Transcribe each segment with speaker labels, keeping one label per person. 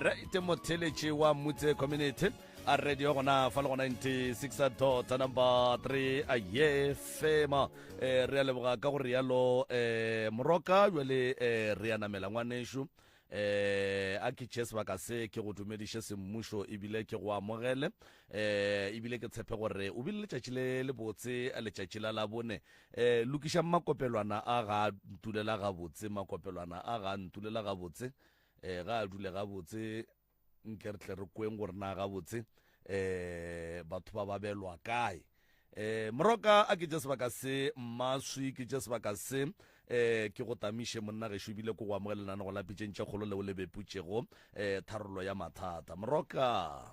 Speaker 1: Alright, motheletši wa Mutse Community a radio gona fa le go 96 dot number 3 a ye fema eh, re a leboga ka go rialo eh, moroka jale eh, re a namela ngwanešu eh a ke tšee sebaka se ke go dumediše semmušo ebile ke go amogele eh ebile ke tshepe gore o bile letšatši le le botse letšatši la labone eh lokišang makopelwana a ga a ntulela gabotse makopelwana a ga a ntulela gabotse eh ga a dule gabotse nke re tle re kweng gore na gabotse eh batho ba babelwa kae eh moroka a ke tše sebaka se mmaswi ke tše sebaka se eh ke go tamiše monna gešo ebile ko go amogela lenanego la pitšeng tše kgolo leo le beputšego eh tharollo ya mathata moroka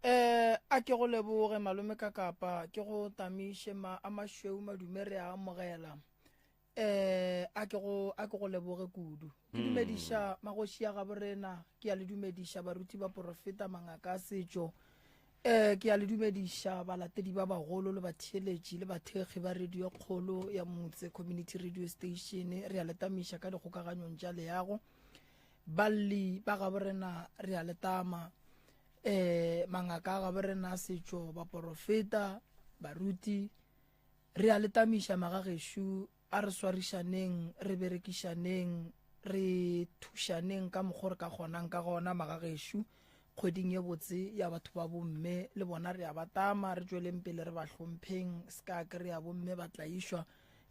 Speaker 2: Eh a ke go leboge malome ka kapa ke go tamiše ma a mašweu madume re a amogela eh a ke go a ke go leboge kudu ke hmm. dumediša magoši ya gabo rena ke ya le dumediša baruti ba porofeta mangaka a setšo eh ke ya le dumediša balatedi ba bagolo le batheeletši le bathekgi ba radio kgolo ya motse community radio station re ya le tamiša ka dikgokaganyong tša leago balli ba gabo rena re ya le tama eh mangaka a gabo rena a setšo baporofeta baruti Re a le tamiša magagešo, a re swarišaneng, re berekišaneng, re thušaneng ka mokgo re ka kgonang ka gona magagešo. Kgweding ye botse ya batho ba bomme le bona re a ba tama, re tšweleng pele re ba hlompheng, se ka kry-a bomme ba tlaišwa,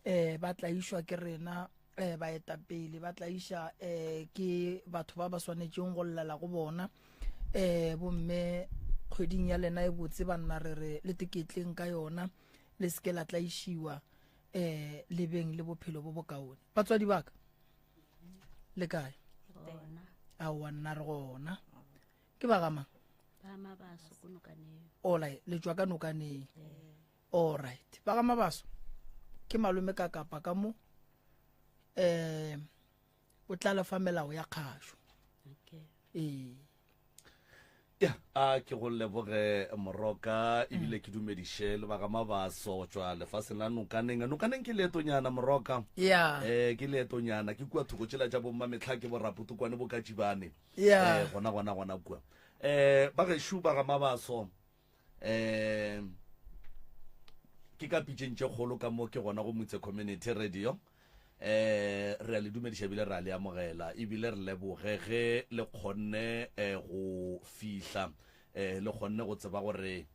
Speaker 2: um ba tlaišwa ke rena um baetapele, ba tlaiša um ke batho ba ba swanetšeng go llela go bona. Um bomme kgweding ya lena e botse banna re re le teketleng ka yona. Le se ke la tlaišiwa um le beng le bophelo bo bokaone. Batswadi ba ka le kae? Aowa nna re gona. Ke ba ga mang? Olai le tšwa ka nokaneng. All right. Ba ga Mabaso ke malome ka kapa ka mo um o tla le fa melao ya kgašo.
Speaker 3: Okay.
Speaker 2: Ee.
Speaker 1: Ya, a ke go leboge Moroka ebile ke dumediše le ba ga Mabaso go tšwa lefaseng la Nokaneng. Nokaneng ke leetonyana Moroka.
Speaker 2: Ya.
Speaker 1: Eh ke leetonyana ke kua thoko tšela tša bomma mehla ke borapotukwane bo ka Tšibane.
Speaker 2: Ya.
Speaker 1: Eh gona gona gona kua. Eh ba gešo ba ga Mabaso eh ke ka pitšeng tše kgolo ka mo ke gona go Mutse Community Radio. Eh re a le dumediša ebile re a le amogela ebile re leboge ge le kgonne eh, go fihla eh, le kgonne go tseba gore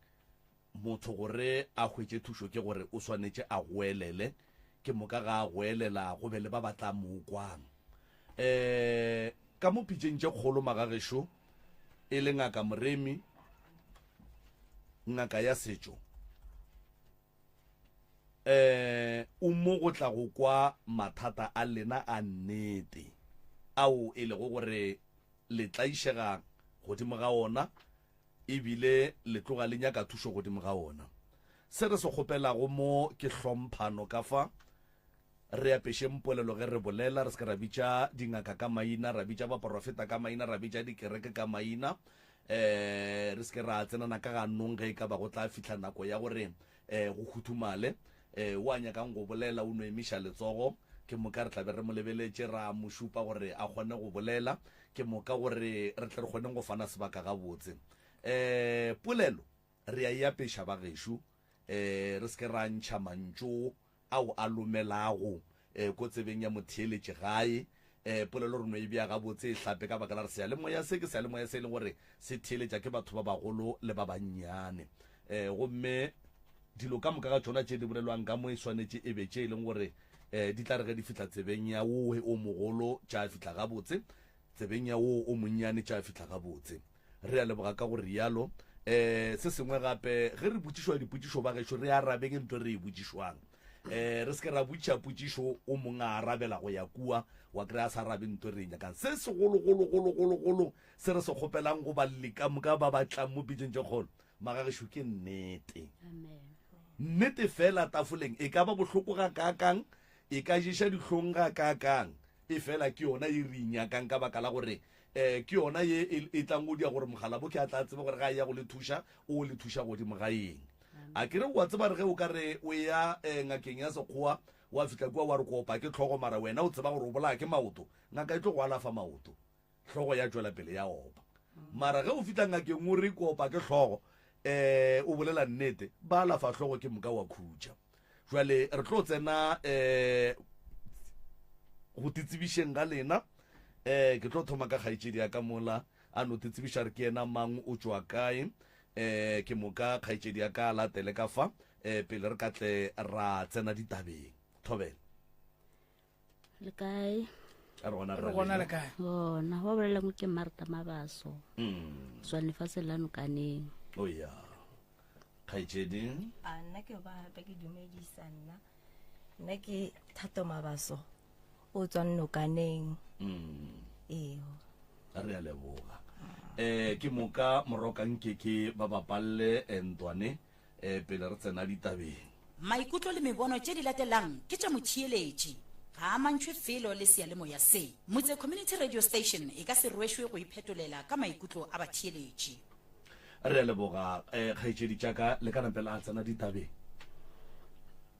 Speaker 1: motho gore a hwetše thušo ke gore o swanetše a goelele ke moka ga a goelela go be le ba ba tla mo kwang eh ka mo pitšeng tše kgolo magagešo e le ngaka Moremi ngaka ya setšo eh o mo go tla go kwa mathata a lena a nnete ao e lego gore le tlaišega godimo ga ona ebile le tloga le nyaka thušo godimo ga ona. Se re se kgopelago mo ke hlomphano ka fa Re apešeng polelo ge re bolela, re se ke ra bitša dingaka ka maina, ra bitša baporofeta ka maina, ra bitša dikereke ka maina. Um re se ke ra tsenana ka ganong ge e ka ba go tla fihla nako ya gore um go huthumale. Um o a nyakang go bolela o no emiša letsogo, ke moka re tla be re mo lebeletše ra mo šupa gore a kgone go bolela, ke moka gore re tle re kgoneng go fana sebaka gabotse. Um polelo re a e apeša bagešo, um re se ke ra ntšha mantšu ao a lomelago ko tsebeng ya motheeletši gae. Polelo re no e bea gabotse e hlape ka baka la gore seyalemoya se ke seyalemoya se e leng gore se theeletša ke batho ba bagolo le ba bannyane. Gomme dilo ka moka ga tšona tše di bolelwang ka mo e swanetše e be tše e leng gore di tla re ge di fihla tsebeng ya wowe o mogolo tša fihla gabotse, tsebeng ya wo o monnyane tša fihla gabotse. Re a leboga ka go rialo. Um se sengwe gape, ge re botšišwa dipotšišo ba gešo, re arabeng ntho e re e botšišwang. Um re se ke ra botšiša potšišo o mongwe a arabela go ya kua, wa kry-a a sa arabe ntho e re e nyakang. Se segologologologologolo se re se kgopelang go balli ka moka ba ba tlang mo pitšeng tše kgolo, magagešo, ke nnete. Nnete fela tafoleng e ka ba bohloko gakaakang, e ka ješa dihlong gakaakang, efela ke yona ye re e nyakang ka baka la gore um ke yona ye e, e tlang go dia gore mogalabo ke a tla tsebe gore ga e ya go le thuša o le thuša godimo ga eng. A ke re wa tseba re ge o ka re o ya um ngakeng ya sekgowa wa fihla kua wa re ko opa ke tlhogo mara wena o tseba gore o bolaya ke maoto, ngaka e tlo go alafa maoto, hlogo ya tšwela pele ya opa. Mara ge o fihla ngakeng o re ke opa ke hlogo, um o bolela nnete, ba alafa hlogo ke moka wa khutša. Jwale re tlo tsena um go titsebišeng ga lena. Um ke tlo thoma ka kgaetšedi ya ka mola a no titsebiša re ke yena mang, o tšwa kae. Um ke moka kgaetšedi ya ka a latele ka fa um pele re ka tle ra tsena ditabeng. Thobela.
Speaker 3: Le kae?
Speaker 1: A re gona
Speaker 2: Re gona le kae?
Speaker 3: Gona, wa bolelang ke Martha Mabaso. Tswa lefatsheng la Nokaneng.
Speaker 1: O ya. Kgaetšedi.
Speaker 4: A nna ke ba gape ke dumedisa nna. Nna ke Thato Mabaso o tswang Nokaneng. Ee.
Speaker 1: Re a leboga. Eh ke moka moroka nke ke ba bapalle eh, ntwane eh pele re tsena ditabeng.
Speaker 5: Maikutlo le mebono tše di latelang ke tša motheeletši, ga a amantšhwe felo le seyalemoya se. Motse Community Radio Station e ka se rwešwe go iphetolela ka maikutlo a batheeletši.
Speaker 1: Re a leboga eh, kgaetšedi tša ka, le ka nape la tsena ditabeng.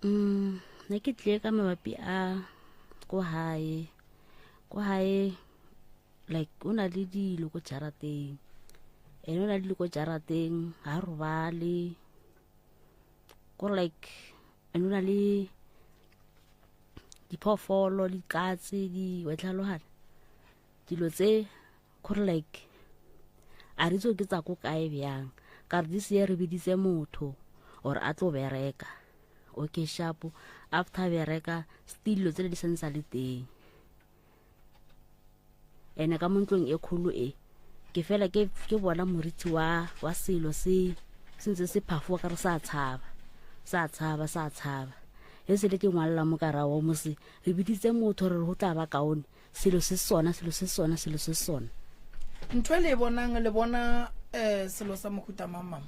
Speaker 3: Mm, ne ke tlie ka mabapi a ko hae. Ko hae like o na le dilo ko jarateng. Ene o na le dilo ko jarateng, ha robale. Ko like ene o na le diphoofolo, dikatse, di wa tlhaloganya. Dilo tse gore like a re itse ke tsa ko kae bjang ka re this year re biditse motho or a tlo bereka okay sharp after bereka still dilo tsele di santse le teng ene ka mo ntlong e kgolo e ke fela ke ke bona moriti wa wa selo se se ntse se phafoa ka re sa tshaba sa tshaba sa tshaba e se le ke ngwalela mo ka rawa mose re biditse motho re re go tla ba kaone Selo se sona, selo se sona, selo se sona.
Speaker 2: Ntho e le e bonang, le bona um selo sa mohuta mang mang?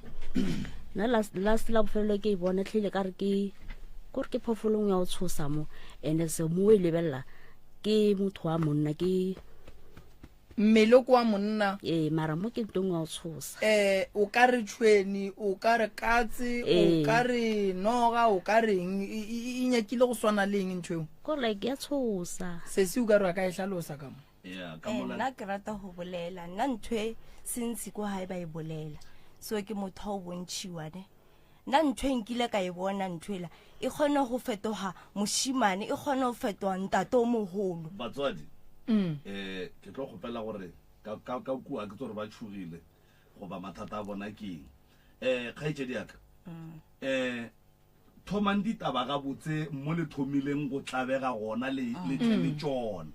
Speaker 3: Nna last last la bofelelo ke e bona tlile ka re ke kore ke phoofolo nngwe ya go tshosa mo and se mo e lebelela ke motho wa monna ke
Speaker 2: Mmele ke wa monna.
Speaker 3: Ee, mara mo ke ntho nngwe ya go tshosa.
Speaker 2: Eh, o ka re tšhweni, o ka re katse, o
Speaker 3: Ee.
Speaker 2: ka re noga, o ka reng, e, e, e nyakile go swana le eng ntho eo?
Speaker 3: Ko like ya tshosa.
Speaker 2: Sesi o ka re a ka e hlalosa ka mo.
Speaker 1: Yeah, ka
Speaker 4: Eh,
Speaker 1: mola.
Speaker 4: nna ke rata go bolela nna ntho e sentsi ko gae ba e bolela so ke motho wa o bontšhiwa ne nna ntho e nkile ka e bona ntho ela e kgone go fetoga mošimane e kgone go fetoga ntate o mogolo.
Speaker 1: Batswadi, um ke tlo kgopela gore ka, ka, ka kua ke tso gore ba tšhogile goba mathata a bona ke eng. Um kgaetšedi ya ka, um thomang ditaba gabotse mo le thomileng go tlabega gona le, le tle le tšona.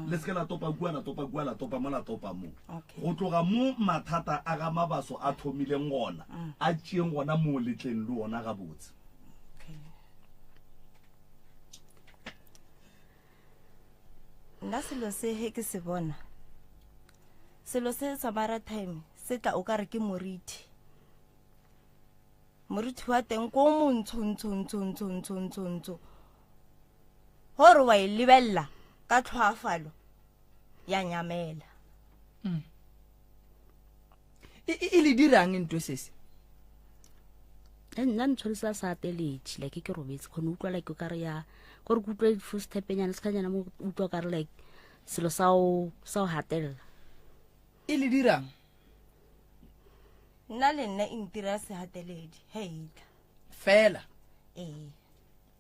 Speaker 1: Le se ke la topa kua, la topa kua, la topa mo, la topa mo.
Speaker 4: Okay.
Speaker 1: Go tloga mo mathata a ga Mabaso a thomileng gona, a tšeeng gona moo le tleng le ona gabotse.
Speaker 4: Okay. Nna selo se he ke se bona, selo se sa maratime se tla o ka re ke moriti. Moriti wa teng ko montsho ntsho ntsho ntsho ntsho ntsho ntsho. Gore wa e lebelela ka tlhoafalo ya nyamela.
Speaker 2: E, e, e le dirang ntho sese?
Speaker 3: E nna ntshwanetse sa ateletše like ke robetse kgone utlwa like o kare ya kore ke utlwe footstep-nyana sekganyana mo utlwa o kare like selo sa o sa o hatelela.
Speaker 2: E le dirang?
Speaker 4: Nna le nna e ntira sehateledi he e tla.
Speaker 2: Fela.
Speaker 4: Ee.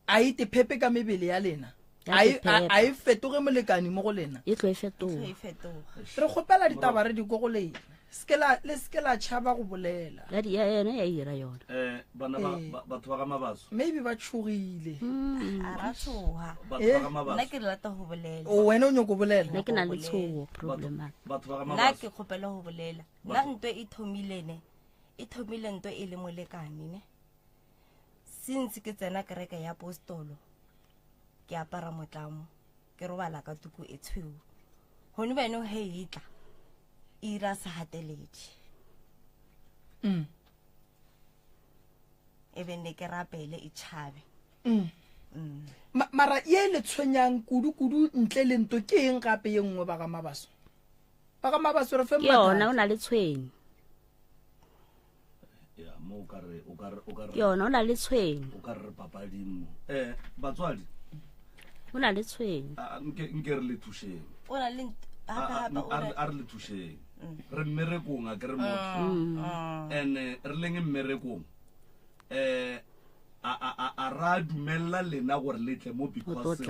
Speaker 2: A e tephepe ka mebele ya lena?
Speaker 3: Ya
Speaker 2: A e, a,
Speaker 3: tephepa.
Speaker 2: a e fetoge molekani mo go lena?
Speaker 3: E tlo e
Speaker 4: E tlo
Speaker 3: fetoga.
Speaker 4: e fetoga.
Speaker 2: Re kgopela ditaba re di ko go lena. Se ke la, le se ke la tšhaba go bolela.
Speaker 3: Ya di, ya yena ya ira yona.
Speaker 1: Eh, bana ba,
Speaker 2: Ee.
Speaker 1: ba, batho ba ga Mabaso.
Speaker 2: Maybe ba tšhogile.
Speaker 4: A ra tshoga.
Speaker 1: Batho
Speaker 2: Eh?
Speaker 1: ba ga
Speaker 4: Nna
Speaker 1: Mabaso.
Speaker 4: ke rata go bolela.
Speaker 2: O wena o nyoko bolela?
Speaker 3: Nna ke na le
Speaker 4: Bolela.
Speaker 3: tshogo problem
Speaker 1: Batho, batho ba ga
Speaker 4: Nna
Speaker 1: Mabaso.
Speaker 4: ke kgopela go bolela. Nna nto e thomile ne. E thomile nto e le molekane ne. Since ke tsena kereke ya apostolo, ke apara motlamo, ke robala ka tuku e tshweu. Gone beno he e tla, e ira sehateledi. E be ne ke rapele e tšhabe.
Speaker 2: Ma, mara ye le tshwenyang kudu-kudu ntle le nto ke eng gape ye nngwe ba ga Mabaso? Ba ga Mabaso re fe
Speaker 3: Ke yona o
Speaker 2: mathata.
Speaker 3: na le tshwenyo.
Speaker 1: Ya, mo o ka re, o ka re, o ka re,
Speaker 3: Ke yona o na le tshwenyo.
Speaker 1: o ka re re papading mo. Eh, batswadi,
Speaker 3: O na le tshwenyo.
Speaker 1: a, nke, nke re le thušeng.
Speaker 4: O na le Gape gape o re
Speaker 1: A re le thušeng. Re mmerekong a ke re motho. And re leng mmerekong. Eh a a a a ra dumella lena gore le tle mo because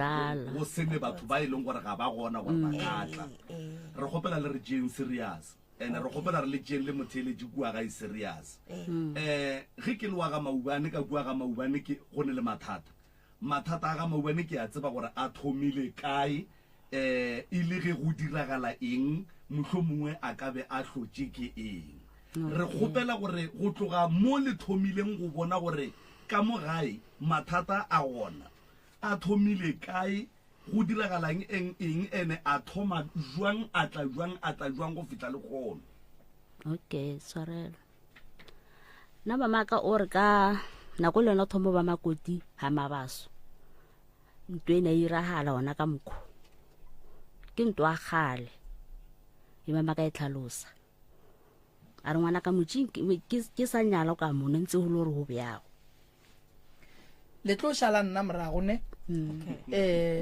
Speaker 1: go sene batho ba e leng gore ga ba gona gore ba ka tla. Re kgopela le re tšeeng serious. And re kgopela re le tšeeng le motheeletši kua gae serious. Eh ge ke le wa ga Maubane ka kua ga Maubane ke go ne le mathata. Mathata a ga Maubane ke a tseba gore a thomile kae, um e le ge go diragala eng, mohlomongwe a ka be a hlotše ke eng. Re kgopela gore go tloga mo le thomileng go bona gore ka mo gae mathata a gona a thomile kae, go diragalang eng eng, ene a thoma jwang, a tla jwang, a tla jwang go fihla lekgono.
Speaker 3: Okay, tshwarelo. Nna mamaka o re ka nako le yona thomo ba makoti ga mabaso ntho e ne e iragala ona ka mokgo ke ntho a gale e mamaka e tlhalosa a re ngwana ka motšing ke sa nyala ka mone ntse go le gore go bjago
Speaker 2: le tlo šala nna morago ne um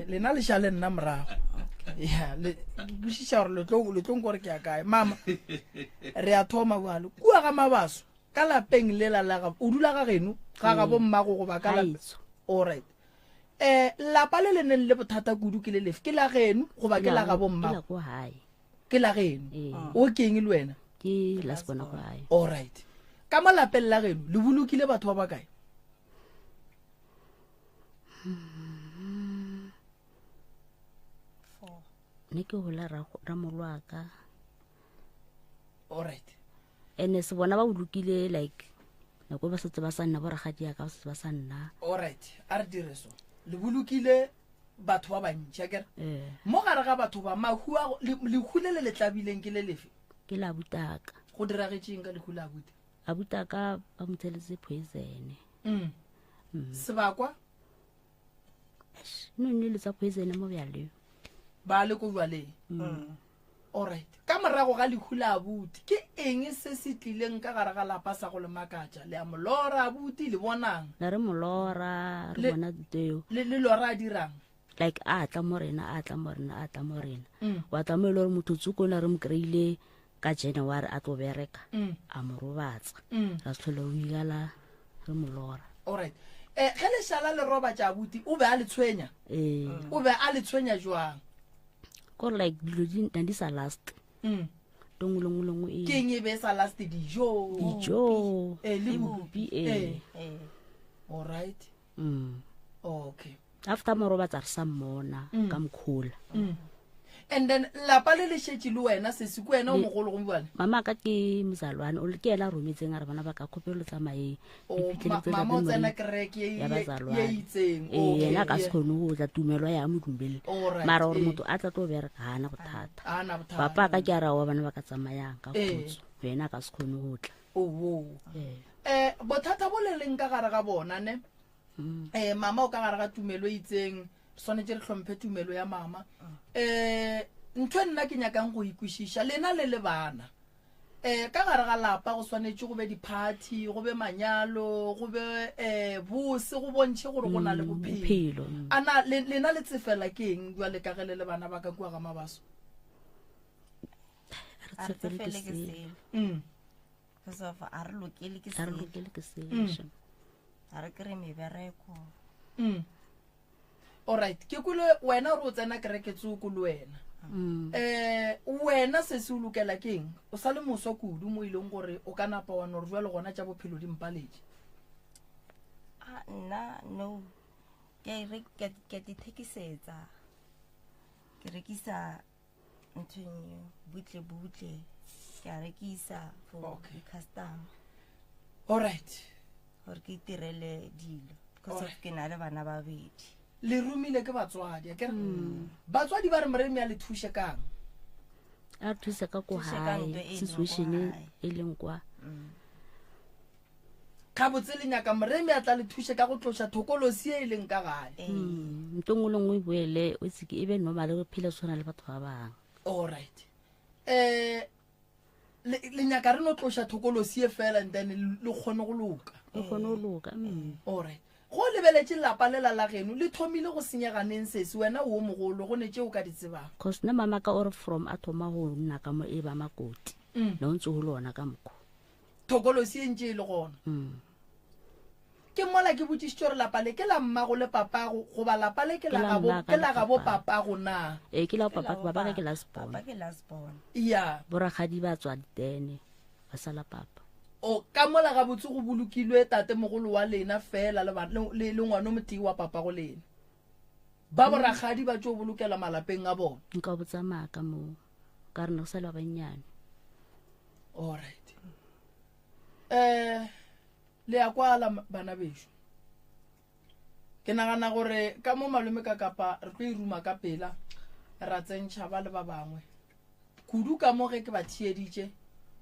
Speaker 2: lena le šale nna morago ya le kwešiša gore le tlo le tlo nkore ke ya kae mama re a thoma bjalo kua ga mabaso ka lapeng lela la ga o dula ga geno ga ga bommago goba ka lape alright um lapa le le neng le bothata kudu ke le lefe ke la geno goba ke la ga bommago ke la geno o ke eng le wena
Speaker 3: ke la sebona go gae
Speaker 2: alright ka mo lapeng la geno le bolokile batho ba ba kae
Speaker 3: ne ke gola ramolwaka
Speaker 2: alright
Speaker 3: ene se bona ba bolokile like nako ba setse ba sa nna boragadiaka ba setse ba sa nna
Speaker 2: alright a re dire so le bolokile batho ba bantši akere eh. mo gare ga batho ba mahu a lehu le le le tlabileng ke le lefe
Speaker 3: ke la butaka
Speaker 2: go diragetšeng ka lehu la abuti
Speaker 3: abutaka ba mo tsheletse poison
Speaker 2: mm. mm. sebakwa
Speaker 3: no nne le tsa poison mo bjaleng
Speaker 2: ba le ko bjaleng mm. Alright. Ka morago ga lehu la abuti, ke eng se se tlileng ka gare ga lapa sa go le makatša? Le a mo lora abuti, le bonang?
Speaker 3: Ne re mo lora, re bona tseo.
Speaker 2: Le, le lora a dirang?
Speaker 3: Like a tla mo rena, a tla mo rena, a tla mo rena. Mm. Wa tla mo e le gore motho tsoko ne re mo kry-ile ka January a tlo bereka, mm. a mo robatsa. Mm. Ra se tlhole o ikala re mo lora.
Speaker 2: Alright. Eh, ge le šala le robatša abuti, o be a le tshwenya?
Speaker 3: Ee.
Speaker 2: O be a le tshwenya jwang?
Speaker 3: Kore like dilo di na di sa last.
Speaker 2: Mm.
Speaker 3: To nngwe le nngwe le nngwe e.
Speaker 2: Ke eng e be e sa last dijo?
Speaker 3: Dijo.
Speaker 2: Eh, le
Speaker 3: Le bopi,
Speaker 2: eh.
Speaker 3: eh.
Speaker 2: All right.
Speaker 3: Mm.
Speaker 2: Okay.
Speaker 3: After mo robatsa re sa mmona
Speaker 2: mm.
Speaker 3: ka mokhola.
Speaker 2: Mm. And then lapa le le šetše le wena sesi ke wena o mogolo go bjale.
Speaker 3: Mama ka ke mozalwane o ke yena a rometseng a re bana ba ka kgopelo le tsamayeng.
Speaker 2: O mama o tsena kereke
Speaker 3: ya
Speaker 2: ye itseng.
Speaker 3: Ee, yena a ka se kgone go tla tumelo ya mo dumelele. Mara gore motho a tla tlo bereka ga ana bothata. Papa ka ke a ra wa bana ba ka tsamayang ka khutso. Yena a ka se kgone go tla.
Speaker 2: Oh. Eh bothata bo le leng ka gare ga bona ne. Mm. Eh mama o ka gare ga tumelo e itseng. Swanetše re hlomphe tumelo ya mama. Eh ntho e nna ke nyakang go ikwešiša lena le le bana. Eh ka gare ga lapa go swanetše go be di-party, go be manyalo, go be eh bose, go bontšhe gore go na le mm, bophelo.
Speaker 3: Mm.
Speaker 2: A na lena le tsefela ke eng jwale ka ge le le bana ba ka kua ga Mabaso?
Speaker 4: A re tsefele ke selo.
Speaker 2: Mm.
Speaker 4: Because of a re lokele ke
Speaker 3: A re
Speaker 4: selo.
Speaker 3: lokele ke selo.
Speaker 4: A re kry mebereko.
Speaker 2: Mm. Alright, ke kwele wena gore o tsena kereke tsoko le wena.
Speaker 3: Mm.
Speaker 2: Eh wena se se o lokela ke eng? O sa le moswa kudu mo e leng gore o ka napa wa no re jwale gona tša bophelo di mpaletše.
Speaker 4: Ah, nna no. Ke a e ke a dithekisetsa. Ke rekisa ntho eo butle butle. Ke a rekisa for
Speaker 2: Okay.
Speaker 4: di-customer.
Speaker 2: Alright.
Speaker 4: Gore ke itirele dilo. Because of ke na le bana ba babedi.
Speaker 2: Le romile ke batswadi, akere? Batswadi ba re Moremi a le thuše kang?
Speaker 3: A re thuse ka ko
Speaker 4: Thuse ka
Speaker 3: gae,
Speaker 4: ntho e leng
Speaker 3: situation
Speaker 4: ko gae.
Speaker 3: e leng kwa.
Speaker 2: Gabotse le nyaka Moremi a tla le thuše ka go tloša thokolosi e e leng ka gae.
Speaker 3: Ntho nngwe le nngwe e boele o seke e be normal re phele tshwana le batho ba bangwe.
Speaker 2: Alright. Eh le le nyaka re no tloša thokolosi e fela and then le kgone go loka.
Speaker 3: Le kgone go loka.
Speaker 2: Alright. Go lebeletše lapa lela la geno le thomile go senyega neng sesi wena o mogolo go ne tše o ka di tsebang.
Speaker 3: Cause nna mama ka o re from a thoma go nna ka mo e ba makoti mm. ne o ntse go le ona ka mokgo.
Speaker 2: Thokolosi e ntše e le gona. Mm. Ke mola ke botšišitše gore lapa le ke la mmago le papago goba lapa le ke la gabo ke la gabo papago na?
Speaker 3: Ee ke la papa papa ka ke last born.
Speaker 4: Papa ke last born.
Speaker 2: Ya.
Speaker 3: Borakgadi ba tswa ditene ba sala papa.
Speaker 2: O, ka mola gabotse go bolokilwe tatemogolo wa lena feela le, le, le, le ngwano motee wa papago lena. Ba borakgadi ba tšo bolokela malapeng a bona.
Speaker 3: Nka botsa maaka moo, ka re ne go sa le ba bannyane.
Speaker 2: Alright. Eh, le ya kwala bana bešo. Ke nagana gore ka mo malome ka kapa re tlo e ruma ka pela ra tsentšha ba le ba bangwe. Kudu ka mo ge ke ba theeditše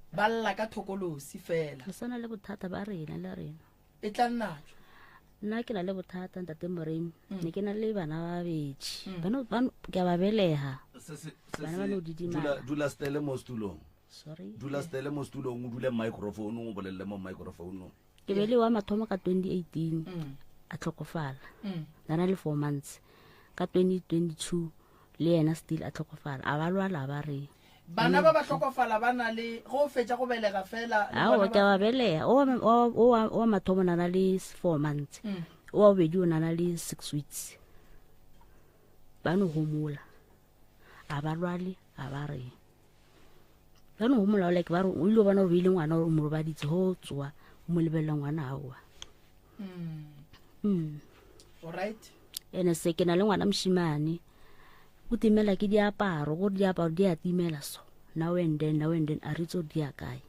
Speaker 2: ba lla ka thokolosi fela.
Speaker 3: Re sa na le bothata ba rena le rena.
Speaker 2: E tla nnatšo.
Speaker 3: Nna ke na le bothata ntate Moremi. Mm. Ne ke na le bana ba babedi. Mm. Bana ba ke a ba belega. Bana ba no didimala.
Speaker 1: Dula dula stele mo setulong.
Speaker 3: Sorry.
Speaker 1: Dula stele mo setulong o dule microphone o bolelele mo microphone.
Speaker 3: Ke be le wa mathomo ka 2018 mm. a tlhokofala. Mm. Nana le 4 months. Ka 2022 le yena still a tlhokofala. A ba lwala ba re
Speaker 2: bana ba ba tlhokofala ba na le go fetša go belega fela
Speaker 3: ao ke ba belega o wa mathomo na le 4 months mm. o wa bobedi o na le 6 weeks ba no homola a ba lwale a ba reng ba no homola like ba re o ile bona gore o ile ngwana o mo robaditse go tsoa o mo lebelela ngwana aowa
Speaker 2: mm. mm. Alright.
Speaker 3: Ene se ke na le ngwana moshimane o timela ke diaparo gore diaparo di a timela so now and then now and then a re itse gore di ya kae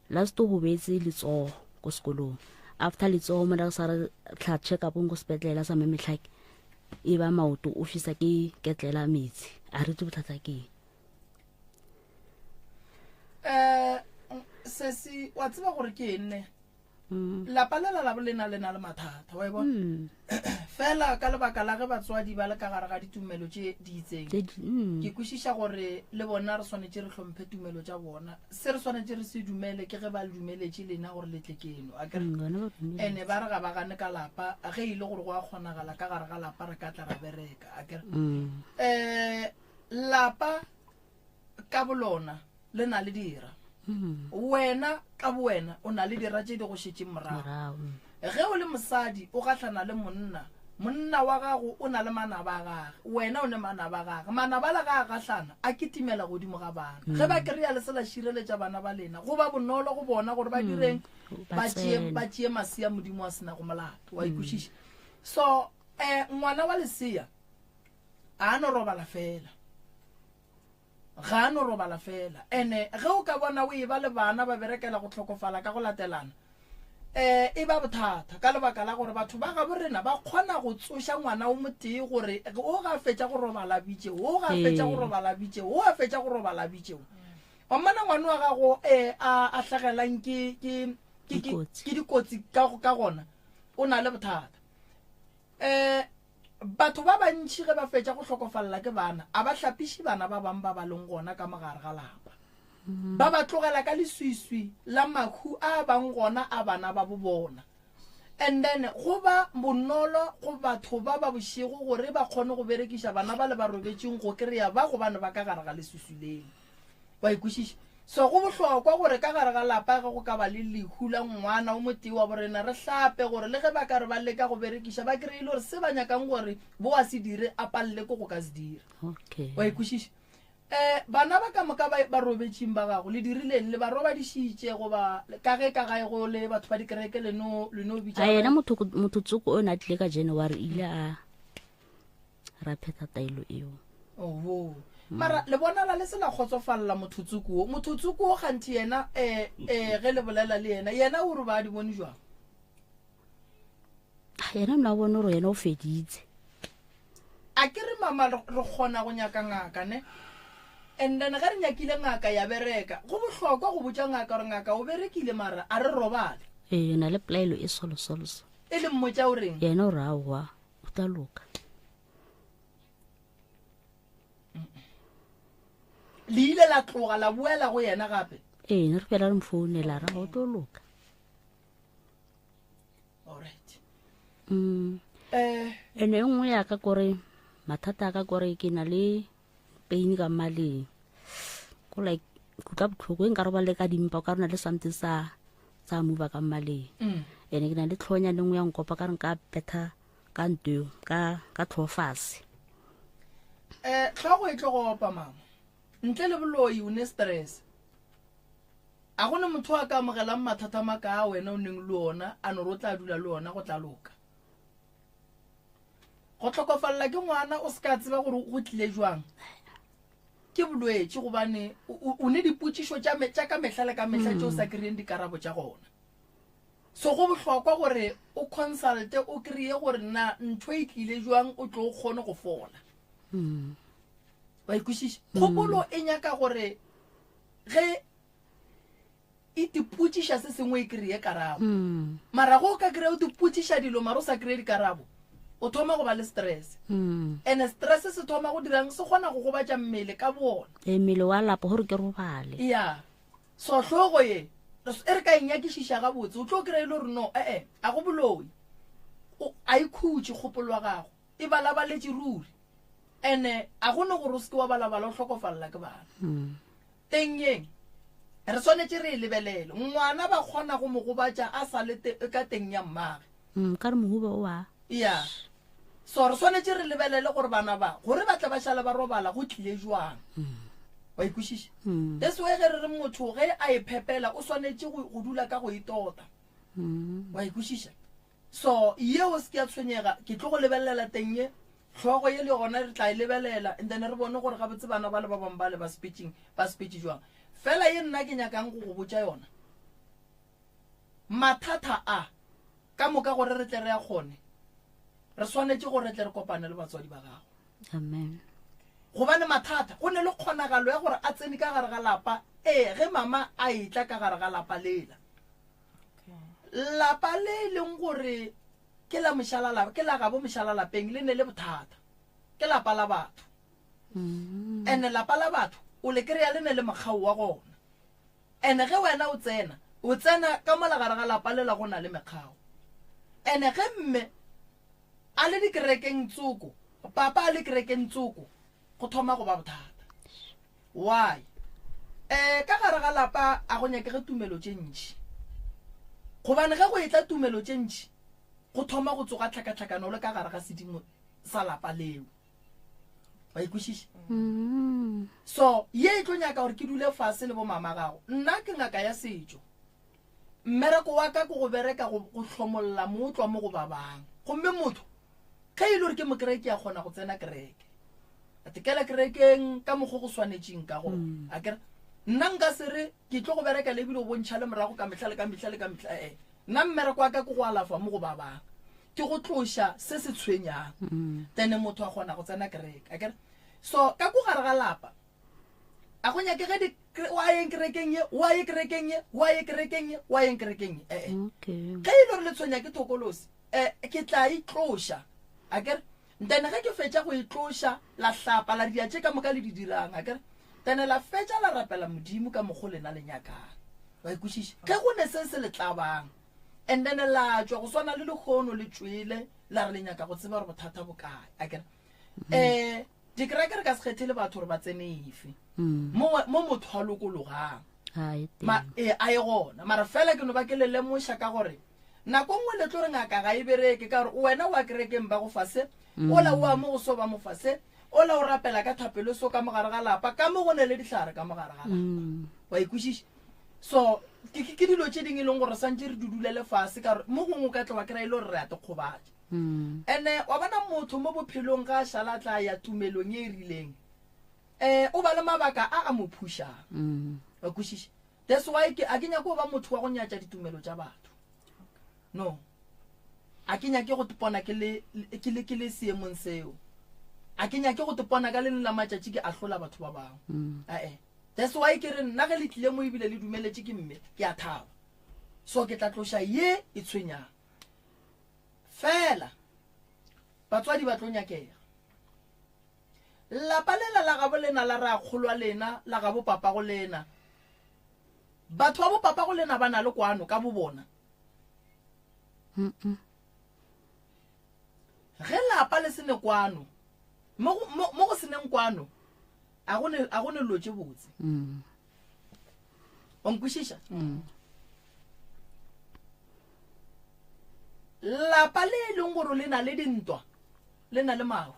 Speaker 3: last o gobetse letsogo ko sekolong after letsogo mo sa re tlha check up ko sepetlele sa memetlhake e ba maoto o fisa ke ketlela metsi a re itse bothata ke eng
Speaker 2: um sesi wa tseba gore ke eng ne mm. lapa lela la bolena le na le mathata wa e bona mm. fela ka lebaka la ge batswadi ba le ka gare ga ditumelo tše di itseng mm. ke kwešiša gore le bona re swanetše re hlomphe tumelo tša bona se re swanetše re se dumele ke ge ba le dumeletše lena gore le tle keno a kere ene ba re ga ba gane ka lapa ge e le gore go a kgonagala ka gare ga lapa re ka tla ra bereka a kere um lapa ka bolona le na le dira mm. wena ka bowena o na le dira tše di go šetšeng morago ge o le mosadi o gahlana le monna monna wa gago o na le manaba a gage wena o ne manaba a gage manaba le ga a gahlana a kitimela godimo ga bana mm. ge ba kry-a le se la šireletša bana ba lena go ba bonolo go bona gore ba mm. direng ba tšee masea modimo a sena go molato wa ikwešiša so um ngwana wa lesea a no robala fela ga a no robala fela ene ge o ka bona o e ba le bana ba berekela go tlhokofala ka go latelana um e ba bothata ka lebaka la gore batho ba gabo rena ba kgona go tsoša ngwana o motee gore o ga fetša go robala bitše o ga fetša go robala bitše o ga fetša go robala bitše wa mmona ngwana wa gago um a hlagelang ke dikotsi ka gona o na le bothata um Batho ba bantši ge ba fetša go hlokofalela ke bana, a ba hlapiše bana ba bang ba ba leng gona ka mogare ga lapa. Ba ba tlogela ka leswiswi la mahu a bang gona a bana ba bo bona. And then go ba bonolo go batho ba ba bošego gore ba kgone go berekiša bana ba le ba robetšeng go kry-a ba gobane ba ka gare ga leswiswi leo. Wa e kwešiša? So go bohlokwa gore ka gare ga lapa ge go ka ba le lehu la ngwana o motee wa borena re hlape gore le ge ba ka re ba leka go berekiša ba kry-e le gore se ba nyakang gore bo a se dire a palele ko go ka se dira.
Speaker 3: Okay.
Speaker 2: Wa e kwešiša? Um bana ba ka moka ba ba robetšeng ba gago le dirileng le ba robadišitše goba ka ge ka gae go le batho ba dikereke le no le no bitša
Speaker 3: A yena motho motho tsoko o ne a tlile ka January ile a ra phetha taelo eo.
Speaker 2: Oho. Mara le bonala le se la kgotsofalela motho tsoko wo. Motho tsoko wo kganthe yena eh eh ge le bolela le yena, yena o re ba di bone jwang?
Speaker 3: Ah, Yena nna o bone gore yena o feditse.
Speaker 2: A ke re mama re re kgona go nyaka ngaka ne? And then ge re nyakile ngaka ya bereka, go bohlokwa go botša ngaka gore ngaka o berekile mara a re robale.
Speaker 3: Ee, na le pelaelo e solo solo so.
Speaker 2: E le mmotša o reng?
Speaker 3: Yena o re aowa, o tla loka.
Speaker 2: Le ile la tloga la boela go yena gape?
Speaker 3: Ee, ne re fela re mo founela ra o tlo loka.
Speaker 2: Alright.
Speaker 3: Mm.
Speaker 2: Eh,
Speaker 3: Ene e nngwe ya ka kore mathata a ka kore ke na le pain ka mmaleng. Ko like ke utlwa botlhoko e nka robale ka dimpa o ka rona le something sa sa move ka mmaleng.
Speaker 2: Mm.
Speaker 3: Ene ke na le tlhonyane nngwe ya nkopa ka re nka betha ka nto eo, ka ka tlhogo fase.
Speaker 2: Eh, tlhogo e tlo go opa mama. Ntle le boloi o ne stress. A go ne motho a ka amogelang mathata maka a wena o neng le ona a no re o tla dula le ona go tla loka. Go tlhokofalela ke ngwana o se ka tseba gore go tlile jwang ke bolwetši gobane o ne dipotšišo tša ka mehla le ka mehla tše o sa kry-eng dikarabo tša gona. So go bohlokwa gore o consulte o kry-e gore na ntho e tlile jwang o tlo o kgone go fola. Wa ikwešiša? Kgopolo e nyaka gore ge e tipotšiša se sengwe e kry-e karabo.
Speaker 3: Mm.
Speaker 2: Mara go o ka kry-a o tipotšiša dilo mara o sa kry-e dikarabo, o thoma go ba le stress.
Speaker 3: Mm.
Speaker 2: And stress se thoma go dirang se kgona go gobatša mmele ka boona.
Speaker 3: E mmele wa lapa gore ke robale.
Speaker 2: Ya. So hlogo ye e re ka e nyakišiša gabotse o tlo kry-a e le gore no ee a go boloi. A e khutše kgopolo ya gago. E balabaletše ruri. Ene a go ne gore o seke wa balabala o hlokofalela ke bana.
Speaker 3: Mm.
Speaker 2: Teng yeng re swanetše re e lebelele. Ngwana ba kgona go mo gobatša a sa le ka teng ya mmage.
Speaker 3: Mm, ka re mohuba o a.
Speaker 2: Ya. So re swanetše re lebelele gore bana ba gore ba tle ba šale ba robala go tlile jwang.
Speaker 3: Mm.
Speaker 2: Wa ikwešiša?
Speaker 3: Mm.
Speaker 2: That's why ge re re motho ge a e phepela o swanetše go dula ka go itota.
Speaker 3: Mm.
Speaker 2: Wa ikwešiša? So ye o se ke ya tshwenyega, ke tlo go lebelela teng ye, hlogo ye le gona re tla e lebelela and then re bone gore gabotse bana ba le ba bangwe ba le ba sepetseng ba sepetse jwang. Fela ye nna ke nyakang go go botša yona, mathata a ka moka gore re tle re a kgone, re swanetše gore re tle re kopane le batswadi ba gago.
Speaker 3: Amen.
Speaker 2: Gobane mathata go ne le kgonagalo ya gore a tsene ka gare ga lapa, ee, ge mama a etla ka gare ga lapa lela. Lapa le e leng gore ke la mošalalapa, ke la gabo mošalalapeng le ne le bothata. Ke lapa la batho.
Speaker 3: Mm.
Speaker 2: Ene lapa la batho o le kry-a le ne le mokgao wa gona. Ene ge wena o tsena, o tsena ka mola gare ga lapa lela go na le mekgao. Ene ge mme a le dikerekeng tsoko, papa a le kerekeng tsoko, go thoma go ba bothata. Why? Eh, ka gare ga lapa a go nyakege tumelo tše ntši. Gobane ge go etla tumelo tše ntši, go thoma go tsoga tlhakatlhakano le ka gare ga sedimo sa lapa leo. Wa ikwešiša?
Speaker 3: Mm.
Speaker 2: So, ye e tlo nyaka gore ke dule fase le bomama gago. Nna ke ngaka ya setšo. Mmereko wa ka ke go bereka go, go hlomolla mootlwa mo go ba bang. Gomme motho Ge e le gore ke mokereke a kgona go tsena kereke, a tekela kerekeng ka mokgwa go swanetšeng ka gona.
Speaker 3: Mm.
Speaker 2: A kere nna nka se re ke tlo go bereka le ebile o bontšha le morago ka mehla le ka mehla le ka mehla. Ee, nna mmereko wa ka ke go alafa mo go ba bang, ke go tloša se se tshwenyang.
Speaker 3: Mm.
Speaker 2: Then motho a kgona go tsena kereke. A kere so ka ko gare ga lapa a go nyakege di wa yeng kerekeng ye, wa ye kerekeng ye, wa ye kerekeng ye, wa yeng kerekeng ye. Ee.
Speaker 3: Okay.
Speaker 2: Ge e le gore le tshwenya ke thokolosi, eh, ke tla itloša. Akere? Then ge ke fetša go itloša, la hlapa, la dia tše ka moka le di dirang, akere? Then la fetša la rapela Modimo ka mokgo lena le nyakang. Wa ikwešiša? Ge go ne se se le tlabang, and then la tšwa go swana le lehono le tšwele, la re le nyaka go tseba gore bothata bo kae, akere? Eh, dikereke re ka se kgethele batho gore ba tsene efe.
Speaker 3: Mm.
Speaker 2: Mo, mo motho a lokologang.
Speaker 3: A e teng.
Speaker 2: Ma, eh, a e gona. Mara fela ke no ba ke le lemoša ka gore nako nngwe le tlo re ngaka ga e bereke ka gore wena wa kerekeng ba go fa se, ola o a mo go so ba mo fa se, ola o rapela ka thapelo so ka mogare ga lapa, ka mo go ne le dihlare ka mogare ga lapa.
Speaker 3: Mm.
Speaker 2: Wa ikwešiša? So ke, ke, ke dilo tše dingwe e leng gore santše re di dulele fase ka gore mo gongwe o ka tla wa kry-a e le gore re a te kgobatša.
Speaker 3: Mm.
Speaker 2: Ene wa bona motho mo bophelong ga a šala tla ya tumelong e e rileng, eh, o ba le mabaka a a mo phušang.
Speaker 3: Mm.
Speaker 2: Wa kwešiša? That's why ke a ke nyake go ba motho wa go nyatša ditumelo tša batho. No. A ke nyake go tepona ke le, ke le, ke le seemong seo. A ke nyake go tepona ka le leng la matšatši ke ahlola batho ba bangwe.
Speaker 3: Mm.
Speaker 2: Ae. That's why ke re nna ge le tlile mo ebile le dumeletše ke mme, ke a thaba. So ke tla tloša ye e tshwenyang. Fela batswadi ba tlo nyakega. Lapa lela la gabo lena la rakgolwa lena, la gabo papago lena. Batho ba bo papago lena ba na le kwano ka bo bona.
Speaker 3: Mm-mm.
Speaker 2: Ge lapa le se ne kwano, mo go, mo, mo go se neng kwano, a go ne, a go ne lo tše botse.
Speaker 3: Mm.
Speaker 2: Wa nkwešiša? Mm. Lapa le e leng gore le na le dintwa, le na le mahu.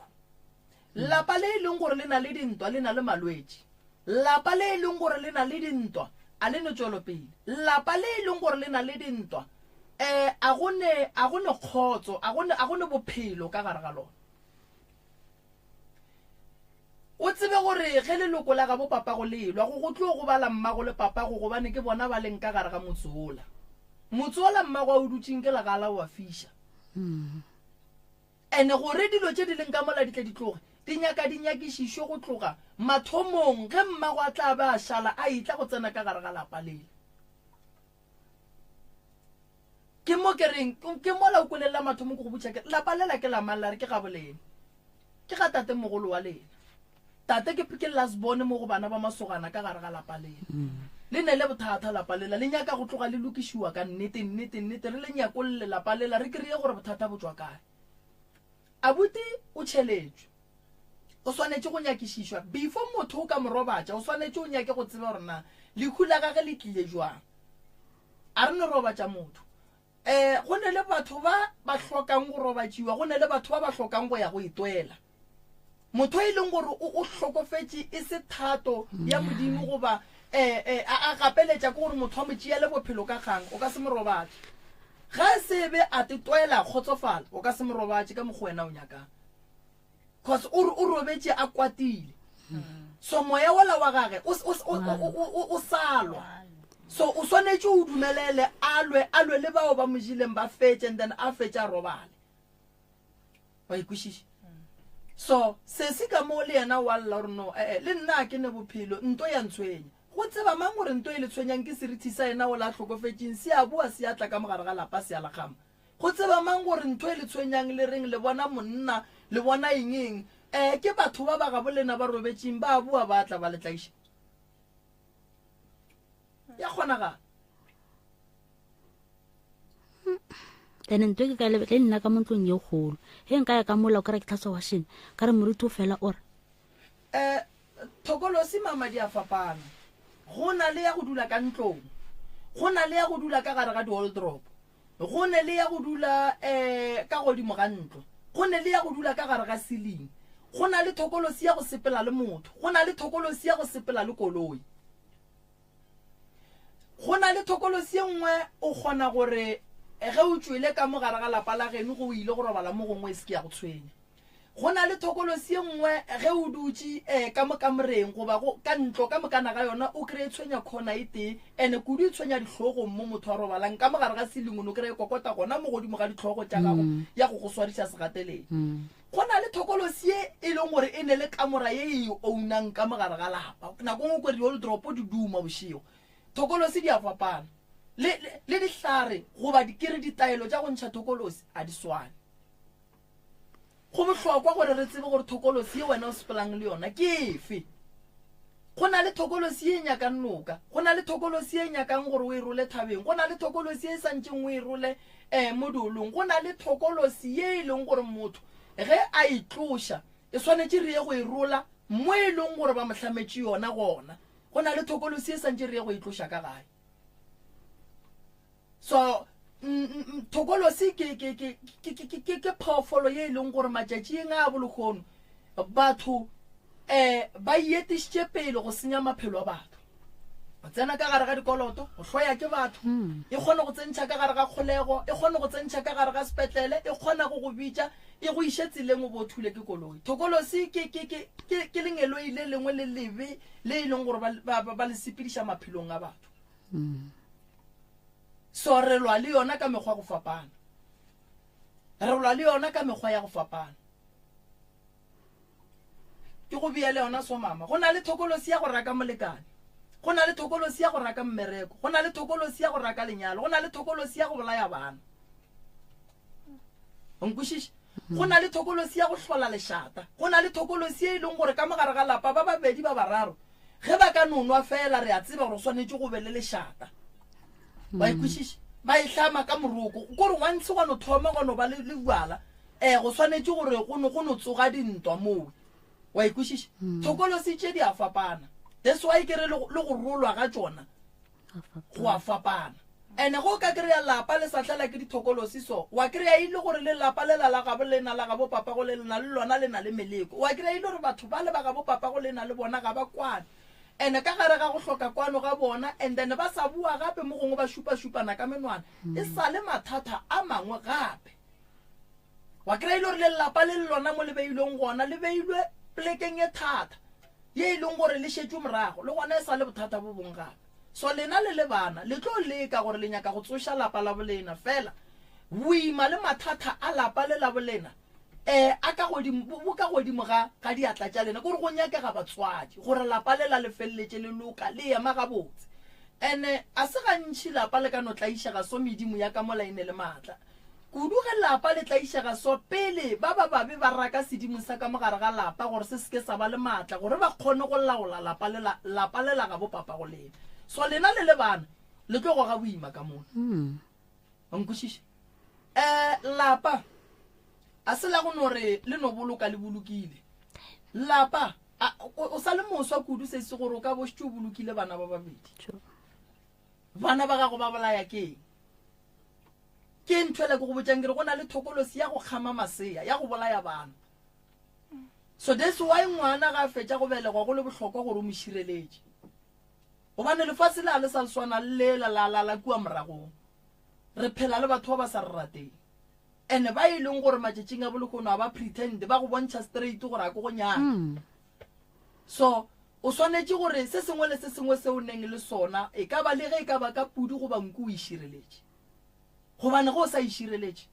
Speaker 2: Lapa le e leng gore le na le dintwa, le na le malwetši. Lapa le e leng gore le na le dintwa, a le ne tšwelopele. Lapa le e leng gore le na le dintwa, um a go ne, a go ne kgotso, a go ne, a go ne bophelo ka gare ga lona. O tsebe gore ge leloko la gabo papago le elwa, go go tlo gobala mmago le papago gobane ke bona ba leng ka gare ga motse wola. Motse wola mmago a o dutšeng ke legala o a fiša. Ene gore dilo tše di leng ka mola di tle di tloge, di nyaka di nyakišišwe go tloga mathomong ge mmago a tla be a šala a etla go tsena ka gare ga lapa lela. Ke mo ke reng, ke mola o kweleng la mathomo ke go botša ke re, lapa lela ke la mang? La re ke gabo lena. Ke ga tatemogolo wa lena. Tate ke, ke last born mo go bana ba masogana ka gare ga lapa lela. Le ne le bothata lapa lela, le nyaka go tloga le lokišiwa ka nnete, nnete, nnete, re le nyakolle lapa lela, re kry-e gore bothata bo tšwa kae. Abuti o tšheletšwe, o swanetše go nyakišišwa. Before motho o ka mo robatša, o swanetše o nyake go tseba gore na lehu la gage le tlile jwang. A re no robatša motho. Um go ne le batho ba ba hlokang go robatšiwa, go ne le batho ba ba hlokang go ya go itwela. Motho e leng gore o, o hlokofetše e se thato ya Modimo goba um a, a gapeletša ke gore motho a mo tšeele bophelo ka kgang, o ka se mo robatše. Ge a se be a te twela a kgotsofala, o ka se mo robatše ka mokgwa wena o nyakang. Cause o, o robetše a kwatile. So moya wola wa gage o, o, o, o, o, o sa lwa. So o swanetše o dumelele a lwe, a lwe le bao ba mo jeleng ba fetše and then a fetše a robale. Wa e kwešiša? So sesi ka mo le yena wa lla gore no ee le nna a ke ne bophelo, nto ya ntshwenya. Go tseba mang gore nto e le tshwenyang ke serithi sa yena ola a hlokofetšeng se a boa se a tla ka mogare ga lapa se a lakgama? Go tseba mang gore ntho e le tshwenyang le reng le bona monna le bona eng eng ee ke batho ba ba gabo lena ba robetšeng ba a boa ba tla ba le tlaiša? Ya kgonagala.
Speaker 3: Ene nto ke ka le le nna ka mo ntlong ye kgolo ge nka ya ka mola o kry ke tlhatswa washene ka re moruti o fela ore
Speaker 2: um thokolosi mama di a fapana go na le ya go dula ka ntlong go na le ya go dula ka gare ga di-wardrobe go ne le ya go dula um ka godimo ga ntlo go ne le ya go dula ka gare ga ceiling go na le thokolosi ya go sepela le motho go na le thokolosi ya go sepela le koloi Go na le thokolosi ye nngwe o kgona gore ge o tšwele ka mo gare ga lapa la geno ge o ile go robala mo gongwe e se ke ya go tshwenya. Go na le thokolosi ye nngwe ge o dutše um ka mo kamoreng goba go ka ntlo ka mokana ga yona o kry-e tshwenya khona e tee ene kudu e tshwenya dihlogong mo motho a robalang ka mo gare ga siling o no kry-e kokota gona mo godimo ga ditlhogo tša gago ya go go swariša segateledi. Go na le thokolosi ye e leng gore e ne le kamora ye e e ownang ka mo gare ga lapa. Nako nngwe o kwe di-wardrobe di duma bošego. Thokolosi di a fapana. Le, le, le dihlare goba di, ke re ditaelo tša go ntšha thokolosi a di swane. Go bohlokwa gore re tsebe gore thokolosi ye wena o sepelang le yona ke efe. Go na le thokolosi ye e nyakang noka, go na le thokolosi ye e nyakang gore o e role thabeng, go na le thokolosi ye e sa ntšeng o e role um mo diolong, go na le thokolosi ye e leng gore motho ge a e tloša e swanetše re ye go e rola mo e leng gore ba mo hlametše yona gona. Go na le thokolosi ye e sa ntše re ye go e tloša ka gae. So thokolosi ke, ke, ke, ke, ke, ke, ke phoofolo ye e leng gore matšatšing a bolekgono batho um ba etišitše pele go senya maphelo a batho. Go tsena ka gare ga dikoloto, go hloya ke batho, e kgone go tsentšha ka gare ga kgolego, e kgone go tsentšha ka gare ga sepetlele, e kgona go go bitša e go iše tseleng o bo o thule ke koloi. Thokolosi ke, ke, ke, ke, ke lengeloi le lengwe le lebe le e leng gore ba, ba, ba, ba le sepediša maphelong a batho. So re lwa le yona ka mekgwa go fapana. Re lwa le yona ka mekgwa ya go fapana. Ke go bea le yona so mama. Go na le thokolosi ya go raka molekane. Go na le thokolosi ya go raka mmereko. Go na le thokolosi ya go raka lenyalo. Go na le thokolosi ya go bolaya bana. O nkwešiša? Go na le thokolosi ya go hlola lešata. Go na le thokolosi ye e leng gore ka mo gare ga lapa ba babedi ba bararo ge ba ka no nwa fela re a tseba gore go swanetše go be le lešata. Wa e kwešiša? Ba e hlama ka moroko. Kore once gwa no thoma gwa no ba le, le bjala. um go swanetše gore go no go no tsoga dintwa moo wa e kwešiša mm. thokolosi tše di a fapana that's why ke re le go rolwa ga tšona go a fapana ene go ka kry-a lapa le sa tlela ke dithokolosi so wa kry-a e le gore le lapa lela la gabo lena la gabo papa go le lena le lona le na le meleko wa kry-a e le gore batho ba le ba gabo papa go lena le bona ga ba kwane ene ka gare ga go hloka kwano ga bona and then ba sa bua gape mo gongwe ba šupa-šupana ka menwana e sa le mathata a mangwe gape wa kry-a e le gore lelapa le le lona mo le beilweng gona le beilwe plekeng e thata ye e leng gore le šetšwe morago le gona e sa le bothata bo bongwe gape so lena le le bana le tlo leka gore le nyaka go tsoša lapa la bolena fela boima le mathata a lapa le la bolena um a ka godimo bo ka godimo ga ga diatla tša lena kore go nyakega batswadi gore lapa le la le feleletše le loka le ema gabotse ene a se gantšhi lapa le ka no tlaišega so medimo ya ka mola e ne le maatla kudu ge lapa le tlaišega so pele ba ba babe ba raka sedimo sa ka mogare ga lapa gore se seke sa ba le maatla gore ba kgone go laola lapa le la lapa le la gabo papa go lena so lena le le bana le tlo goga boima ka mona mm. Wa nkwešiša? Um lapa a se la go no re le no boloka le bolokile. Lapa a, o, o sa le moswa kudu se se gore o ka bo šetše o bolokile bana ba babedi. Bana ba gago ba bolaya ke eng? Ke ntho ele ke go botšang ke re go na le thokolosi ya go kgama masea, ya go bolaya bana. So that's why ngwana ga a fetša go belegwa go le bohlokwa gore o mo šireletše. Gobane lefase le a le sa le swana le lela la, la, la kua moragong. Re phela le batho ba ba sa re rateng. Ene ba e leng gore matšatšing a bolehono a ba pretend, ba go bontšha straight gore a ke go nyake. Mm. So, o swanetše gore se sengwe le se sengwe se o neng le sona, e ka ba le ge e ka ba ka pudi goba nku o e šireletše. Gobane ge o sa e šireletše,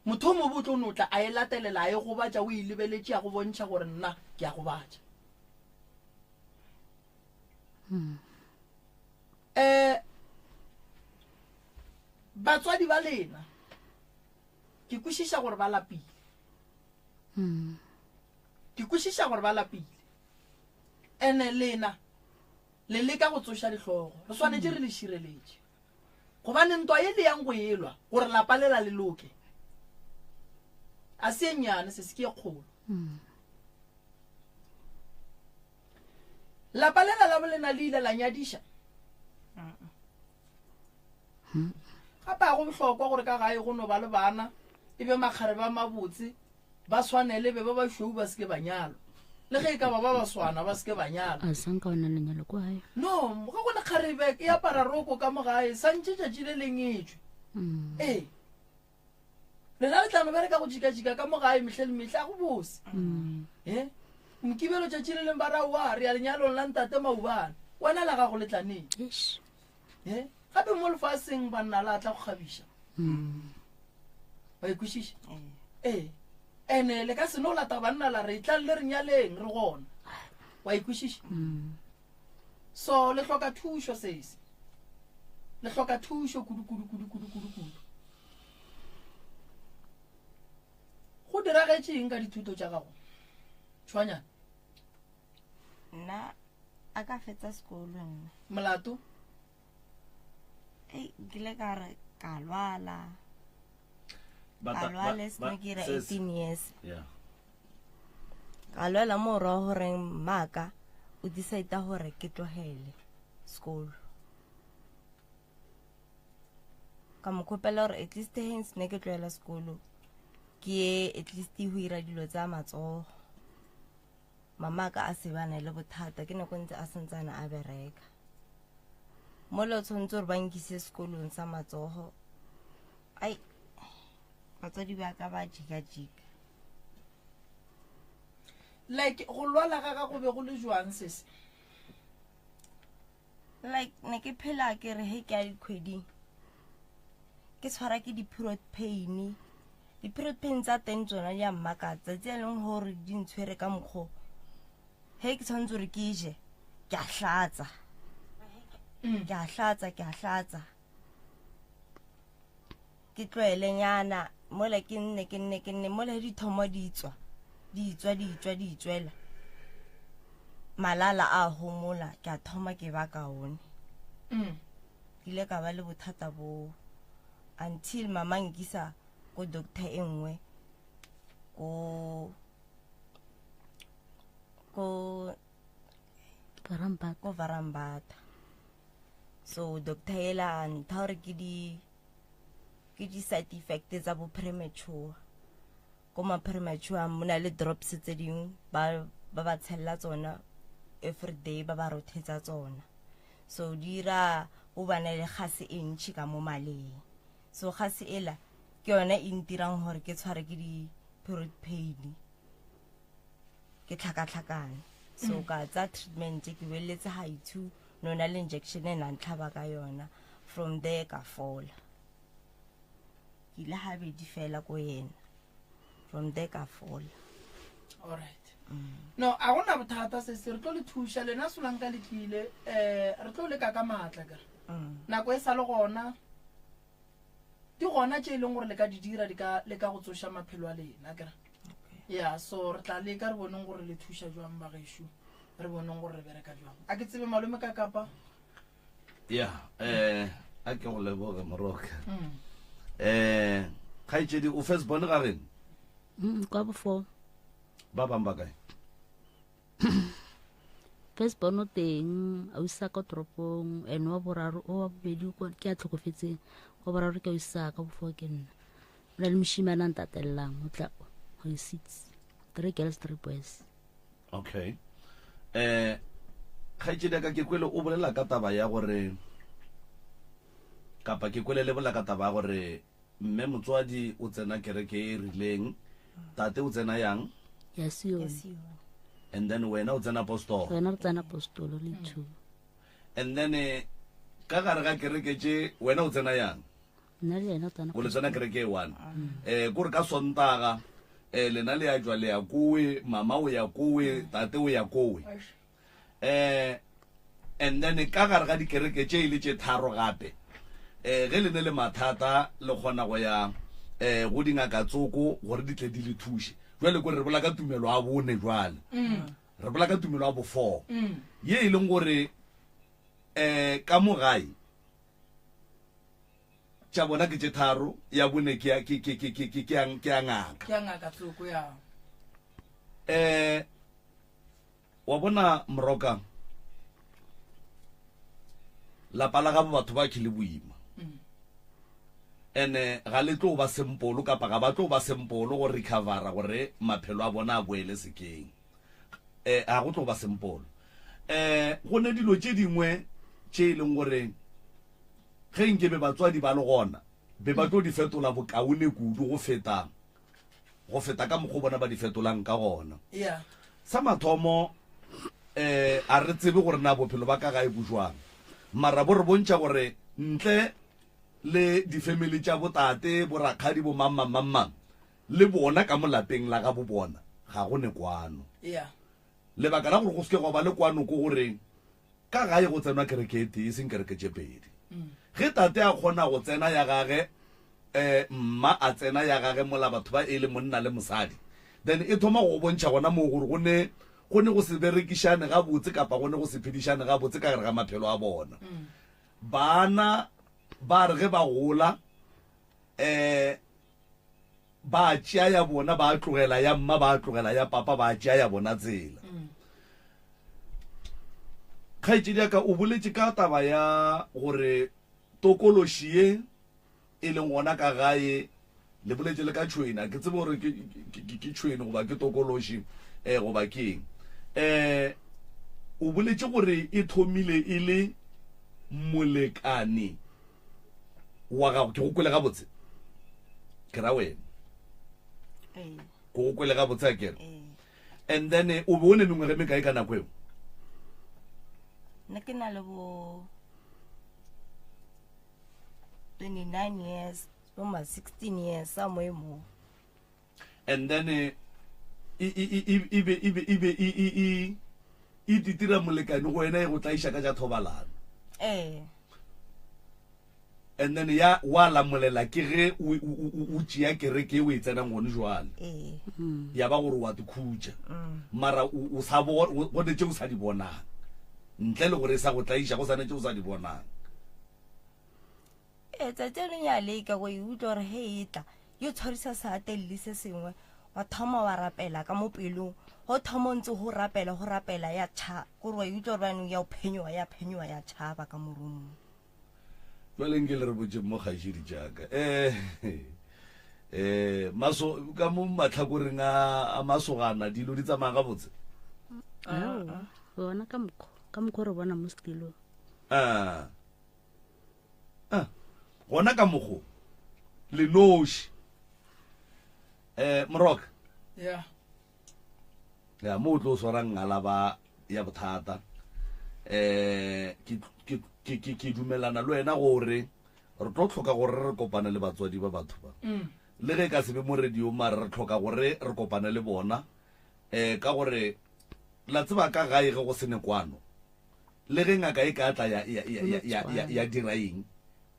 Speaker 2: motho o mobe o tlo no tla a e latelela, a e gobatša, o e lebeletše a go bontšha gore nna ke a gobatša. um batswadi ba lena ke kwešiša gore ba lapile hmm. ke kwešiša gore ba lapile ene lena le leka go tsoša dihlogo re swanetše re le šireletše gobane ntwa ye le yang go elwa gore lapa lela le loke a se e nnyane se se ke e kgolo hmm. Lapa lela la bolena le ile la nyadiša. Gape a go bohlokwa gore ka gae go no ba le bana e be makgarebe a mabotse ba swanele be ba bašweu ba seke ba nyalwa le ge e ka ba ba baswana ba seke ba nyalwa.
Speaker 3: A sanka ona lenyalo kwa gae.
Speaker 2: No, ga go le kgarebe e apara roko ka mo gae santše tšatši le leng e tšwe. Mm. Ee. Lena le tla no bereka go jikajika ka mo gae mehle le mehle, a go bose. Mm. E? Mokibelo tšatši le leng ba ra wa re ya lenyalong la ntate Maubane. Wena la gago le tla neng?
Speaker 3: Eish.
Speaker 2: E? Gape mo lefaseng banna la tla go kgabiša.
Speaker 3: Mm.
Speaker 2: Wa ikwešiša? Ee. Ene le ka se no lata banna la re tlang le re nyaleng re gona. Wa ikwešiša?
Speaker 3: Mm.
Speaker 2: So le hloka thušo sesi. Le hloka thušo kudu kudu kudu kudu kudu kudu. Go diragetše eng ka dithuto tša gago? Tšhwanyana.
Speaker 4: Nna a ka fetsa sekolo nna.
Speaker 2: Molato?
Speaker 4: Ei, nkile ka re ka lwala. Ka lwala se ke ira 18 years.
Speaker 1: Yeah.
Speaker 4: Ka lwala mo ra goreng mmaka o decide gore ke tlogele sekolo. Ka mo kgopela gore at least hence ne ke tlogela sekolo ke ye at least go ira dilo tsa matsogo. Mama ka a se bana le bothata ke nako ntse a santsane a bereka. Mo le tshwanetse gore ba nkise sekolong sa matsogo. Ai batswadi ba ka ba jika-jika.
Speaker 2: Like go lwala ga gago be go le jwang sese?
Speaker 4: Like ne ke phela ke re he ke ya dikgweding ke tshwara ke di-period pain. Di-period pain tsa teng tsona di a mmakatsa tse e leng gore di ntshwere ka mokgwa he ke tshwanetse gore ke je ke a hlatsa ke a hlatsa ke a hlatsa ke tlwaelenyana mola ke nne ke nne ke nne mola di thomo di tswa di tswa di tswa di tswela malala a homola ke a thoma ke ba kaone
Speaker 2: mm.
Speaker 4: ke ile ka ba le bothata boo until mama nkisa ko doctor e nngwe. Ko ko
Speaker 3: Varambata.
Speaker 4: Ko Varambata. So doctor ela a ntha gore ke di ke di side effect tsa bo premature. Ko ma premature mo na le drops tse dingwe ba ba ba tshella tsona every day ba ba rothetsa tsona. So di ira o bana le gase e ntšhi ka mo maleng. So gase ela ke yone e ntirang gore ke tshware ke di period pain. Ke tlhakatlhakane. So ka tsa treatment ke weletse high two no na le injection e nang tlhaba ka yona. From there ka fola. Ke ile habedi fela ko yena. From there ka fola.
Speaker 2: All right. No, a gona bothata se se re tlo le thuša lena solang ka le tlile eh re tlo leka ka maatla ka. Nako e sa le gona. Di gona tše e leng gore le ka di dira di ka le ka go tsoša maphelo a lena kere. Ya so re tla leka re boneng gore le thuša jwang bagešo re boneng gore re bereka jwang. A ke tsebe malome ka kapa.
Speaker 1: Ya eh a ke go leboge moroka. Eh kgaetšedi o first born ga reng?
Speaker 3: Kwa bofo.
Speaker 1: Ba bang ba kae?
Speaker 3: First born o teng a usa ka toropong and wa boraro o wa bobedi ke a tlhokofetseng wa boraro ke a usa ka bofo ke nna. O na le moshimane a ntatellang o tla go six three girls three boys.
Speaker 1: Okay. Eh kgaetšedi ka ke kwele o bolela ka taba ya gore kapa ke kwele le bolela ka taba ya gore mme motswadi o tsena kereke e rileng tate o tsena yang
Speaker 3: ya Sione
Speaker 1: and then wena o tsena apostolo
Speaker 3: wena re tsena apostolo le two
Speaker 1: and then eh, ka gare ga kereke tše wena o tsena yang
Speaker 3: nna le yena o tsena
Speaker 1: o le tsena kereke e one eh kore ka sontaga eh lena le ya jwa le ya kowe mama o ya kowe tate o ya kowe eh and then ka gare ga dikereke tše e le tše tharo gape eh ge le ne le mathata le kgona go ya eh go dingaka tsoko gore di tle di le thuše jwale kore re bola ka tumelo a bone jwale re bola ka tumelo a bofo ye e leng gore eh ka mo gae tša bona ke tše tharo ya bone ke ya ke ke ke ke ke ya ngaka
Speaker 2: ke ya ngaka tsoko ya
Speaker 1: eh Wa bona Moroka, lapa la gabo batho ba ke le boima. Ene ga le tlo ba sempolo kapa ga ba tlo ba sempolo go recovera gore maphelo a bona a boele sekeng. Eh ga go tlo ba sempolo. Eh go ne dilo tše dingwe tše e leng gore ge nke be batswadi ba le gona be ba tlo di fetola bokaone kudu go feta go feta ka mokgwa bona ba di fetolang ka gona.
Speaker 2: Yeah.
Speaker 1: Sa mathomo eh a re tsebe gore na bophelo ba ka gae bo jwang. Mara bo re bontšha gore ntle le difemili tša botate, borakgadi, bo mang mang mang mang, le bona ka mo lapeng la ga bo bona ga go ne kwano.
Speaker 2: Yeah.
Speaker 1: Lebaka la gore go se ke gwa ba le kwano ke gore Ka gae go tsenwa kereke e tee, e seng kereke tše pedi. Ge tate a kgona go tsena ya gage, um mma a tsena ya gage mola batho ba e le monna le mosadi, then e thoma go go bontšha gona moo gore go ne go ne go se berekišane gabotse kapa go ne go se phedišane gabotse ka gare ga maphelo a bona. Bana ba re ge ba gola, um Ba tšea ya bona, ba tlogela ya mma, ba tlogela ya papa, ba tšea ya bona tsela. Kgaetšedi ya ka o boletše ka taba ya gore tokološi ye e leng gona ka gae, le boletše le ka tšhwene, a ke tsebe gore ke, ke, ke, ke tšhwene goba ke tokološi eh, goba ke eng. Eh, o boletše gore e thomile e le molekane wa gago ke go kwele gabotse ke ra wena
Speaker 4: Ee,
Speaker 1: ke go kwele gabotse a kere
Speaker 4: ee.
Speaker 1: and then eh, o be o ne mengwaga e mekae ka nako eo
Speaker 4: nna ke na le bo 29 years bo ma 16 years somewhere mo
Speaker 1: and then eh, e e e e e be e be e be e e e e titira molekane go wena e go tlaiša ka tša thobalano
Speaker 4: ee
Speaker 1: and then ya wa lamolela ke ge o o- o- o tšea kereke e o e tsenang gone jwale
Speaker 4: ee
Speaker 1: ya ba gore wa te khutša mara o o sa bo go ne tše o sa di bonang ntle le gore e sa go tlaiša go sa ne tše o sa di bonang
Speaker 4: Ee, tsatsi le ya leka go e utlwa gore he e tla yo tshwarisa seatelli se sengwe. Wa thoma wa rapela ka mo pelong. Go thoma o ntse go rapela, go rapela ya tšha, kore wa e utlwa gore banong ya o phenyoga, ya phenyoga, ya tšhaba ka morumong.
Speaker 1: Jwale nke le re botšeng mo kgaetšedi tšaka. Eh, eh, maso, ka mo matlhakoreng a, a masogana dilo di tsamaya gabotse?
Speaker 3: Aowa, gona ka mokgwa, ka mokgwa re bona mo setilong.
Speaker 1: Ah. Ah, gona ka mokgo, le noši. Eh, Moroka.
Speaker 2: Yeah.
Speaker 1: Ya, mo o tlo swara ngalaba ya bothata. Eh, ke, ke, ke, ke, ke dumelana le wena gore re tlo tlhoka gore re kopane le batswadi ba batho ba. Le ge e ka se be mo radio mare re tlhoka gore re kopane le bona. Eh, ka gore la tseba ka gae ge go se ne kwano. Le ge ngaka e ka tla ya, ya, ya, ya, ya, ya, ya dira eng,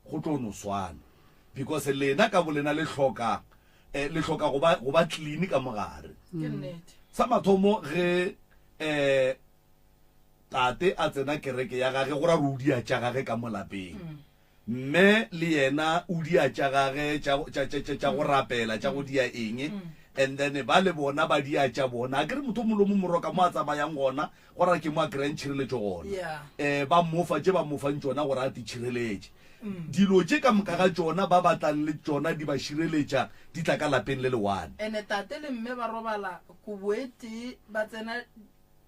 Speaker 1: go tlo no swana. Because lena ka bolena le hloka eh, le hloka go ba, go ba clean ka mogare.
Speaker 2: Ke nnete.
Speaker 1: Sa mathomo ge eh, tate a tsena kereke ya gage go ra gore o dia tša gage ka mo lapeng. Mme le yena o dia tša gage tša, tša, tša, tša, tša go rapela, tša go dia eng, and then ba le bona ba dia tša bona. Akere motho o mongwe le o mongwe moroka mo a tsamayang gona, go ra ke mo a kry-ang tšhireletšo gona.
Speaker 2: Yeah.
Speaker 1: Eh, ba mo fa tše ba mo fang tšona gore a titšhireletše. Dilo tše ka moka ga tšona ba batlang le tšona di ba šireletša, di tla ka lapeng le le one.
Speaker 2: Ene tate le mme ba robala kobo e tee, ba tsena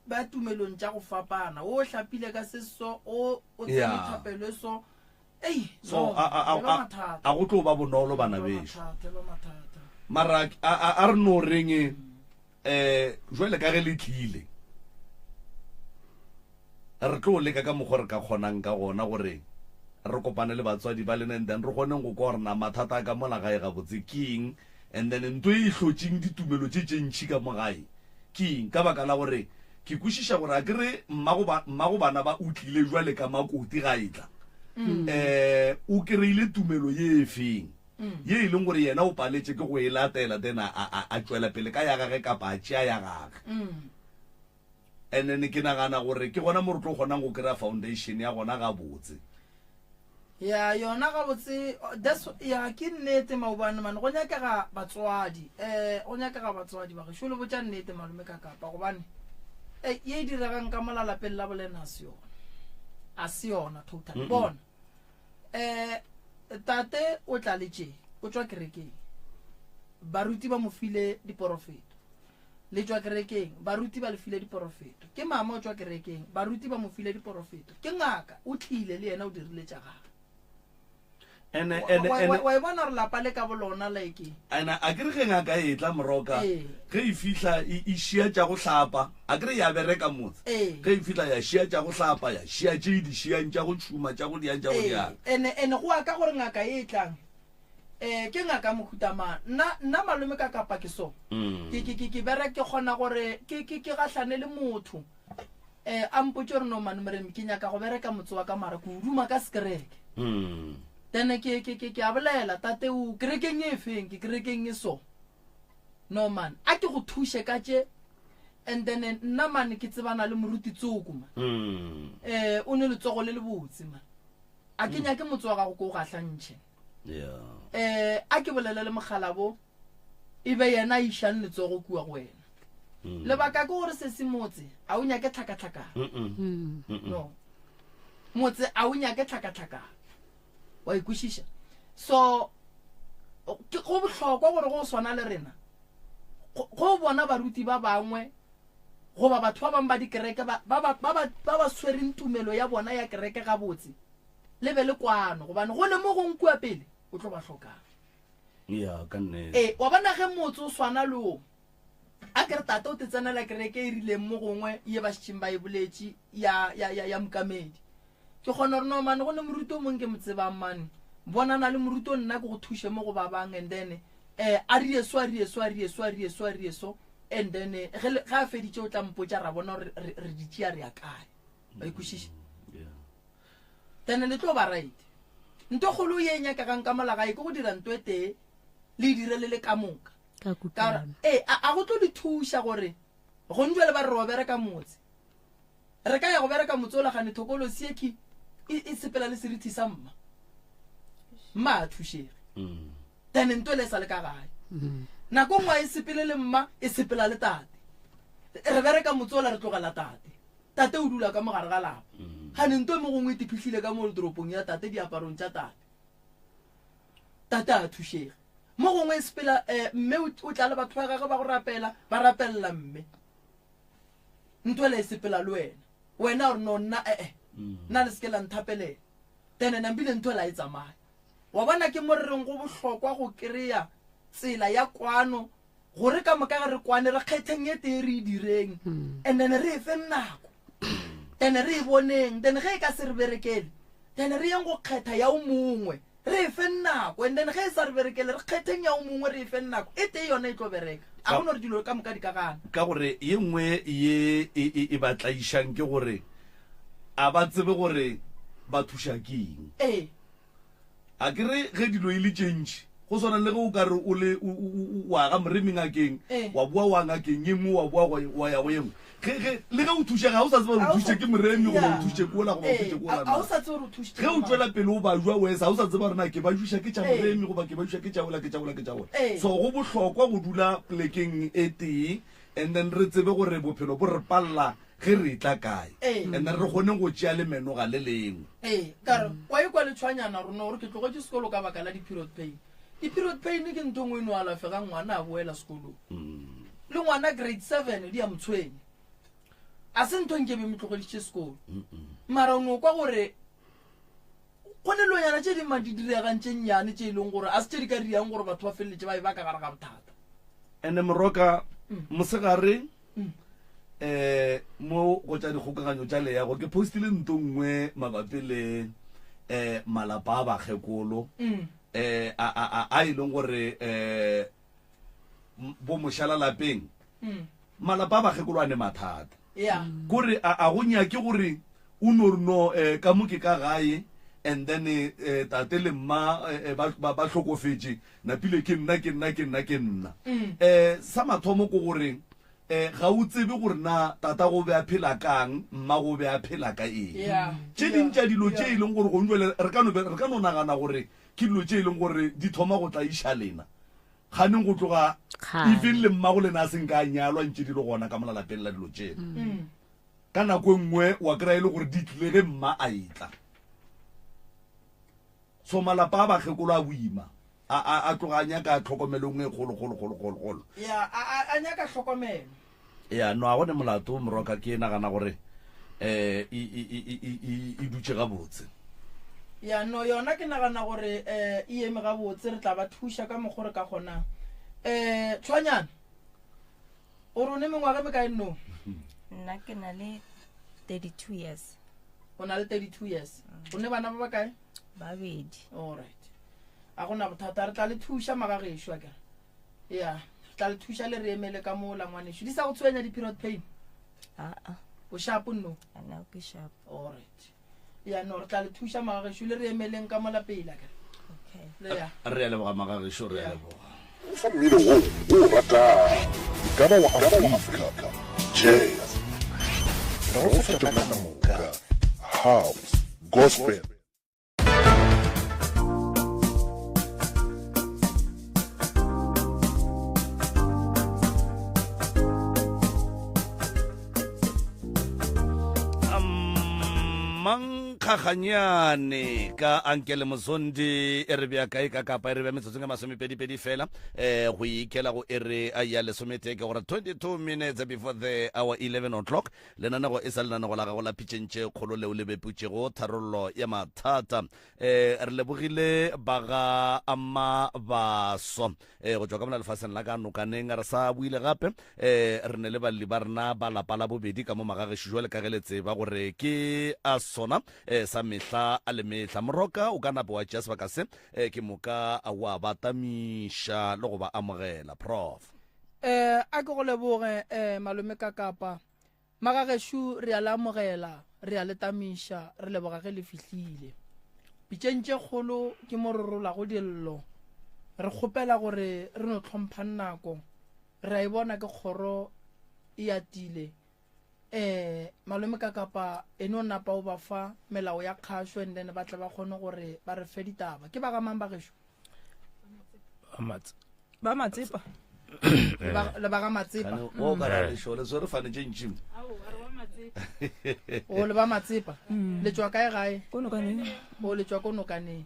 Speaker 2: ba tumelong tša go fapana. O hlapile ka se so, o o tsene
Speaker 1: Yeah.
Speaker 2: thapelo e so. Ei,
Speaker 1: So,
Speaker 2: no,
Speaker 1: a, a, a,
Speaker 2: e ba
Speaker 1: a,
Speaker 2: mathata.
Speaker 1: a go tlo ba bonolo
Speaker 2: E ba
Speaker 1: bana bešo.
Speaker 2: mathata, e ba mathata.
Speaker 1: Mara a, a, a re no reng eh jwale ka ge le tlile re tlo leka ka mokgwa re ka kgonang ka gona gore re kopane le batswadi ba lena and then re kgoneng go kwa gore na mathata a ka mola gae gabotse ke eng and then nto e hlotšeng ditumelo tše tše ntšhi ka mo gae ke eng ka baka la gore ke kwešiša gore a ke re mmago ba mmago bana ba o tlile jwale ka makoti ga e tla um o kry-ile tumelo ye e feng ye e leng gore yena o paletše ke go e latela then a, a, a tšwela pele ka ya gage kapa a tšea ya gage. And then ke nagana gore ke gona mo re tlo kgonang go kry-a foundation ya gona gabotse.
Speaker 2: Ya yona gabotse that's ya ke nnete maobane mane go nyakega batswadi eh go nyakega batswadi ba gešo le botša nnete malome ka kapa gobane eh ye e diregang ka mola lapeng la bolena a se yona a se yona totally bona Eh, tate o tla le tše, o tšwa kerekeng. Baruti ba mo file diporofeto. Le tšwa kerekeng, baruti ba le file diporofeto. Ke mama o tšwa kerekeng, baruti ba mo file diporofeto. Ke ngaka, o tlile le yena o dirile tša gagwe.
Speaker 1: Ene,
Speaker 2: Wa-
Speaker 1: ene,
Speaker 2: wa-
Speaker 1: ene,
Speaker 2: wa- wa e bona gore lapa le ka bolona like
Speaker 1: ene a ke re ge ngaka e tla moroka
Speaker 2: Ee.
Speaker 1: ge e fihla e, e šia tša go hlapa A ke re ya bereka motse?
Speaker 2: Ee.
Speaker 1: Ge e fihla ya šia tša go hlapa, ya šia tše e di šiang, tša go tšhuma, tša go diang, tša go
Speaker 2: Ee.
Speaker 1: diang.
Speaker 2: Ene, ene go ya ka gore ngaka ye e tlang, eh, ke ngaka ya mohuta mang. Nna, nna malome ka kapa ke so. Ke, ke, ke, ke berek, ke kgona gore ke, ke, ke gahlane le motho, eh, a mpotše gore no man Moremi, ke nyaka go bereka motse wa ka mara ke o duma ka sekereke. Then ke, ke, ke, ke a bolela, tate o kerekeng e feng? Ke kerekeng e so. No man, a ke go thuše ka tše and then nna man ke tsebana le moruti tsoko man.
Speaker 1: Mm.
Speaker 2: Eh o ne letsogo le le botse man. A ke nyake motse wa gago ko o gahlantšhe.
Speaker 1: Yeah.
Speaker 2: Eh a ke bolele le mogalabo e be yena a išang letsogo kua go wena.
Speaker 1: Mm.
Speaker 2: Lebaka ke gore se se motse a o nyake tlhakatlhakano.
Speaker 1: Mm -mm.
Speaker 2: No. Motse a o nyake tlhakatlhakano. Wa ikwešiša? So ke go bohlokwa gore go swana le rena go bona baruti ba bangwe goba batho ba bangwe ba dikereke ba ba ba ba ba swereng tumelo ya bona ya kereke gabotse le be le kwano gobane go ne mo gong kua pele o tlo ba hlokang.
Speaker 1: Ya, ka nnete.
Speaker 2: Ee, wa bona ge motse o swana le wo a ke re tate o te tsenela kereke e rileng mo gongwe ye ba šetšeng ba e boletše ya, ya, ya, ya mokamedi. Ke kgona gore no mane go ne moruti o mongwe ke mo tsebang mane, bonana le moruti o nna ke go thuše mo go ba bang and then eh, a rie so, a rie so, a rie so, a rie so, a rie so and then eh, ge le- ge a feditše o tla mpotša ra bona gore re, re di tšea re ya kae. Wa ikwešiša?
Speaker 1: Yeah.
Speaker 2: Then le tlo ba right. Nto kgolo ye e nyakegang ka mola gae ke go dira nto e tee le e dire le le ka moka.
Speaker 3: Ka
Speaker 2: Ka gore
Speaker 3: kutlwano.
Speaker 2: ee, a, a go tlo le thuša gore gong jwale ba re ro bereka motse. Re ka ya go bereka motse ola gane thokolosi ye ke e, e sepela le serithi sa mma. Mma a thušege.
Speaker 1: Mm.
Speaker 2: Then nto le e sa le ka gae. Nako nngwe a e sepele le mma, e sepela le tate. Re bereka motse ola re tlogela tate. Tate o dula ka mo gare ga lapa. Gane nto mo gongwe e tiphihlile ka mo toropong ya tate, diaparong tša tate. Tate a thušege. Mo gongwe e sepela eh, mme o tla le batho ba gagwe ba go rapela, ba rapelela mme. Ntho ela e sepela le wena. Wena o re no nna eh eh. Nna le seke la nthapelela. Then nambile ntho ela e tsamaya. Wa bona ke mo re reng go bohlokwa go kry-a tsela ya kwano gore ka moka ge re kwane re kgetheng e tee re e direng and then re e feng nako then re e boneng then ge e ka se re berekele then re yeng go kgetha ya o mongwe re e feng nako and then ge e sa re berekele re kgetheng ya o mongwe re e feng nako e tee yona e tlo bereka a go no re dilo ka moka di ka gana.
Speaker 1: Ka gore ye nngwe ye e, e, e ba tlaišang ke gore a ba tsebe gore ba thuša ke eng.
Speaker 2: Ee.
Speaker 1: A ke re ge dilo e le tše ntši, go swana le ge o ka re o le o, o, o, wa ga moremi ngakeng,
Speaker 2: Ee.
Speaker 1: wa boa wa ngakeng ye nngwe, wa boa gwa, wa ya go ye nngwe. Ge, ge, le ge o thušega, ga o sa tseba gore
Speaker 2: Ga
Speaker 1: o
Speaker 2: o sa-
Speaker 1: thušitše ke moremi goba o
Speaker 2: Yeah.
Speaker 1: thušitše ke ola goba o
Speaker 2: Ee,
Speaker 1: thušitše ke ola
Speaker 2: a-
Speaker 1: na.
Speaker 2: a o sa tsebe gore o thušitše
Speaker 1: Ge o
Speaker 2: ke mang.
Speaker 1: tšwela pele o bajwa wesa, ga o sa tseba gore na ke bajuša ke tša
Speaker 2: Ee.
Speaker 1: moremi goba ke bajuša ke tša ola, ke tša ola, ke tša ola.
Speaker 2: Ee.
Speaker 1: So go bohlokwa go dula polekeng e tee and then re tsebe gore bophelo bo re palela ge re etla kae
Speaker 2: Ee.
Speaker 1: and then re kgone go tšea lemenoga le lengwe.
Speaker 2: Ee, ka re, wa ikwa letshwanyana rona gore ke tlogetše sekolo ka baka la di-period pain. Di-period pain ke ntho engwe e no alafegang ngwana a boela sekolong. Le ngwana grade seven di a mo tshwenya. A se ntho nke be mo tlogeditše sekolo. Mara o no kwa gore go ne dilonyana tše dingwe di diregang tše nnyane tše e leng gore a se tše di ka dirang gore batho ba feleletše ba e ba ka gare ga bothata.
Speaker 1: Ene Moroka, mosegare eh mo go tša dikgokaganyo tša leago ke postile nto nngwe mabapi le eh malapa a bakgekolo eh a a a a e leng gore eh bo mošala lapeng malapa a bakgekolo a ne mathata
Speaker 2: Yeah.
Speaker 1: kore a a go nyake gore o no re no eh, ka mo ke ka gae and then eh, tate le mma eh, ba, ba, ba hlokofetše napile ke nna ke nna ke nna ke nna eh sa mathomo ke gore eh ga o tsebe gore na tata go be a phela kang mma go be a phela ka eng
Speaker 2: Yeah.
Speaker 1: tše ding tša dilo tše
Speaker 2: Yeah.
Speaker 1: e leng gore gong jwale re ka no be- re ka no nagana gore ke dilo tše e leng gore di thoma go tlaiša lena kganeng go tloga
Speaker 3: Kgale.
Speaker 1: even le mmago lena a seng ka a nyalwa ntše di le gona ka mola lapeng la dilo tšena ka nako e nngwe wa kry-a e le gore di tlile ge mma a etla so malapa a bakgekolo a boima a, a, a tloga a nyaka tlhokomelo nngwe e kgolo kgolo kgolo kgolo kgolo
Speaker 2: Ya, a a a nyaka tlhokomelo.
Speaker 1: ya no a gone molato moroka ke nagana gore um e, e, e, e, e, e dutše gabotse
Speaker 2: Ya no yona ke nagana gore eh e eme gabotse re tla ba thuša ka mokgo re ka kgonang. Eh Tshwanyana o re o ne mengwaga e mekae no?
Speaker 4: Nna ke na le 32 years.
Speaker 2: O na le 32 years. O ne bana ba bakae?
Speaker 4: Babedi.
Speaker 2: All right. A gona bothata re tla le thuša magagešo akere. Ya, re tla le thuša le re emele ka mola ngwanešu. Di sa go tshwenya di-period pain?
Speaker 4: Aa,
Speaker 2: O sharp no?
Speaker 4: ana ke sharp.
Speaker 2: All right. Ya no re tla le thuša magagešo le re emeleng ka mola pele akere.
Speaker 4: Okay.
Speaker 2: Le ya.
Speaker 1: Re a leboga magagešo, re a leboga.
Speaker 6: Go fa mmino wo o o ratago, e ka ba wa Afrika, jazz, re go fa tšona ka moka, house, gospel.
Speaker 1: Mankgaganyane ka Ankele Mozondi e re bea kae ka kapa e re bea metsotsong e masomepedipedi fela um go ikela go ere ya lesometee ke gore 22 minutes before the hour 11 o'clock. Lenanego e sa lenanego la gago la pitšeng tše kgolo leo le beputšego tharollo ya mathata. Um re lebogile ba ga Mabaso um go tšwa ka mona lefaseng la ka nokaneng. Re sa buile gape um re ne le balli ba rena ba lapa la bobedi ka mo magagešo jwale ka ge le tseba gore ke a sona um sa mehla a le mehla. Moroka o ka napa wa tšea sebaka se um ke moka wa ba tamiša le go ba amogela. Prof.
Speaker 2: Eh, a ke go leboge eh, malome Kakapa. Magagešo re a le amogela, re a le tamiša, re leboga ge le fihlile. Pitšeng tše kgolo ke mo re rolago dillo. Re kgopela gore re no hlomphang nako. Re a e bona ke kgoro e atile. Eh, malome Kakapa ene o napa o ba fa melao ya kgašo and then ba tle ba kgone gore ba re fe ditaba. Ke ba ga mang bagešo?
Speaker 7: Ba Matse. Ba Matsepa.
Speaker 2: Le ba ga Matsepa.
Speaker 1: O ka ra lešole swere fane tše ntši.
Speaker 2: O le ba Matsepa. Le tšwa kae gae?
Speaker 7: Ko nokaneng.
Speaker 2: O le tšwa ko nokaneng.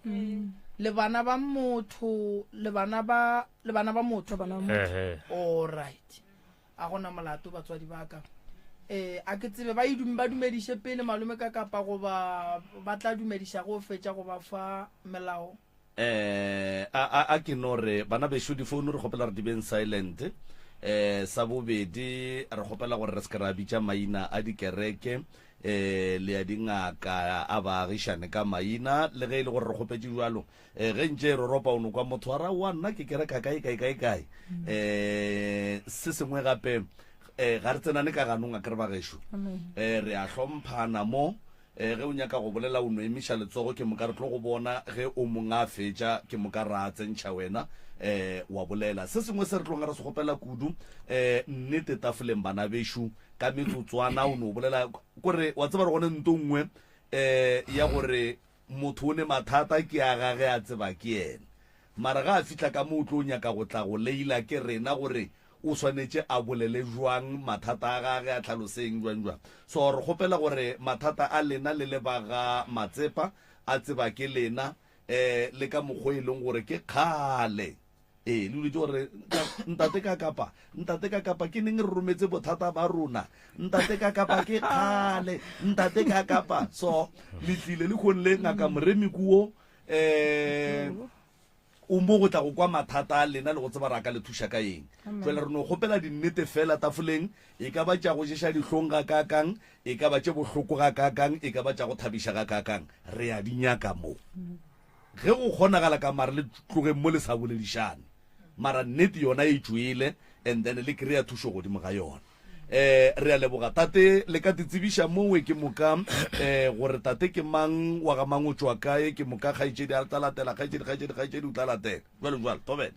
Speaker 2: Le bana ba motho, le bana ba le bana ba motho. All right. A gona molato batswadi ba ka. Eh a ke tsebe ba idum ba dumediše pele malome ka kapa goba ba tla dumediša go fetša go ba fa melao.
Speaker 1: Eh, a, a, a ke no re, bana bešo, difounu re kgopela re di beng silent. Eh, sa bobedi, re kgopela gore re se ke ra bitša maina a dikereke, eh, le a dingaka a baagišane ka maina, le ge e le gore re kgopetše bjalo. Eh, ge ntše e roropa o no kwa motho a ra, wa nna ke kereka kae, kae, kae, kae. Eh, se sengwe gape, eh, ga re tsenane ka ganong a ke re bagešo. Eh, re a hlomphana mo. Ee, ge o nyaka go bolela o no emiša letsogo ke moka re tlo go bona ge o mong a fetša ke moka ra tsentšha wena um wa bolela. Se sengwe se re tlong re se kgopela kudu um nnete tafoleng bana bešo ka metsotswana o no bolela kore wa tseba re gone nto nngwe um ya gore motho o ne mathata ke a gage a tseba ke yena Mara ga a fihla ka mo o tlo nyaka go tla go leila ke rena gore o swanetše a bolele bjang mathata a gage a hlaloseng bjang bjang. So re kgopela gore mathata a lena le le ba ga Matsepa a tseba ke lena eh le ka mokgo e leng gore ke kgale ee le dutše gore ntate ka kapa ntate ka kapa ke neng re rometse bothata ba rona ntate ka kapa ke kgale ntate ka kapa so le tlile le kgong le ngaka Moremi kuo um o mo go tla go kwa mathata a lena le go tseba re a ka le thuša ka eng. Jwale re no kgopela dinnete fela tafoleng, e ka ba tša go ješa dihlong gakaakang, e ka ba tše bohloko gakaakang, e ka ba tša go thabiša gakaakang, re a di nyaka mo. Ge go kgonagala ka mare le tlogeng mo le sa boledišane, mara nnete yona e tšwele and then le kry-a thušo godimo ga yona. Eh, re a leboga tate, le ka titsebiša mowe ke moka eh, gore tate ke mang wa ga mang o tšwa kae ke moka kgaetšedi a tla latela kgaetšedi kgaetšedi kgaetšedi o tla latela jwalo jwalo thobela.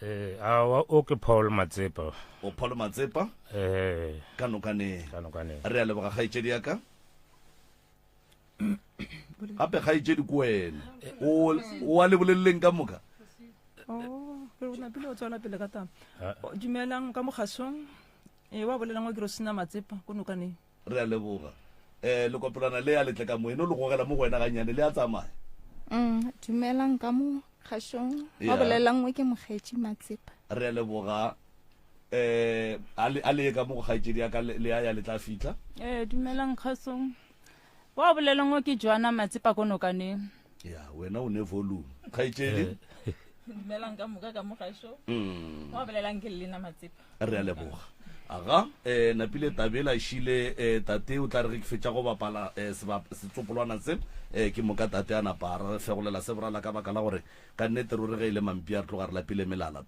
Speaker 8: Eh, awa o ke Paul Matsepa.
Speaker 1: O Paul Matsepa?
Speaker 8: Eh.
Speaker 1: Ka nokaneng.
Speaker 8: Ka nokaneng.
Speaker 1: Re a leboga kgaetšedi ya ka. Gape kgaetšedi ko wena. O o a le boleleleng ka moka?
Speaker 7: Oh, ke re napile o tswela pele ka taba. Dumelang ka mogasong. E wa bolelang wa ke Rosina Matsepa ko nokaneng.
Speaker 1: Re a leboga. Eh lekopelwana le a letle ka mo eno le gogela mo go wena ganyane le a tsamaya.
Speaker 9: Mm, dumelang ka mo kgašong. Wa bolelang o ke Mokgetši Matsepa.
Speaker 1: Re a leboga. Eh a le a le ka mo go kgaetšedi ya ka le a ya le tla fihla.
Speaker 10: Eh dumelang kgasong. Wa bolelang o ke Joana Matsepa ko nokaneng.
Speaker 1: Ya wena o ne volume. Kgaetšedi.
Speaker 10: Eh. Dumelang ka moka ka mo gašo. Mm. Wa bolelang ke Lena Matsepa.
Speaker 1: Re a leboga. Aga eh napile tabela šile eh tate o tla re ge ke fetša go bapala eh setsopolwana se eh ke moka tate a napa re fegolela se borala ka baka la gore ka nnete ruri ge e le mampia re tloga re lapile melala.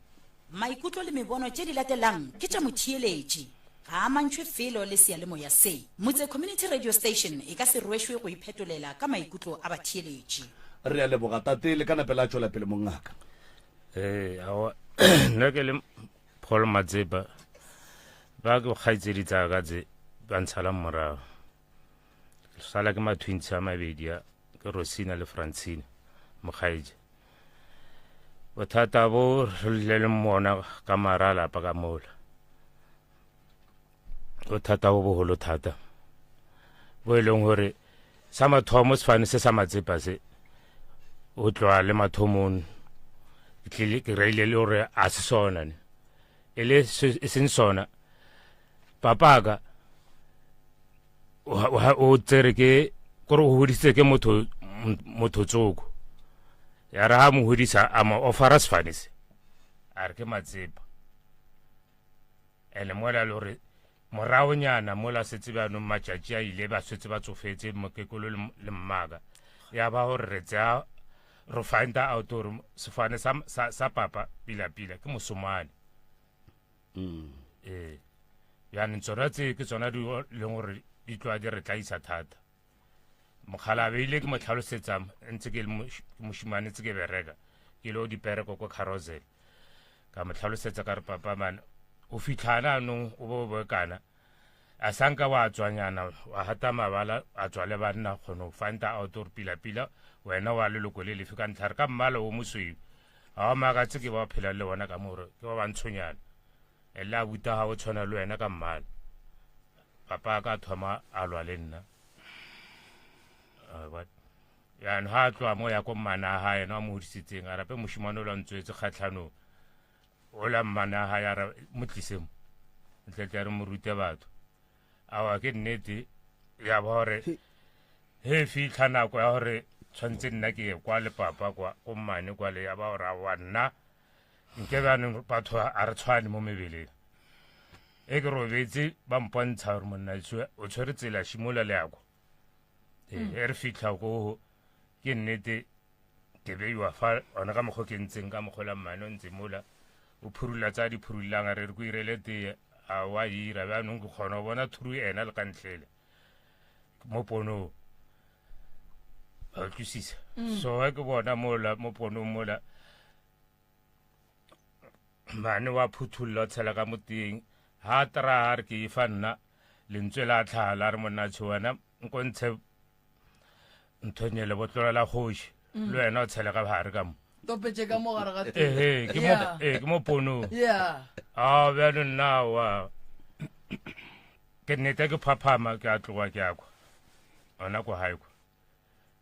Speaker 5: Maikutlo le mebono tše di latelang ke tša motheeletši. Ga a amantšhwe felo le seyalemoya se. Motse Community Radio Station e ka se rwešwe go iphetolela ka maikutlo a batheeletši.
Speaker 1: Re a leboga tate, le ka nape la tšwela pele mongaka.
Speaker 8: Ee, aowa nna ke le Paul Matsepa ba ke kgaitsedi tsa ka tse ba ntshalang morago sala ke matwins a mabedi a ke Rosina le Francina mokgaetše bothata bo re le le mona ka mara lapa ka mola bothata bo bogolo thata bo e leng gore sa mathomo sefane se sa matsepa se o tloa le mathomong tlile ke reile le gore a se sona ne e le e seng sona papaka o tsere ke kore o hodisitse ke motho motho tsoko ya re ha mo hodisa a mo ofara sefane se a re ke matsepa ene mola le gore moraonyana mola setse bjanong matšatši a ile ba setse ba tsofetse mokekolo le mmaka ya ba gore re tsaya re find out gore sefane sa, sa, sa papa pila-pila ke mosomane mm. ee jaanong tsona tse ke tsona di leng gore di tloa di re tlaisa thata mokgalabe ile ke mo tlhalosetsa ntse ke moshimane ntse ke bereka ke ile o dipereko ko carousel ka mo tlhalosetsa ka re papa man o fitlhana anong o bo boekana a sanka wa tswanyana wa hata mabala a tswa le banna kgone go find out gore pila-pila wena wa leloko le lefe ka ntlha re ka mmala o mosweu Ga o makatse ke ba phela le bona ka more ke ba bantshonyana. E le abuta ga o tshwana le wena ka mmala. Papa ka thoma a lwa le nna. Jaanong ga a tloa mo ya ko mmana a gae ena wa mo godisitseng a rape mošimane o la ntswetse kgatlhanong o la mmana a gae a ra mo tlise mo ntletle re mo rute batho awa ke nnete ya ba gore he fitlha nako ya gore tshwanetse nna ke ye kwa le papa kwa ko mmane kwa le ya ba gore awa nna nke bjanong batho a re tshwane mo mebeleng e ke robetse ba mpontsha gore monna o tshwere tsela šimola le yako ee mm. e re fitlha ko ke nnete ke beiwa fa ona ka mokgwa ke ntseng ka mokgwa la mmane o ntse mola o phurula tsa di phurulang a re re ko irele tee a wa ira bjanong ke kgona go bona thuru ena le ka ntlele mo ponong ba utlwisisa mm. so ke bona mola mo ponong mola mane wa phuthulla o tshela ka mo teng ha tra a re ke e fa nna lentswe la tlhaga la re monna tsho wena nko ntshe nthonyele botlola la kgoši mm. le wena o tshele ka gare ka mo
Speaker 2: topetse ka mo gare ga
Speaker 8: ehe ke mo ee ke mo ponong
Speaker 2: yeah
Speaker 8: a bjalo nna wa ke nnete ke phaphama ke a tloga ke ya kwa ona ko gae kwa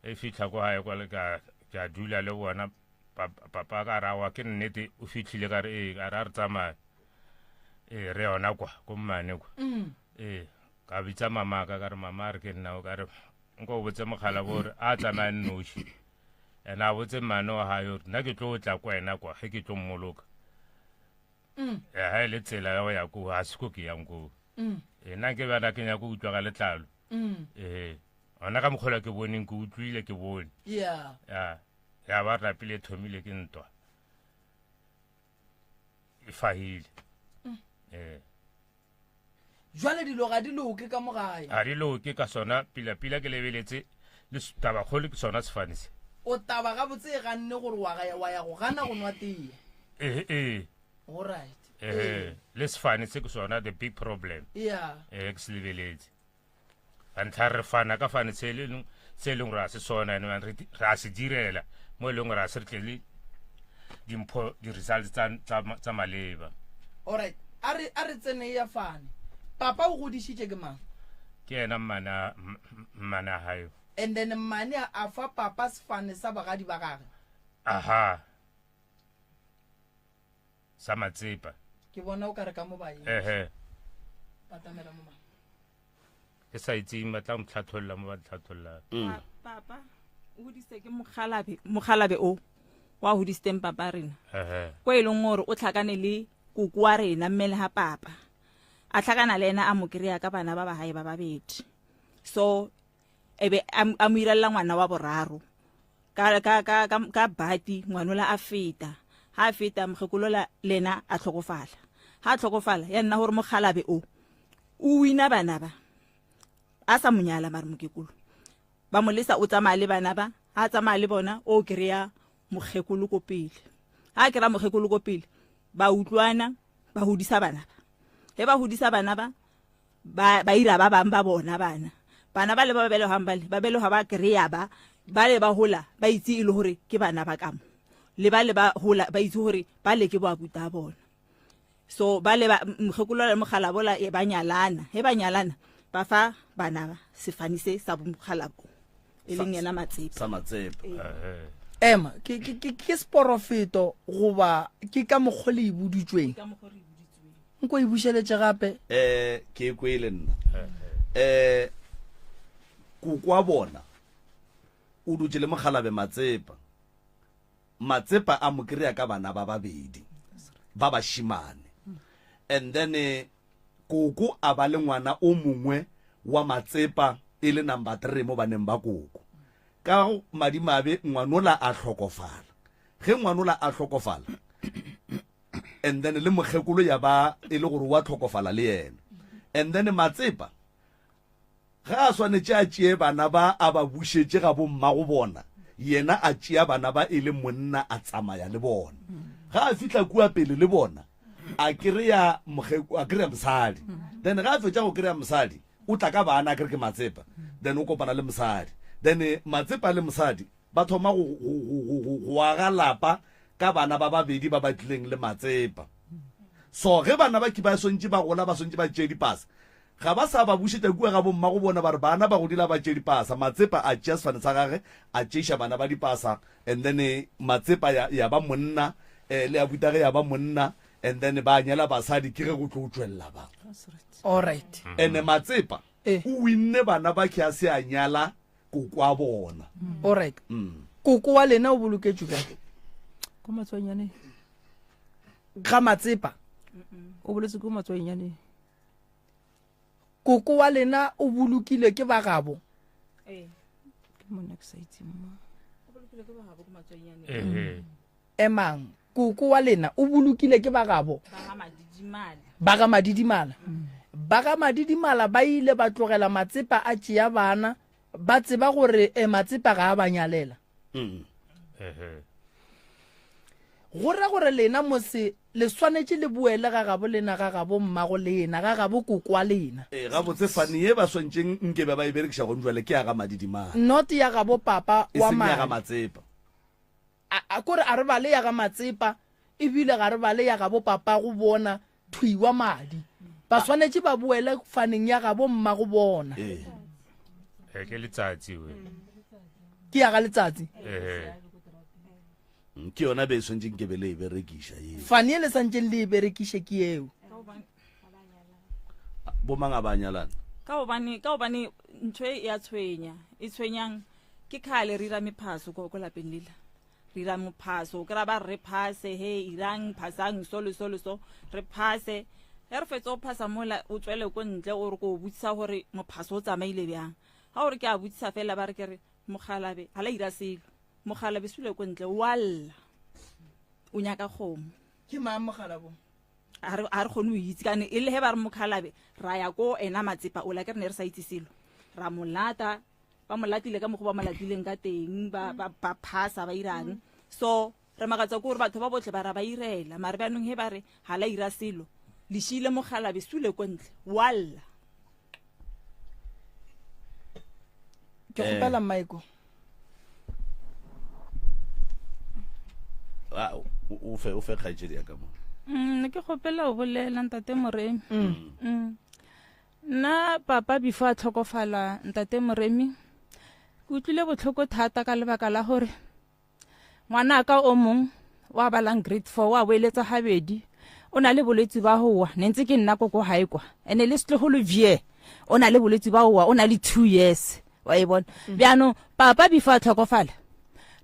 Speaker 8: e fitlha ko gae kwa le ka ke a dula le bona papa ka ra wa ke nnete o fitlhile ka re ee ka ra re tsamaya ee re yona kwa ko mmane kwa mm. ee ka bitsa mama ka ka re mama re ke nna o ka re nko o botse mogala bo gore a tsamaya nnoši ene a botse mmane wa gae gore nna ke tlo tla kwa ena kwa ge ke tlo mmoloka mm. ga e le tsela ya go ya koo ga se ko ke yang koo mm. ee nna ke bana ke nyako utlwa ka letlalo ee gona ka mokgola ke boneng ke utlwile ke bone
Speaker 2: ya
Speaker 8: ya ba rapile thomile ke ntwa e fahile mm. ee
Speaker 2: jwale dilo ga di loke ka mo gae
Speaker 8: ga di loke ka sona pila-pila ke lebeletse le tabakgolo ke sona sefane se
Speaker 2: o taba gabotse e ganne gore wa ya go gana go nwa tee
Speaker 8: ee ee
Speaker 2: alright
Speaker 8: ee le sefane se ke sona the big problem
Speaker 2: yeah
Speaker 8: ee ke se lebeletse ka ntlha re fana ka fane se e se e leng gore a se sona ene re a se direla mo e leng gore a se re tle le dimpho di-results tsa maleba
Speaker 2: alright a re a re tsene ya fane papa o godišitše ke mang
Speaker 8: ke ena mmana mmana hayo
Speaker 2: and then mmane a fa papa sefane sa bagadi ba gage
Speaker 8: aha sa matsepa
Speaker 2: ke bona o ka re ka mo baeng
Speaker 8: ehe
Speaker 2: batamela mo mang
Speaker 8: ke sa itseng ba tla motlhatlholla mo ba ntlhatlhollang
Speaker 10: mm. papa o hodisitse ke mogalabe mogalabe o wa hodisitseng papa rena ko e leng gore o tlhakane le koko wa rena mme le ga papa a tlhakana le ena a mo kry-a ka bana ba bagae ba babedi so ebe a mo irelela ngwana wa boraro ka ka ka ka, ka bati ngwanola a feta ha a feta mokgekolola le ena a tlhokofala ha a tlhokofala ya nna gore mokgalabe o o wina bana ba a sa monyala mare mokekolo ba mo lesa o tsamaya le bana ba ha a tsamaya le bona o kry-a mokgekolo ko pele ha a kry-a mokgekolo ko pele ba utlwana ba hodisa bana ba ge ba hodisa bana ba ba ba ira ba bang ba bona bana bana ba le ba belegang bale ba belegwa ba kry-a ba ba le ba gola ba itse e le gore ke bana ba kamo le ba le ba gola ba itse gore ba le ke boabuta bona so ba le mokgekolo le mogalabola e ba nyalana he ba nyalana ba fa bana ba sefane se sa bomokgalabo e leng yena matsepe
Speaker 1: sa matsepe
Speaker 2: ema ke ke ke ke seporofeto goba ke ka mokgwa le e buditsweng nko e bušeletše gape
Speaker 1: um ke e kwele nna um kokwa bona o dutše le mokgalabe matsepa matsepa a mo kry-a ka bana ba babedi ba bašimane and then eh, koko a ba le ngwana o mongwe wa matsepa e le number 3 mo baneng ba koko ka madimabe ngwanola a hlokofala ge ngwanola a hlokofala and then le mokgekolo ya ba e le gore wa tlhokofala le yena and then matsepa ga a swanetše a tšee bana ba a ba bušetše ga bommago bona yena a tšea bana ba e le monna a tsamaya le bona ga a fihla kua pele le bona a kry-a a kry-a mosadi then ga a fetša go kry-a mosadi o tla ka bana a kere ke matsepa then o kopana le mosadi then matsepa le mosadi ba thoma go aga lapa. ka bana ba babedi ba ba tlileng le Matsepa. So ge bana ba ki ba swantše ba gola ba swantše ba tšee dipasa, ga ba sa ba bušetša kua ga bommago bona ba re bana ba godile a ba tšee dipasa. Matsepa a tšea sefane sa gage a tšeiša bana ba dipasa and then Matsepa ya, ya ba monna eh, le abutage ya ba monna and then ba nyala basadi ke ge go tlo tšwelela ba.
Speaker 2: Alright.
Speaker 1: Ene Matsepa o winne bana ba ke a se a nyala koko wa bona.
Speaker 2: Alright. Koko wa lena o boloketšwe kae?
Speaker 7: Ko Matswainyane.
Speaker 2: Ga Matsepa.
Speaker 7: O boletse ko Matswainyane.
Speaker 2: Koko wa lena o bolokilwe ke ba gabo.
Speaker 7: Ee. Ke monna ke sa itseng mo.
Speaker 10: O bolokilwe ke ba gabo ko Matswainyane.
Speaker 8: Ee.
Speaker 2: Emang, koko wa lena o bolokile ke ba gabo.
Speaker 10: Ba ga Madidimala.
Speaker 2: Ba ga Madidimala. Ba ga Madidimala ba ile ba tlogela Matsepa a tšea bana, ba tseba gore e Matsepa ga a ba nyalela. Go ra gore lena mose le swanetše le boele ga gabo lena, ga gabo mmago lena, ga gabo koko wa lena.
Speaker 1: Ee, gabotse fane ye ba swantšeng nke be ba e berekiša gong jwale ke ya ga Madidimala.
Speaker 2: Not ya gabo papa
Speaker 1: E
Speaker 2: wa
Speaker 1: seng ya ga
Speaker 2: madi.
Speaker 1: Matsepa.
Speaker 2: A, a kore a re bale ya ga Matsepa, ebile ga re bale ya gabo papago bona thwi wa madi. Ba swanetše ba boele faneng ya gabo mmago bona.
Speaker 1: Ee.
Speaker 8: E ke letsatsi we.
Speaker 2: Ke ya ga letsatsi.
Speaker 8: Ee.
Speaker 1: Ke yona be e swantšeng ke be le e berekiša ye.
Speaker 2: Fane e le santšeng le e berekiše ke eo.
Speaker 1: Bomang a ba nyalana?
Speaker 10: Ka gobane, ka gobane ntho e ya tshwenya, e tshwenyang ke kgale re ira mephaso ko ko lapeng lela. Re ira mophaso, o kry-a ba re re phase, he irang phasang so le so le so, re phase. Ge re fetsa go phasa mola o tswele ko ntle o re ko o botsisa gore mophaso o tsamaile bjang. Ga o re ke a botsisa fela ba re ke re mokgalabe ga la ira selo. Mokgalabe sule ko ntle wa lla. O nyaka kgomo.
Speaker 2: Ke mang mokgalabo?
Speaker 10: A re a re kgone go itse kane e le he ba re mokgalabe ra ya ko ena Matsepa ola ke re ne re sa itse selo. Ra mo lata ba mo latile ka mokgwa ba mo latileng ka teng ba ba ba phasa ba irang. So re makatsa ke gore batho ba botlhe ba ra ba irela mare bjanong he ba re ga la ira selo le šile mokgalabe sule ko ntle wa lla.
Speaker 2: Ke kgopela Michael.
Speaker 1: Ah, o fe o fe kgaetšedi ya ka mo.
Speaker 11: Ne ke kgopela go bolela ntate Moremi. Nna papa before a tlhokofala ntate Moremi ke utlwile botlhoko thata ka lebaka la gore ngwanaka o mong wa balang grade 4 wa boeletsa gabedi o na le bolwetse ba go wa ne ntse ke nna ko ko gae kwa ene le setlogolo vie o na le bolwetse ba go wa o na le 2 years wa e bona bjaanong papa before a tlhokofala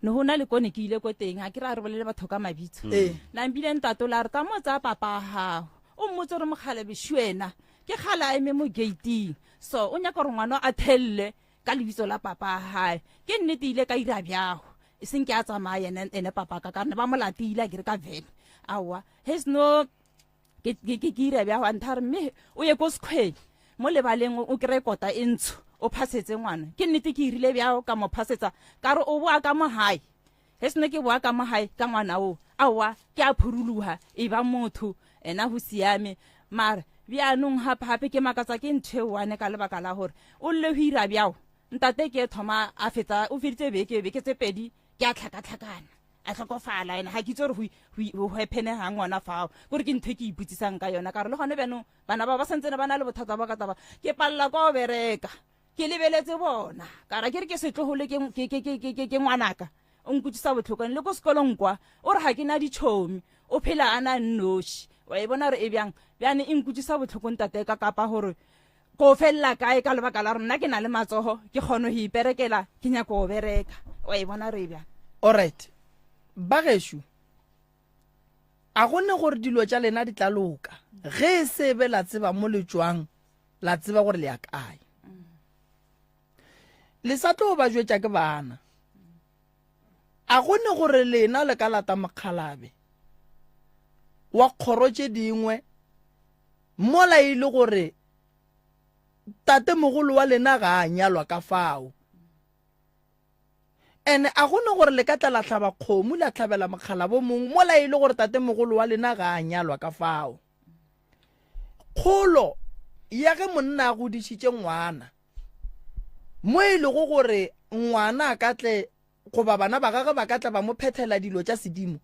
Speaker 11: ne go na le kone ke ile ko teng ga ke ra re bolele batho ka mabitso nambile ntate o la re tsa mo tsaya papa wa gago o mmotse gore mogale bešuena ke kgale a eme mo gating so o nyaka gore ngwana a thelle ka lebitso la papa a gae ke nnete ile ka ira bjago e seng ke a tsamaya ene ene papa ka ka ne ba mo latile a kere ka vene aowa he seno ke ke ke ira bjago a ntha re mme o ye ko sekgweng mo lebaleng o kry-e kota e ntsho o phasetse ngwana ke nnete ke irile bjago ka mo phasetsa ka re o boa ka mo gae he seno ke boa ka mo gae ka ngwana o aowa ke a phuruluga e ba motho ena go siame mare bjaanong gape-gape ke makatsa ke ntho e one ka lebaka la gore o lle go ira bjao ntate ke thoma a fetsa o feditse beke beke tse pedi ke a tlhakatlhakana a tlhokofala ene ga ke itse gore go happenegang gona fao kore ke ntho e ke ipotsisang ka yona ka gore le gone bjanong bana ba ba santsene ba na le bothata ba ka taba ke palela kwa go bereka ke lebeletse bona ka ra ke re ke setlogolo ke ngwanaka o nkutlwisa botlhoko le ko sekolong kwa o re ga ke na ditšhomi o phela a na nnoši wa e bona gore e bjang bjane e nkutlwisa botlhoko ntate ka kapa gore ko felela kae ka lebaka la gore nna ke na le matsogo ke kgone go iperekela ke nyako go bereka wa e bona gore e bjang.
Speaker 2: Alright bagešo a go ne gore dilo tša lena di tla loka ge e se be la tseba mo le tšwang la tseba gore le ya kae. Le sa tlo ba jwetša ke bana. A go ne gore lena le ka lata mokgalabe wa kgoro tše dingwe mola e le gore tatemogolo wa lena ga a nyalwa ka fao. Ene a go ne gore le ka tla la hlaba kgomo la hlabela mokgalabo mongwe mola e le gore tatemogolo wa lena ga a nyalwa ka fao. Kgolo ya ge monna a godišitše ngwana mo e lego gore ngwana a ka tle goba bana ba gagwe ba ka tla ba mo phethela dilo tša sedimo.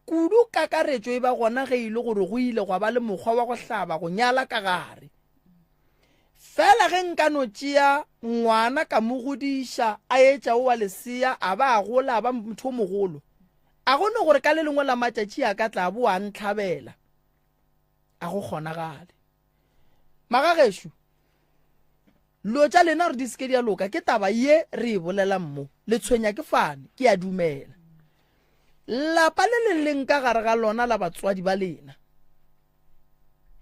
Speaker 2: Kudu kakaretšo e ba gona ge e le gore go ile gwa ba le mokgwa wa go hlaba go nyala ka gare. Fela ge nka no tšea ngwana ka mo godiša a etša o wa lesea a ba a gola a ba motho o mogolo, a go no gore ka le lengwe la matšatši a ka tla bo a ntlhabela? A go kgonagale. Magagešo, Dilo tša lena gore di se ke di a loka ke taba ye re e bolelang mo. Le tshwenya ke fane, ke a dumela. Lapa le le leng ka gare ga lona la batswadi ba lena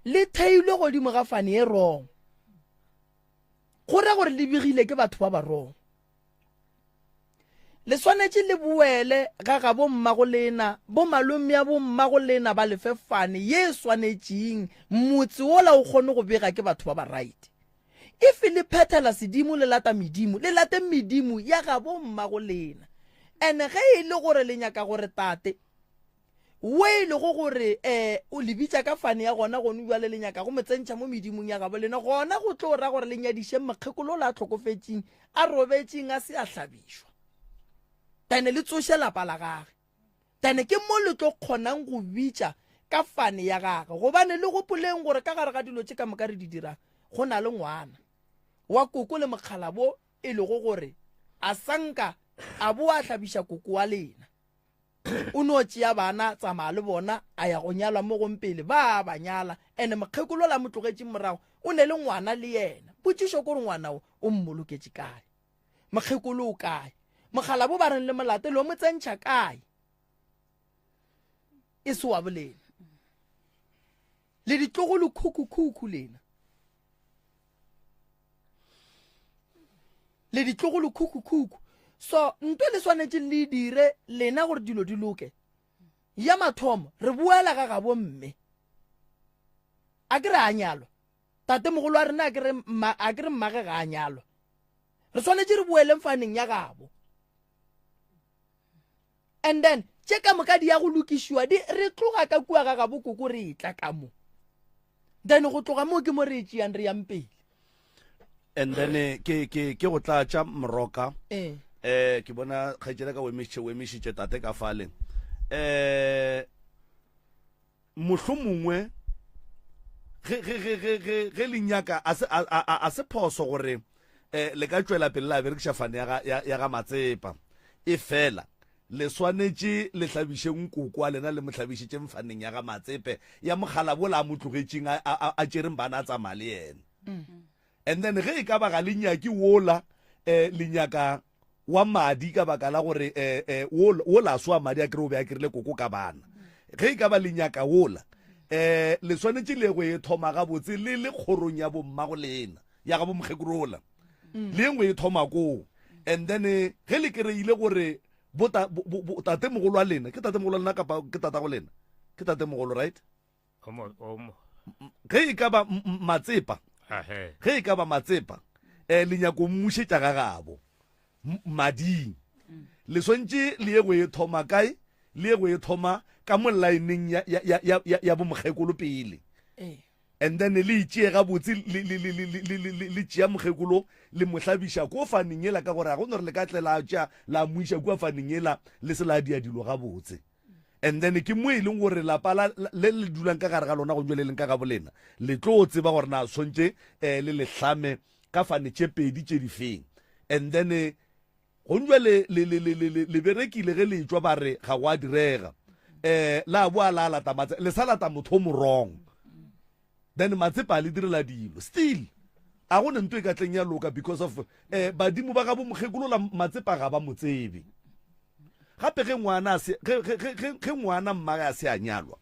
Speaker 2: le theilwe godimo ga fane e wrong. Go ra gore le begile ke batho ba ba wrong. Le swanetše le boele ga gabo mmago lena, bo malomea bo mmago lena ba le fe fane ye e swanetšeng, motse wola o kgone go bega ke batho ba ba right. If le phethela sedimo le lata medimo, le late medimo ya gabo mmago lena. And ge e le gore le nyaka gore tate wo e lego gore um o le bitša ka fane ya gona gone bjale le nyaka go mo tsentšha mo medimong ya gabo lena, gona go tlo ra gore le nyadišeng mokgekolo ola a hlokofetšeng a robetšeng a se a hlabišwa, then le tsoše lapa la gage, then ke mo le tlo kgonang go bitša ka fane ya gage. Gobane le gopoleng gore ka gare ga dilo tše ka moka re di dirang go na le ngwana wa koko le mokgalabo e lego gore a sanka a bo a hlabiša koko wa lena. O no tšea bana tsamaya le bona a ya go nyalwa mo gompele ba ba nyala ene mokgekolo la mo tlogetšeng morago o ne le ngwana le yena. Potšišo ke gore ngwana o o mmoloketše kae? Mokgekolo o kae? Mokgalabo ba reng le molate lo mo tsentšha kae? E se wa bolena. Le ditlogolo khukhu-khukhu lena. Le ditlogolo khukhu-khukhu. So nto le swanetše le dire lena gore dilo di loke. Ya mathomo re boela ga gabo mme. A ke re a nyalwa. Tate mogolo wa rena a ke re mma a ke re mmage ga a nyalwa. Re swanetše re boeleng faneng ya gabo. And then tše ka moka di ya go lokišiwa di re tloga ka kua ga gabo koko re etla ka mo. Then go tloga mo ke mo re e tšeang re yang pele.
Speaker 1: And then eh, ke ke ke go tlatša moroka.
Speaker 2: Eh.
Speaker 1: Eh ke bona kgaetšedi ka o emišitše o emišitše tate ka fale. Eh mohlomongwe ge ge ge ge ge ge le nyaka a se a a a se phoso gore eh le ka tšwela pele la berekiša fane ya ga ya, ya ga Matsepa e fela le swanetše le hlabišeng koko a lena le mo hlabišitšeng faneng ya ga Matsepe ya mogala bola a mo tlogetšeng a a a tšereng bana a tsamaya le yena and then ge e ka ba ga le nyake wola eh le nyaka wa madi ka baka la gore eh, eh, wola a se wa madi a kere o be a kerile koko ka bana ge e ka ba le nyaka wola eh le swanetše le go e thoma gabotse le le kgorong ya bommago lena ya ga bomokgekolola mm. le engwe e thoma koo and then eh, ge le kereile gore tatemogolo wa lena ke tatemogolo wa lena kapa ke tatago lena ke tatemogolo right ge e ka ba matsepa ge e ka ba matsepa um le nyako mmušetša ga gabo mading mm. le swantše le ye go e thoma kae le ye go e thoma ka mo lineng ya, ya, ya, ya, ya, ya bomokgekolo pele
Speaker 2: eh.
Speaker 1: and then le itšee gabotse le tšea mokgekolo le mo hlabiša ko faneng ela ka gore ga go no re le ka tle la tšea la mo iša kua faneng ela le se la dia dilo gabotse and then ke mo e leng gore lapa la le le dulang ka gare ga lona go le leng ka ga bolena le tlo tseba gore na swantše um le lehlame ka fane tše pedi tše di feng and then eh, go njwa le le le le le le berekile ge le tšwa ba re ga go a direga um la boa la lata matse le sa lata motho o morong then matsepa a le direla dilo still a go ne nto e ka tleng ya loka because of eh badimo ba ga bo mokgekolola matsepa ga ba mo tsebe gape ge ngwana se ge ge ge ge ngwana mmage a se a nyalwa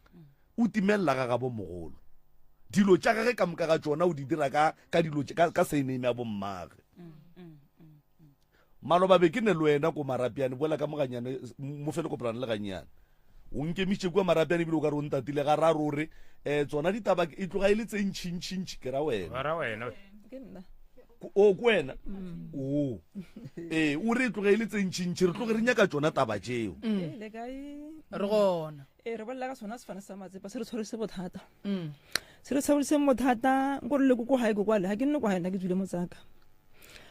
Speaker 1: o timelela ga gabo mogolo dilo tša gage ka moka ga tšona o di dira ka ka dilo ka ka surname ya bommage maloba be ke ne le wena ko marapiane boela ka moganyane mo fele kopelana le ganyane o nkemišitše kua marapiane ebile o ka re o ntatile ga raro o re um tsona ditaba e tloga e le tse ntšhintšhintšhi ke ra wena
Speaker 8: Ra wena.
Speaker 7: Ke nna.
Speaker 1: O ke wena o ee o re e tloge e le tse ntšhintšhi re tloge re nyaka tšona taba tšeo
Speaker 7: Ee, le kae?
Speaker 2: Re gona.
Speaker 7: Ee, re bolela ka sona sefane sa matsepa se re tshwarise bothata. Se re tshwariseng bothata nkore le koko gae ko kwale ga ke nne kwa gae nna ke tswile motsaka.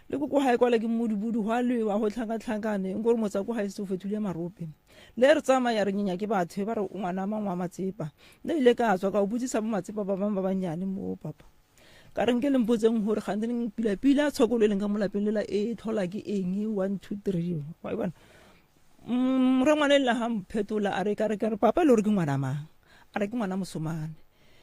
Speaker 7: Le ko ko gae kwale ke mmodibodi gwa lwewa go tlhakatlhakane nko re motsa ko gae se o fetole marope. Le re tsamaya re nyenya ke batho ba re ngwana mang wa Matsepa. Nna ile ka tswa ka o botsisa bo Matsepa ba bangwe ba bannyane mo papa. Ka re nke le mpotseng gore gante neng pila-pila tshokolo e leng ka mo lapeng lela e tlhola ke eng 1 2 3 wa e bona. Rangwane le ga mphetola a re ka re ka re papa e le gore ke ngwana mang a re ke ngwana mosomane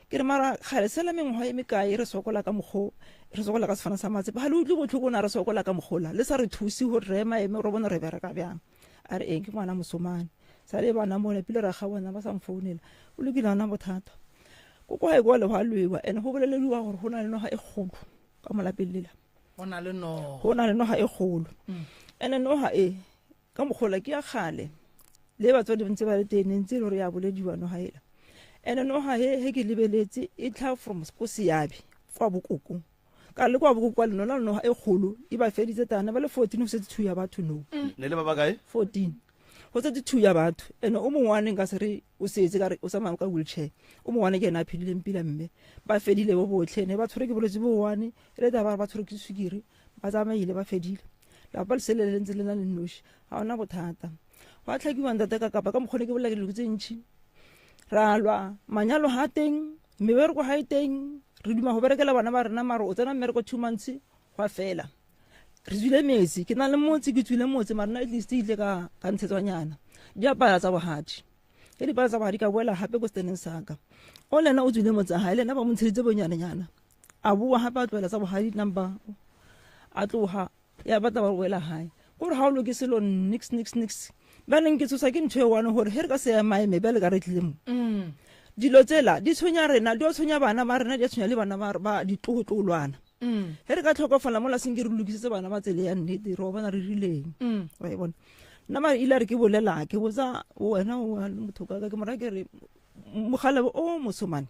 Speaker 7: ke re mara ga le sela mengwaga e mekae re sokola ka mokgo re sokola ka sefana sa matsepa ga le utlwe botlhoko na re sokola ka mokgola le sa re thuse gore re ema eme re bone re bereka bjang a re eng ke ngwana mosomane sa le bana mone pele ra ga bona ba sa mfounela o lokile gona bothata ko kwa e kwa le gwa lwewa ene go bolelediwa gore go na le noga e kgolo ka molapeng lela
Speaker 2: go na le noga
Speaker 7: go na le noga e kgolo ene noga e Ka mokgola ke ya kgale le batswadi ba ntse ba le teng ntse e le gore ya bolediwa noga ela ene noga he he ke lebeletse e tlha from ko seabe kwa bokoko ka le kwa bokoko kwa lenona le noga e kgolo e ba feditse tana ba le 14 go setse two ya batho no
Speaker 1: ne le ba ba kae
Speaker 7: 14 go setse two ya batho ene o mongwe wa neng ka se re o setse ka re o tsamaya ka wheelchair o mongwe wa ne ke ena a phedileng pila mme ba fedile bo botlhe ne ba tshwere ke bolwetse bo one e le taba ba tshwere ke sukiri ba tsamaile ba fedile lapa le sele le ntse le na le noši ga ona bothata go a tlhakiwa ntate ka kapa ka mokgone ke bolela ke dilo tse ntšhi ra lwa manyalo ga teng mebereko ga e teng re duma go berekela bana ba rena mare o tsena mmereko two months gwa fela re tswile metsi ke na le motse ke tswile motse mare nna at least ile ka ka ntshetswanyana di apaya tsa bogadi ge dipala tsa bogadi ka boela gape ko steneng saka o le ena o tswile motse gae le ena ba mo ntsheditse bonyanenyana a boa gape a tlohela tsa bogadi number a tloga ya batla ba boela gae kore ga o loke selo nix nix nix baneng ke tshosa ke ntho e one gore ge re ka se emaeme bjale ka re tlile mo mm. dilo tsela di tshwenya rena di tshwenya bana ba rena di tshwenya le bana ba ditlogotlolwana mm. ge re ka tlhokofala mo laseng ke re lokisetse bana ba tsele ya nnete re bona re rileng mm. wa e bona nna mare ile re ke bolela ke botsa wena motho ka ke mora ke re mogalebo o mosomane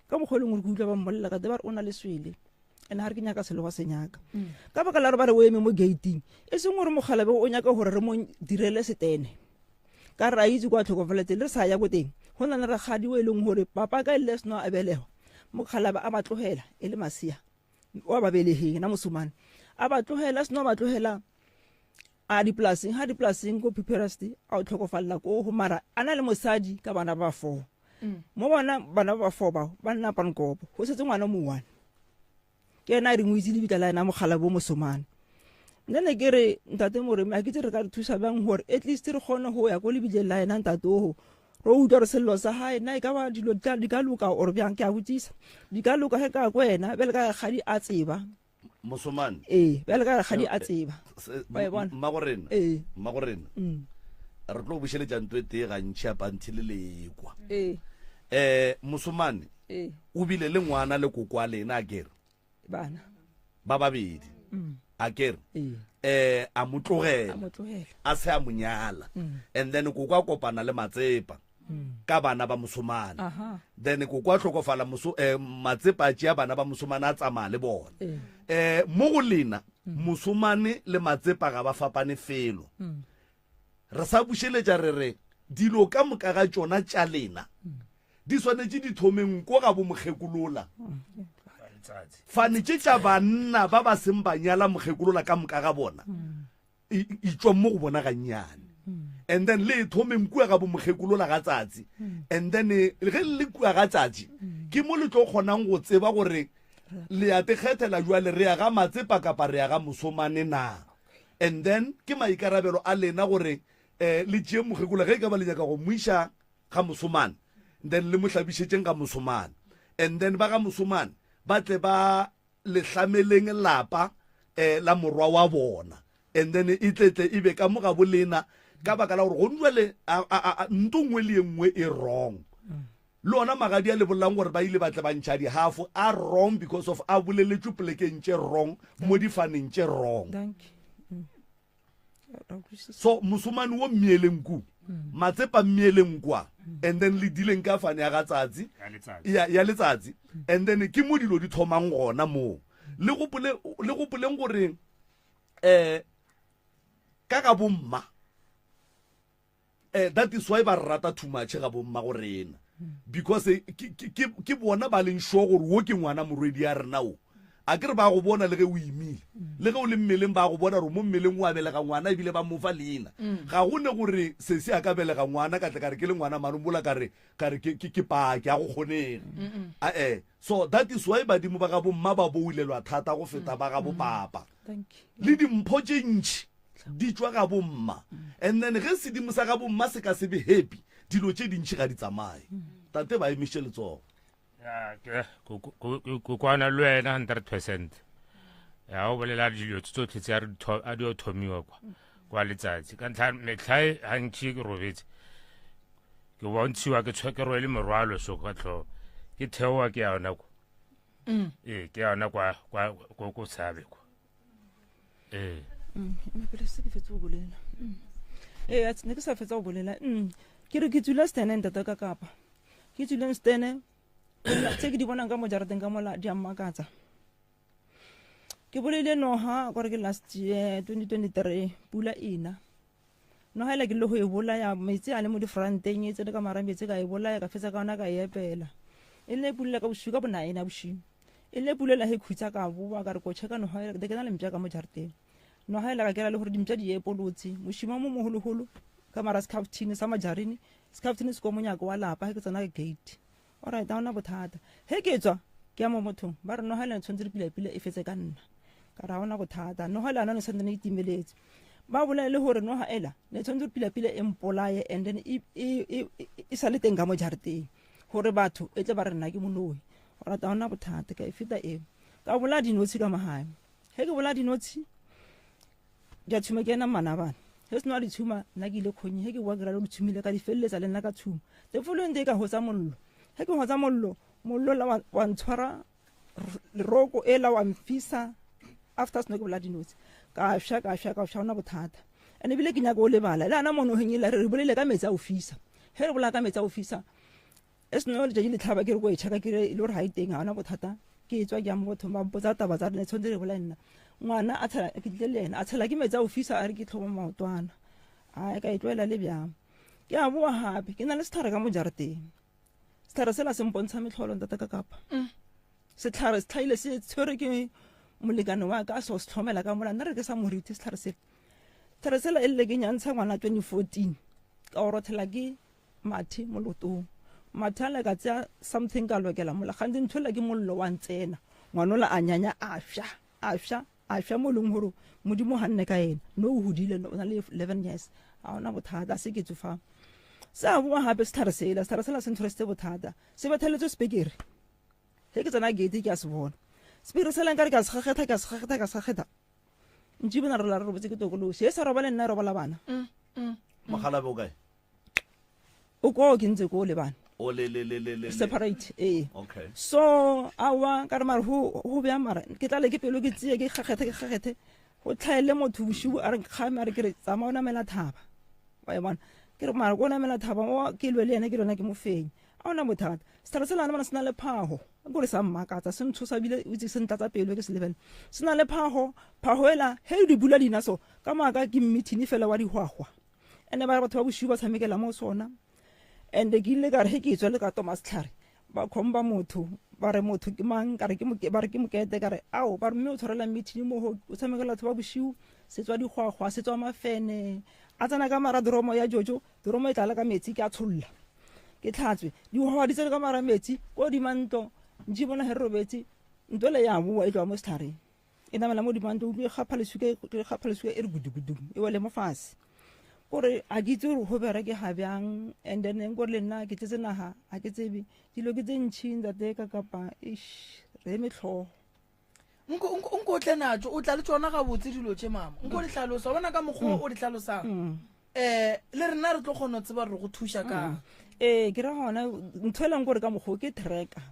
Speaker 7: ka mokgwa e leng gore ke utlwa ba mmolelela ka te ba re o na le swele ene ga re ke nyaka selo wa se nyaka mm. ka baka la re ba re o eme mo gating e seng gore mogalabe o nyaka gore re mo direle setene ka re a itse kwa tlhokofeletse le re sa ya ko teng go na le rakgadi o e leng gore papa ka e le seno a belegwa mokgalaba a ba tlogela e le masia wa ba belegeng na mosomane a ba tlogela seno a ba tlogela a dipolaseng ga dipolaseng ko preparest a o tlhokofalela ko go mara a na le mosadi ka bana ba four mm. mo bona bana ba four bao ba nna pankopo go setse ngwana mo one ke ena a reng o itse lebitla la ena mogala bo mosomane nna ne ke re ntate moremi a ke tse re ka re thusa bang gore at least re kgone go ya ko lebitleng la ena ntate ogo ro utlwa re sello sa gae nna e ka ba dilo di ka loka or bjang ke a botsisa di ka loka ge ka ko wena bjale ka gadi a tseba
Speaker 1: mosomane
Speaker 7: ee bjale ka rakgadi a tseba
Speaker 1: wa e bona mmagorena ee mmagorena mm. re tlo bušeletša nto e tee gantši a panthi le lekwa ee eh mosomane ee o bile le ngwana le koko a lena a kere
Speaker 7: bana
Speaker 1: ba babedi mm. a kere ee eh a mo tlogela a se a mo nyala mm. and then koko a kopana le matsepa ka bana ba mosomane then koko a tlhokofala moso eh, matsepa a tšea bana ba mosomane a tsamaya le bona eh mo go lena mm. mosomane le matsepa ga ba fapane felo mm. re sa bušeletša re re dilo ka moka ga tšona tša lena mm. di swanetše di thomeng ko ga bo mokgekolola fane tše tša banna ba ba seng ba nyala mokgekolola ka moka ga bona e, e tšwa mo go bona gannyane and then le e thomeng kua ga bomokgekolola ga tsatsi and then eh, ge le kua ga tsatsi ke mo le tlo kgonang go tseba gore le ya te kgethela jwale re ya ga matsepa kapa re ya ga mosomane na and then ke maikarabelo a lena gore um le tšee mokgekolo ge e ka ba le nyaka go mo iša ga mosomane then le mo hlabišetšeng ga mosomane and then ba ga mosomane ba tle ba le hlameleng lapa eh, la morwa wa bona and then e tletle e be ka mo ga bolena ka baka la gore go jale nto nngwe le ye nngwe e wrong le ona magadi a le bolelang gore ba ile ba tle ba ntšha dihafo a wrong because of a boleletšwe polekeng tše wrong mo difaneng tše wrong so mosomane wo mmieleng ku mm. matsepa mmieleng kwa mm. and then le dileng ka fane ya ga tsatsi ya letsatsi mm. and then ke mo dilo di thomang gona moo le gopoleng gore um ka ga bomma eh, that is why ba re rata too much ga bomma go rena because eh, ke bona ba leng sure gore wo ke ngwana morwedi ya rena o. A ke re ba go bona le ge o imile, le ge o le mmeleng ba go bona gore mo mmeleng o a belega ngwana ebile ba mo fa leina. Ga go ne gore sesi a ka belega ngwana ka tle ka re ke le ngwana mano mola ka re ka re ke ke ke paki, ga go kgonege. Ae, so that is why badimo ba ga bo mma ba boulelwa thata go feta ba ga bo papa. Le dimpho tše ntši di tšwa ga bo mma. And then ge sedimo sa ga bo mma se ka se be happy, dilo tše dintši ga di tsamaye. Tate ba emiše letsogo.
Speaker 8: Ya, ke ke kwana le wena 100% ya o bolela dilo tse tsotlhe tse a di o thomiwa kwa kwa letsatsi ka ntlha metlha e gantši ke robetse ke bontshiwa ke tshwe ke rwele morwalo so ka tlhogo ke theoa ke ya yona kwa mm. ee ke ya yona kwa kwa ko ko tshabe kwa ee
Speaker 7: mm, pele se ke fetse go bolela mm. ee ne ke sa fetsa go bolela ke re ke tsula stene ntate ka kapa ke tswileng stene tse ke di bonang ka mo jarateng ka mola di a mmakatsa ke boleile noga kore ke last year 2023 pula ena noga ela ke le go e bolaya metsi a le mo difranteng e tsene ka mara metsi ka e bolaya ka fetsa ka ona ka e epela e nne pula ka bosigo ka bonaena bosigo e nne pula la he khutsa ka boa ka re ko checka noga ela ke na le mpša ka mo jarateng noga ela ka kera le gore dimpša di epolotse mošima mo mogologolo ka mara secaftine sa majarini Sekhafthini se ko monyako wa lapa ge ke tsena ka gate. Alright, ga ona bothata. Ge ke tswa ke ya mo mothong ba re noga le tshwanetse re pila-pila e fetse ka nna. Ka re ga ona bothata. Noga le yona ne santse ne e timeletse. Ba bolele gore noga ela ne tshwanetse re pila-pila e mpolaye and then e, e, e, e sa le teng ka mo jarateng gore batho e tle ba re nna ke moloi. Alright, ga ona bothata ka e feta eo. Ka bolaya dinotshi ka magae. Ge ke bolaya dinotshi di a tshuma ke ena manabana ge seno a di tshuma nna ke ile kgonye ge ke boa ke ralo di tshumile ka di feleletsa le nna ka tshuma the following day ka gotsa mollo ge ke gotsa mollo mollo la wa ntshwara leroko e la wa mfisa after seno ke bola dinotse ka sha ka sha ka sha ona bothata and ebile ke nyaka o lebala le ana monogeng e la re re bolele ka metsi a o fisa ge re bolaya ka metsi a o fisa E seno letšatši le tlhaba ke re ko e checka ke re e le gore ga e teng ga ona bothata ke tswa ke ya mo bathong ba mpotsa taba tsa rena tshwanetse re bolae nna ngwana a tshela ke tlile le ena a tshela ke metsi a o fisa a re ke tlhomo maotwana a ka e tloela le bjang ke a boa gape ke na le setlhare ka mo jarateng setlhare sela se mpontsha metlholo ntate ka kapa mm. setlhare se tlhaile se tshwere ke molekane wa ka a so se tlhomela ka mola nna re ke sa moriti setlhare sela setlhare sela e lle ke nyantsha ngwana 2014 ka o rothela ke mathe mo lotong mathe a le ka tsea something ka lokela mola gantsi ntho ela ke mollo wa ntsena ngwanola a nyanya a fša a fša a fša mo e leng gore modimo ga nne ka ena no o godile o na le 11 years ga ona bothata a se ke tsofang se a boa gape setlhare sela setlhare sela se ntshwaresitse bothata se betheletswe sepekere ge ke tsena gate ke a se bona sepekere sela nkare ke a se gagetha ke a se gagetha ke a se gagetha ntši bona re la re robetse ke tokolosi e sa robale nna e robala bana mm,
Speaker 1: mm, mm. mogalabe o kae
Speaker 7: o koo ke ntse koo le bana
Speaker 1: o le le le le le
Speaker 7: separate ee
Speaker 1: okay
Speaker 7: so awa ka re mare go go bjang mara ke tlale ke pelo ke tsie ke kgakgethe ke kgakgethe go tlhaele motho bosigo a re kgame a re ke re tsamaya o namela thaba wa e bona ke re mara ko namela thaba o ke lwe le ene ke lona ke mo fenye a ona bothata setlhare se lana bona se na le phago kore sa mmakatsa se ntshosa bile o itse se ntlatsa pelo ke se lebele se na le phago phago ela he di bula dina so ka maaka ke mmithini fela wa dihwahwa ene ba re batho ba bosigo ba tshamekela mo sona and ke ile ka re he ke tswa le ka toma setlhare ba khomba motho ba re motho ke mang ka re ke ba re ke mokete ka re ao ba re mme o tshwarela meeting mo go o tshamekela batho ba bosigo se tswa digwagwa se tswa mafene a tsena ka mara doromo ya jojo doromo e tlala ka metsi ke a tsholola ke tlhatswe digwagwa di tsene ka mara metsi ko dima ntlo ntši bona he re robetse ntlo le ya boa e tloa mo setlhareng e namela mo dimang utlwe e gapha lesuka e gapha lesuka e re gudugudu e wele mo fatshe kore a ke itse gore go bereke ga bjang and then kore le nna ke tletse naga ga ke tsebe dilo ke tse ntšhi ntate ka kapa ish re eme tlhogo
Speaker 2: nko o tle natso o tla le tsona gabotse dilo tše mama nko di tlhalosa bona ka mokgwa o di tlhalosang um le rena re tlo kgona go tseba gore go thuša ka
Speaker 7: ee ke ra gona ntho e leng gore ka mokgwa ke tracker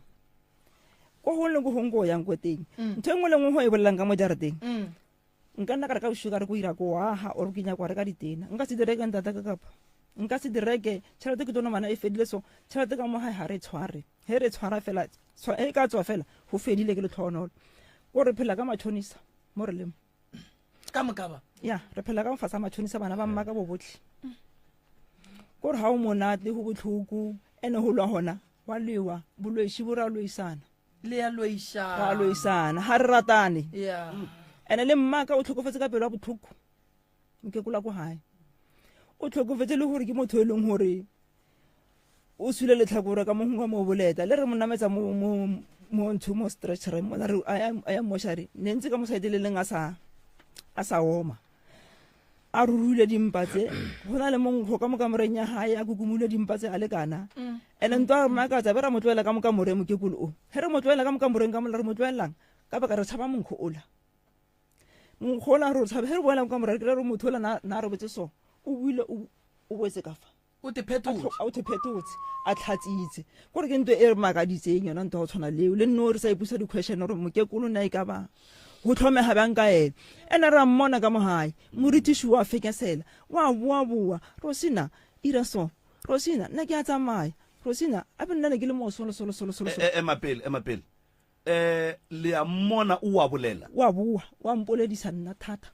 Speaker 7: ko gongwe le ko gongwe ko o yang ko teng mm. ntho e nngwe le nngwe go e bolelang ka mo jarateng mm. nka nna ka re ka bosigo ka re ko ira ko aga or ke nyako reka ditena nka se direke ntata ka kapa nka se direke tšhelete ke tone ngwana e fedile so tšhelete ka mo gae ga re tshware he re tshwara fela e ka tswa fela go fedile ke letlhogonolo ko re phela ka matšhonisa mo re lemo
Speaker 2: ka moka ba
Speaker 7: ya re phela ka mofasa matšhonisa bana ba mma ka bo botlhe ko re ga o monate go botlhoko ene go lwa gona wa lewa bolwetši bo ra loisana.
Speaker 2: Le ya loišana.
Speaker 7: Ra loisana, ga re ratane.
Speaker 2: Yeah.
Speaker 7: Ene le mmaka o tlhokofetse ka pelo ya botlhoko. Mokekolo wa ko gae. O tlhokofetse le gore ke motho e leng gore o sule letlhakore ka mo gongwe mo boleta le re mo nametsa mo mo mo ntho mo stretchereng mo re a ya moshari ne ntse ka mo side le leng a sa a sa oma a ruruile dimpa tse go na le monkgo ka mo kamoreng ya gae a kukumule dimpa tse a lekana mm. ene ntwa re makatsa be ra mo tloela ka mo kamoreng mokekolo o ge re mo tloela ka mo kamoreng ka mola re mo tloelelang ka baka re tshaba monkgo ola monkgo ola re o tshaba ge re boela mo kamoreng re re motho ola na a robetse so o buile o boetse ka fa
Speaker 1: o te phetotse
Speaker 7: a o te phetotse a tlhatsitse gore ke ntho e re makaditseng yona ntho go tshwana leo le nno re sa ipusa di-question gore mokekolo ne a e ka ba go tlhomega bjang ka ene ene ra mmona ka mogae moritiši wa fekesela wa boa-boa rosina ira so rosina nna ke a tsamaya rosina ape nna ne ke le mo solo solo solo solo
Speaker 1: e, ema pele ema pele um le a mmona o wa bolela
Speaker 7: wa boa wa mpoledisa nna thata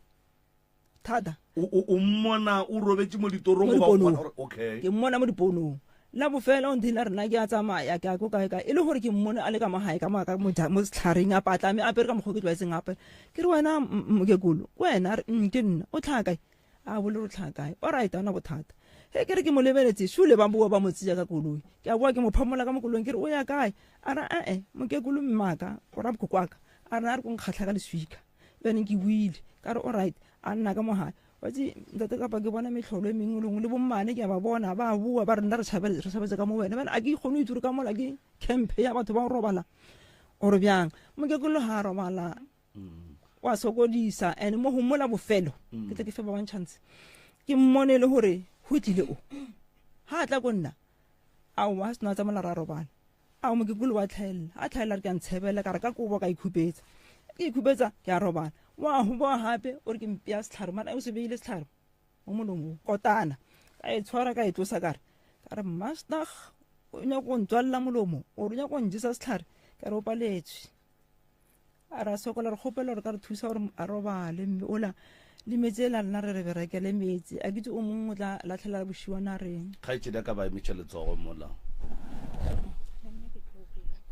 Speaker 7: thata
Speaker 1: o mmona o robetše mo ditorong
Speaker 7: Mo diponong.
Speaker 1: okay
Speaker 7: ke mmona mo diponong la bofela o nthile a re nna ke a tsamaya ke a ko kae kae e le gore ke mmone a le ka mo gae ka mo ka mo ja- mo setlhareng a patlame a apere ka mokgwa o ke tlwaetseng apere ke re wena mokekolo ke wena a re "Mm, ke nna o tlhaga kae a bole re tlhaga kae alright ana bothata ge ke re ke mo lebeletse sule ba boa ba mo tseya ka koloi ke a boa ke mo phamola ka mo koloing ke re o ya kae a re ee mokekolo mmaka o ra bokoko aka a re a re ko nkgatlha ka leswika bjaneng ke buile ka re alright a nna ka mogae wa tse ntate kapa ke bona metlholo e mengwe lengwe le bommane ke a ba bona ba boa ba re nna re tshabetse ka mo wena bjale a ke kgone go itse gore ka mola ke campe ya batho ba go robala ore bjang mokekolo ga a robala wa sokodisa and mo go mola bofelo ke tle ke fe ba bang chance ke mmone e le gore go tlile o ga a tla ko nna aowa a sena tsamala ra robala A mokekolo wa tlhaelela, a tlhaelela re ke a ntshebela ka re ka kobo ka ikhupetsa. Ke ikhupetsa ke a robala. Wa go boa gape o re ke mpea setlhare mara o se beile setlhare mo molomong kotana. Ka e tshwara ka e tlosa ka re ka re master o nyaka go ntswalela molomo o re o nyaka go njesa setlhare ka re o paletswe. A ra sokola re kgopela gore ka re thusa gore a robale mme ola le metsi e la rena re re berekele metsi a kitse o mongwe o tla latlhela bošiwana reng
Speaker 1: kgaetšedi a ka ba emetša letsogo mola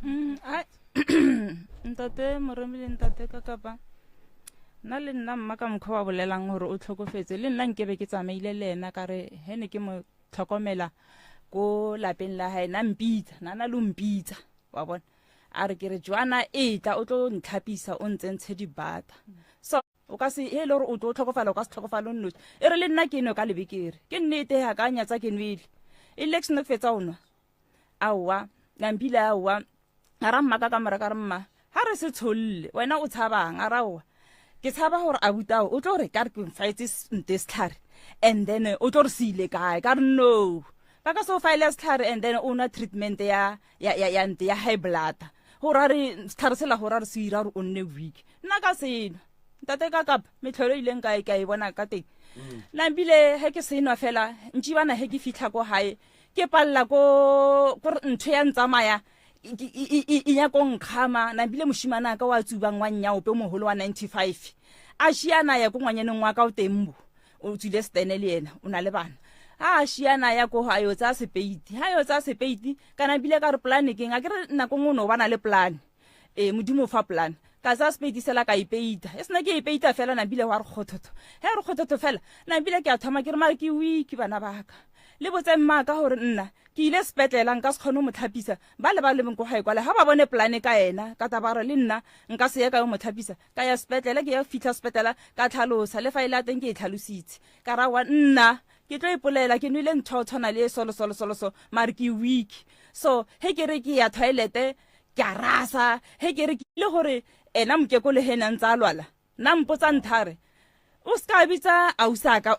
Speaker 11: mm, ntate moremi le ntate ka kapa nna le nna mma ka mokgwa wa bolelang gore o tlhokofetse le nna nkebe ke tsamaile le ena ka re he ne ke mo tlhokomela ko lapeng la gae na mpitsa na na lo mpitsa wa bona a re ke re joana e tla o tlo ntlhapisa o ntsentshe dibata so o ka se e le gore o tlo tlhokofala o ka se tlhokofale o nnoši e re le nna ke nwe ka lebekere ke nnete ga ka nyatsa ke nwele e le ke seno fetsa o nwa aowa nampile aowa a ra mma ka kamora ka re mma ga re se tsholle wena o tshabang a raowa ke tshaba gore abutao o tlo re ka re ke mfaetse nte setlhare and then o tlo re se ile kae ka re no ba ka se o faele setlhare and then o nwa treatment ya ya ya ya nte ya high blood go ra re setlhare sela go ra re se ira gore o nne weak nna ka seno ntate ka kapa metlholo e ileng ka ka e bona ka teng mm. nambile he ke senwa fela ntši bana he ke fitlha ko gae ke palela ko gore ntho ya ntsamaya e nyako nkgama nambile moshimane a ka wa tsubang wa nnyaope mogolo wa 95 a šiana ya ko ngwanyaneng wa ka o teng bo o tswile stene le ena o na le bana a a šiana ya ko a yo tsaya sepeiti ha yo tsaya sepeiti kana bile ka re polane keng a ke re nako nngwe o ne o bana le polane ee modimo o fa polane ka tsaya sepeiti sela ka ipeita e sena ke ipeita fela nabile wa re kgothotho he re kgothotho fela nabile ke a thoma ke re mare ke weak bana baka le botse mmaka gore nna ke ile sepetlela nka se kgone go mo tlhapisa ba le ba lebeng ko gae kwale ga ba bone polane ka ena ka tabare le nna nka se ye ka yo mo tlhapisa ka ya sepetlele ke ya fitlha sepetlela ka tlhalosa le fa e le a teng ke e tlhalositse ka rawa nna ke tlo ipolela ke nwele ntho o tshwana le e solo solo solo so mare ke weak so he ke re ke ya toilete ke a rasa he ke re ke ile gore ena mokekolo he na ntse a lwala nna mpotsa nthare o se ka bitsa ausaka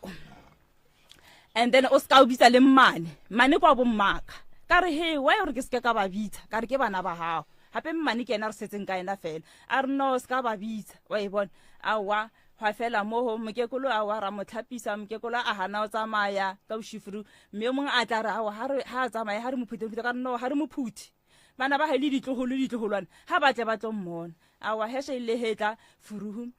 Speaker 11: and then o se ka o bitsa le mmane mmane kwa bommaka ka re he why gore ke seke ka ba bitsa ka re ke bana ba gago gape mmane ke ena re setseng ka ena fela a re no se ka ba bitsa wa e bona aowa gwa fela moo mokekolo aowa ra mo tlhapisa mokekolo a gana o tsamaya ka bošifuru mme o mongwe a tla re aowa ga a tsamaye ga re mo phute ka re no ga re mo phuthe bana ba gae le ditlogolo ditlogolwane ga ba tle ba tlo mmona aowa heshe ile hetla furuhu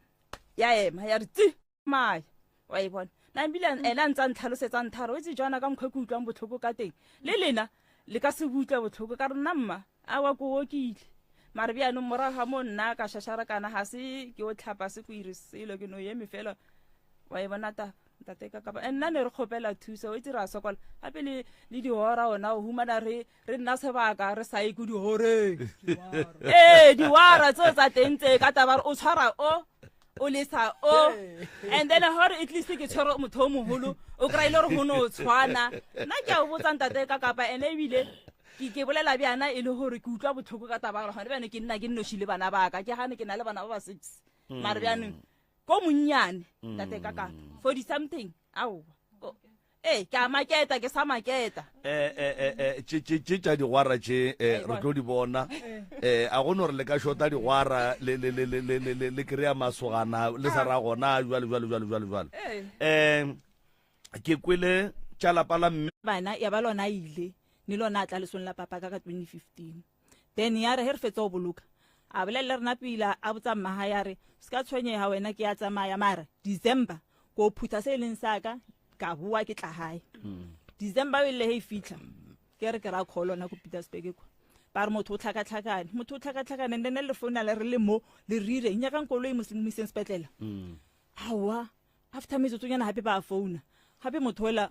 Speaker 11: ya ema ya re tsi maya wa e bona na ebile ene a ntse a ntlhalosetsa ntharo o itse jaana ka mokgwa ke utlwang botlhoko ka teng le lena le ka se utlwe botlhoko ka re nna mma a wa ko okile
Speaker 10: Mare bjanong morago ga mo nna ka šašarakana ga se ke o tlhapa se ko ire selo ke no eme fela wa e bona taba ntate ka kapa nna ne re kgopela thuso o itse ra sokola gape le le dihora ona o humana re re nna sebaka re sa ye ko dihoreng ee diwara tseo tsa teng tse ka taba re o tshwara o o lesa o and then gore at least ke tshwere motho o mogolo o kry-ile gore go ne o tshwana nna ke a o botsa ntate ka kapa ene ebile ke ke bolela bjana e le gore ke utlwa botlhoko ka taba gore gone bjane ke nna ke nnoši le bana baka ke gane ke na le bana ba ba six mare bjanong ko monnyane tate ka kapa 40 something aowa ee ke a maketa ke sa maketa
Speaker 1: eh, eh, eh, eh, tše tše- tše tša digwara tše eh, re tlo di bona eh, a go no re le ka shota digwara le le le le le le le le kry-a masogana le sa ra gona jwale jwale jwale jwale jwale um ke kwele tša lapa la mme
Speaker 10: bana ya ba lona a ile ne lona a tla lesong la papa ka ka 2015 then ya re he re fetsa go boloka a bolelela rena pila a botsa mmaga ya re se ka tshwenyega wena ke ya tsamaya mara december ko phutha se e leng sa ka ka boa ke tla gae december o ile he e fitlha ke re ke ra call ona ko petersburg kwa ba re motho o tlhakatlhakane motho o tlhakatlhakane and then le founa le re le mo le rire nyakang koloi mo iseng sepetlele aowa after metsotsonyana gape ba a founa gape motho ola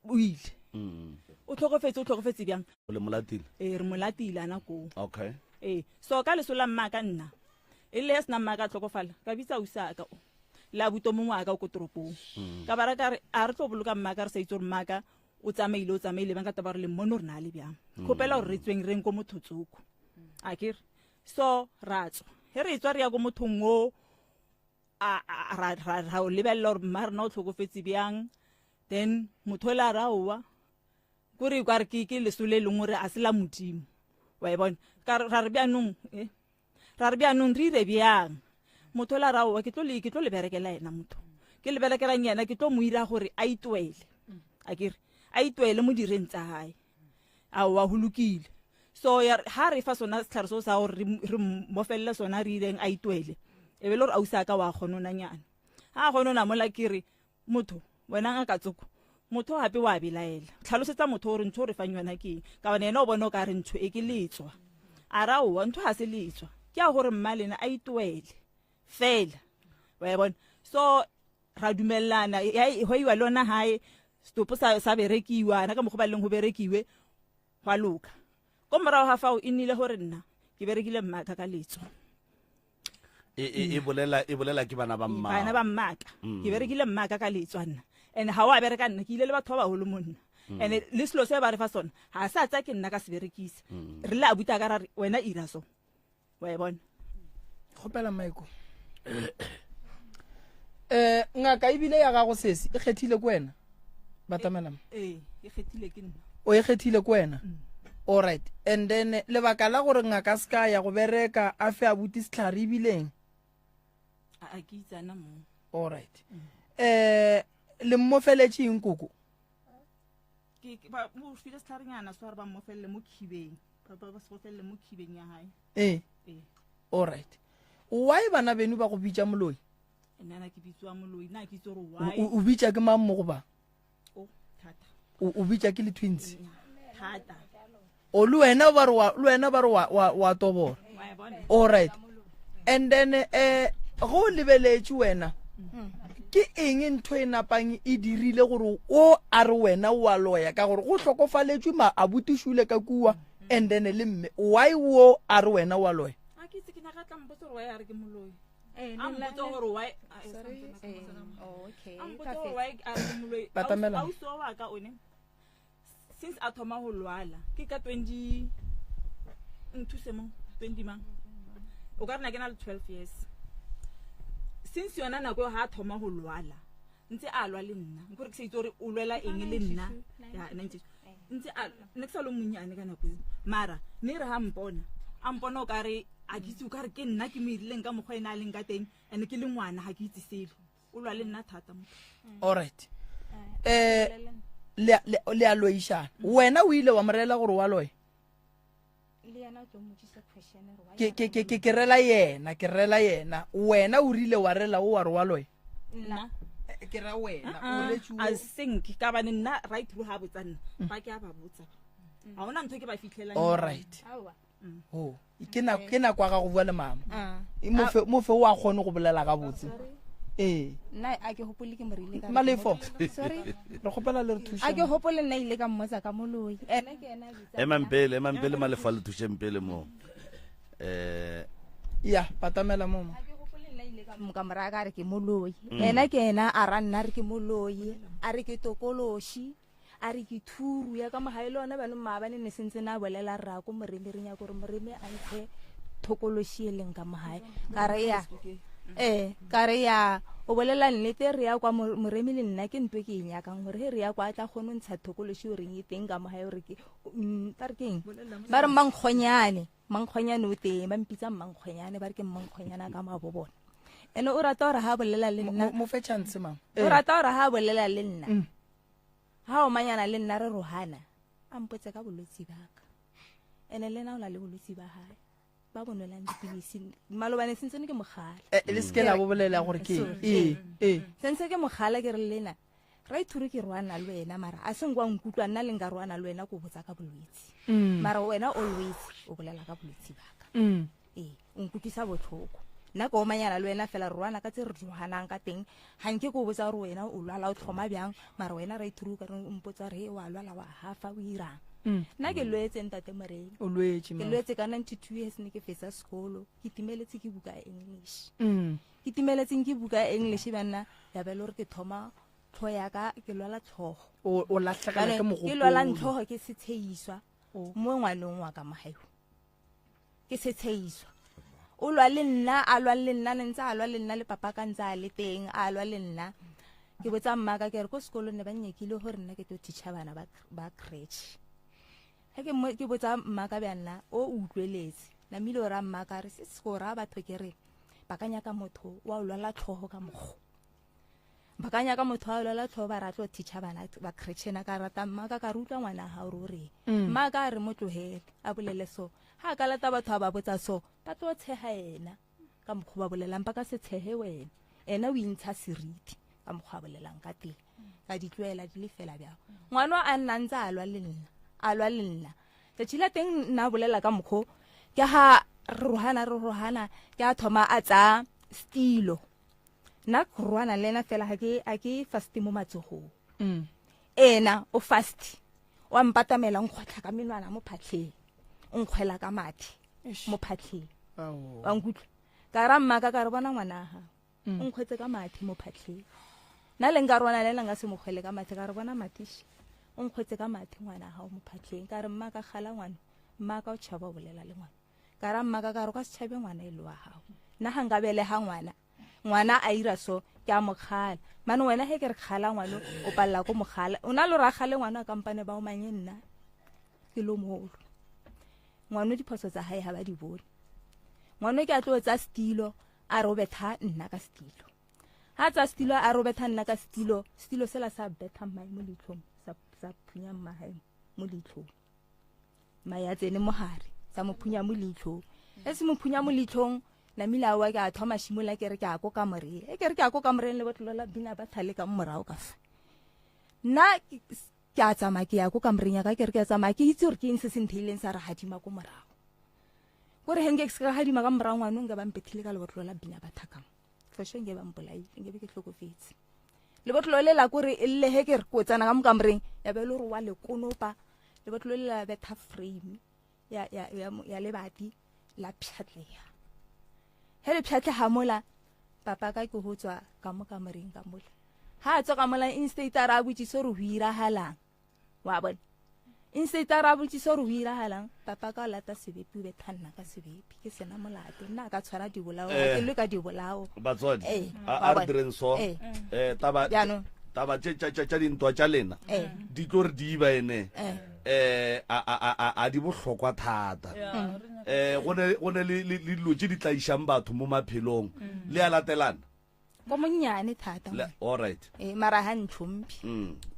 Speaker 10: o ile mm. o tlhokofetse o tlhokofetse bjang
Speaker 1: le molatile
Speaker 10: ee re molatile ana koo
Speaker 1: okay
Speaker 10: ee so ka leso la mmaka nna e le ya sena mmaka a tlhokofala ka bitsa usaka o le abuto mongwe a ka o ko toropong mm. ka bara ka re a re tlo boloka mmaka re sa itse gore mmaka o tsamaile o tsamaile bang ka taba gore le mmone gore na le bjang mm. kgopela gore re tsweng reng ko motho tsoko a ke re so ra tswa he re tswa re ya ko mothong o a ra ra ra o lebelela gore mma rena o tlhokofetse bjang then motho o le a re aowa kore ka re ke ke leso le leng gore a se la modimo wa e bona ka ra re bjanong eh ra re bjanong re ire bjang motho o le a re aowa ke tlo le ke tlo le berekela yena motho ke le berekelang yena ke tlo mo ira gore a itwele a kere a itwele mo direng tsa gae aowa go lokile so ya ha re fa sona setlhare seo sa gore re mofelele sona re ireng a itwele e be le gore ausi a ka wa kgononanyana ga a kgonona mola ke re motho wena ngaka tsoko motho gape wa belaela tlhalosetsa motho gore ntho o re fang yona ke eng ka gone ena o bone o ka re ntho e ke letswa a ra owa ntho ga se letswa ke a gore mma lena a itwele fela wa e bona so ra dumelelana go iwa le ona gae setopo sa, sa berekiwa na ka mokgwa ba leng go berekiwe gwa loka ko morago ga fao e nnile gore nna ke berekile mmaka ka letso
Speaker 1: e, e, e bolela e bolela ke bana ba mma
Speaker 10: bana ba mmaka mm. ke berekile mmaka ka letswa nna and ga o a bereka nna ke ile le batho ba bagolo mo nna mm. and le selo se ba re fa sona ga sa tsa ke nna ka se berekisa mm. re le a buta ka ra re wena ira so wa e bona
Speaker 2: kgopela maiko eh ngaka ebile ya gago sesi e kgethile ko wena batamela
Speaker 10: ee e kgethile ke nna
Speaker 2: o e kgethile ko wena mm. all right and then lebaka la gore ngaka se ka ya go bereka a fe a buti setlhare ebileng
Speaker 10: a ke itsana mo
Speaker 2: all right mm. eh le mmofeletse eng koko
Speaker 10: ke ba mo file setlharenyana so re ba mmofelele mo khibeng ba ba se bofelele mo khibeng ya hae
Speaker 2: ee
Speaker 10: ee
Speaker 2: all right why bana beno ba go bitša moloi
Speaker 10: nna ke bitswa moloi nna ke itse gore why
Speaker 2: o bitša ke mang mo go ba
Speaker 10: o thata
Speaker 2: o bitša ke le twins
Speaker 10: thata
Speaker 2: o le wena ba re wa le wena ba re wa wa wa tobola all right and then eh go lebeletše wena ke eng ntho e napang e dirile gore o a re wena o a loya ka gore go hlokofaletšwe ma a butišule ka kua and then le mme why o a re wena o a loya
Speaker 10: a ke itse ke nyaka tla mpotsa gore why a re ke moloi
Speaker 9: Eh,
Speaker 10: a
Speaker 9: le nna-
Speaker 10: mpotsa gore why
Speaker 9: Sorry, eh, oh, okay.
Speaker 10: a mpotsa gore why a re ke moloi
Speaker 2: Batamela.
Speaker 10: ausi wa ka one since a thoma go lwala ke ka 20 nthuse mo 20 mang o ka rena ke na le 12 years since yona nako eo ga a thoma go lwala ntse a lwa le nna nkore ke sa itse gore o lwela eng le nna ya 92 ntse a ne ke sa le monnyane ka nako eo mara ne re ga mpona a mpona o kare a ke itse o kare ke nna ke mo irileng ka mokgwa ene a leng ka teng and ke le ngwana ga ke itse selo o lwa le nna thata motho
Speaker 2: all right eh le le a loišana wena o ile wa mo rela gore wa loya
Speaker 9: le yena o tlo mmotsisa question gore why
Speaker 2: ke ke ke ke ke rela yena ke rela yena wena o rile wa rela o wa re wa loya
Speaker 10: nna
Speaker 2: eh, ke ra wena
Speaker 10: ah,
Speaker 2: o retše
Speaker 10: a sink ka bane nna right through ha botsa nna ba ke a ba botsa ga ona ntho ke ba fitlhelang
Speaker 2: all right
Speaker 9: aowa.
Speaker 2: Oh, ke nako ke nako ya gago bua le mama
Speaker 9: Ah.
Speaker 2: E mofe mofe o a kgone go bolela gabotse ee
Speaker 9: nna a ke gopole ke morile ka re ke
Speaker 2: Malefo.
Speaker 9: moloi. sorry
Speaker 2: re kgopela le re thuše
Speaker 9: a ke gopole nna ile ka mmotsa ka moloi ene ke ena a bitsa
Speaker 1: emang pele emang pele malefa le thušeng pele mo um
Speaker 2: ya patamela mo mo
Speaker 9: ka ka moraya ka re ke moloi ena ke ena a ra nna re ke moloi a re ke tokološi A re ke thuru ya ka mogae le ona banong maabane ne sentse na bolela rra ko moremi re nyaka gore moremi a ntshe thokološi e leng ka mogae ka re ya ee ka re ya o bolela nnete re ya kwa moremi le nna ke ntwe ke e nyakang gore he re ya kwa a tla kgone go ntsha thokološi o reng e teng ka mogae gore ke mm, ba re keng ba re mmankgonyane mmankgonyane o teng ba mpitsa mmankgonyane ba re ke mmankgonyane a ka mabo bona ene o rata gore ha bolela le nna
Speaker 2: mo fe chance mama
Speaker 9: o rata gore ha bolela le nna
Speaker 2: mm.
Speaker 9: Ga omanyana le nna re rogana, a mpotse ka bolwetsi ba ka. Ene le ena o na le bolwetsi ba gae ba bo nwelang dipilisi. Malobane sentse ne ke mogala.
Speaker 2: Eh, le seke la bo bolela gore ke
Speaker 9: Sorry.
Speaker 2: ee ee
Speaker 9: Sentse ke mogala ke re lena right through ke roana le wena mara a seng kwa nkutlwa nna le nka roana le wena ko botsa ka bolwetsi. Mara wena always o bolela ka bolwetsi ba ka.
Speaker 2: Mm.
Speaker 9: Ee, o nkutlwisa botlhoko. Nna ke omanyana le wena fela re lwana ka tse re joganang ka teng. Ga nke ke o botsa gore wena o lwala o tlhoma bjang, mara wena right through ka re o mpotsa gore he wa lwala wa hafa o irang. Nna ke lwetse ntate Moremi.
Speaker 2: O lwetse,
Speaker 9: Ke
Speaker 2: mama.
Speaker 9: lwetse ka 92 years ne ke fetsa sekolo. Ke timeletse ke buka ya English.
Speaker 2: Mm.
Speaker 9: Ke timeletseng ke buka ya English banna ya ba e le gore ke thoma tlhogo ya ka ke lwala tlhogo.
Speaker 2: O o latlhegela ke
Speaker 9: Jaanong, Ke lwala
Speaker 2: mogopolo.
Speaker 9: tlhogo ke setsheiswa mo ngwanong wa ka mogae. Ke setsheiswa. O lwa le nna, a lwa le nna, ne ntse a lwa le nna le papa ka ntse a le teng, a lwa le nna. Ke botsa mmaka ke re ko sekolong ne ba nyekile gore nna ke tlo teacher bana ba ba creche. Ha ke mo ke botsa mmaka bja nna o utlweletse. Namile o ra mmaka re se se go ra batho ke re ba ka nyaka motho wa o lwala tlhogo ka mokgo. Ba ka nyaka motho wa o lwala tlhogo ba ra tlo teacher bana ba creche na ka rata mmaka ka re utlwa ngwana ha o re o reng. Mmaka a re mo tlohele a bolele so. Ha ka lata batho a ba botsa so ba tlo tshega ena ka mokgwa ba bolelang ba ka se tshege wena. Ena o intsha seriti ka mokgwa a bolelang ka teng. Ka di tlohela di le fela bjang. Ngwana a nna ntse a lwa le nna, a lwa le nna. Tšatši la teng nna bolela ka mokgo ke ha re rohana re rohana ke a thoma a tsa stilo. Nna ke rohana le ena fela ha ke a ke fast mo matsogong. Ena o fast. Wa mpatamela nkgotlha ka menwana mo phatlheng. O nkgwela ka mathe mo phatlheng.
Speaker 2: Ao.
Speaker 9: Wa nkutlwa? Ka ra mmaka ka re bona ngwana ha. O nkgwetse ka mathe mo phatlheng. Nna le nka rona le ena nka se mo kgwele ka mathe ka re bona mathe. O nkgwetse ka mathe ngwana ha o mo phatlheng. Ka re mmaka kgala ngwana. Mmaka o tšhaba o bolela le ngwana. Ka ra mmaka ka re ka se tšhabe ngwana e le wa gago. Nna ga nka belega ngwana. Ngwana a ira so ke a mo kgala. Mane wena he ke re kgala ngwana o palela ko mogala. O na le ra kgale ngwana ka mpane ba o manye nna. Ke lo moholo. Ngwana diphoso tsa hae ha ba di bone. Ngwana ke a tlo tsa stilo a robetha nna ka stilo. Ha tsa stilo a robetha nna ka stilo, stilo sela sa betha mmae mo leitlhong, sa sa phunya mmae mo leitlhong. Mmae a tsene mogare, sa mo phunya mo leitlhong. E se mo phunya mo leitlhong, namile a wa ke a thoma shimola ke re ke a ko kamoreng. E ke re ke a ko kamoreng le botlolo la bina ba thale ka morago ka fa. Nna ke a tsamaya ke ya ko kamoreng ya ka ke re ke a tsamaya ke itse gore ke eng se se ntheileng sa re hadima ko morago. Kore he nke ke se ka hadima ka morago ngwana nka ba mpethile ka lebotlolo la bina ba thakang. For sure nke ba mpolaile, nke be ke tlhokofetse. Lebotlolo le la kore e lle he ke re ko tsena ka mo kamoreng ya be e le gore wa le konopa. Lebotlolo le la betha frame ya ya ya ya lebati la pshatleha. He le pshatleha mola papa ka ke ho tswa ka mo kamoreng ka mola. Ha a tswa ka mola instead a re a botsise gore ho iragalang. Wa bona? Instead a re a botsise gore ho iragalang, papa ka o lata sebepi o betha nna ka sebepi. Ke sena molato. Nna a ka tshwara dibolao, ha ke lwe ka dibolao.
Speaker 1: Batswadi,
Speaker 9: wa
Speaker 1: a re
Speaker 9: bona?
Speaker 1: direng so. Taba
Speaker 9: Jaanong.
Speaker 1: taba tše tša tša tša dintwa tša lena di tlo re diba ene. A a a a a di bohlokwa thata. Go ne go ne le le dilo tše di tlaišang batho mo maphelong. Le a latelana.
Speaker 9: Ko monnyane thata.
Speaker 1: Le, all right.
Speaker 9: Mara ha ntlhomphe.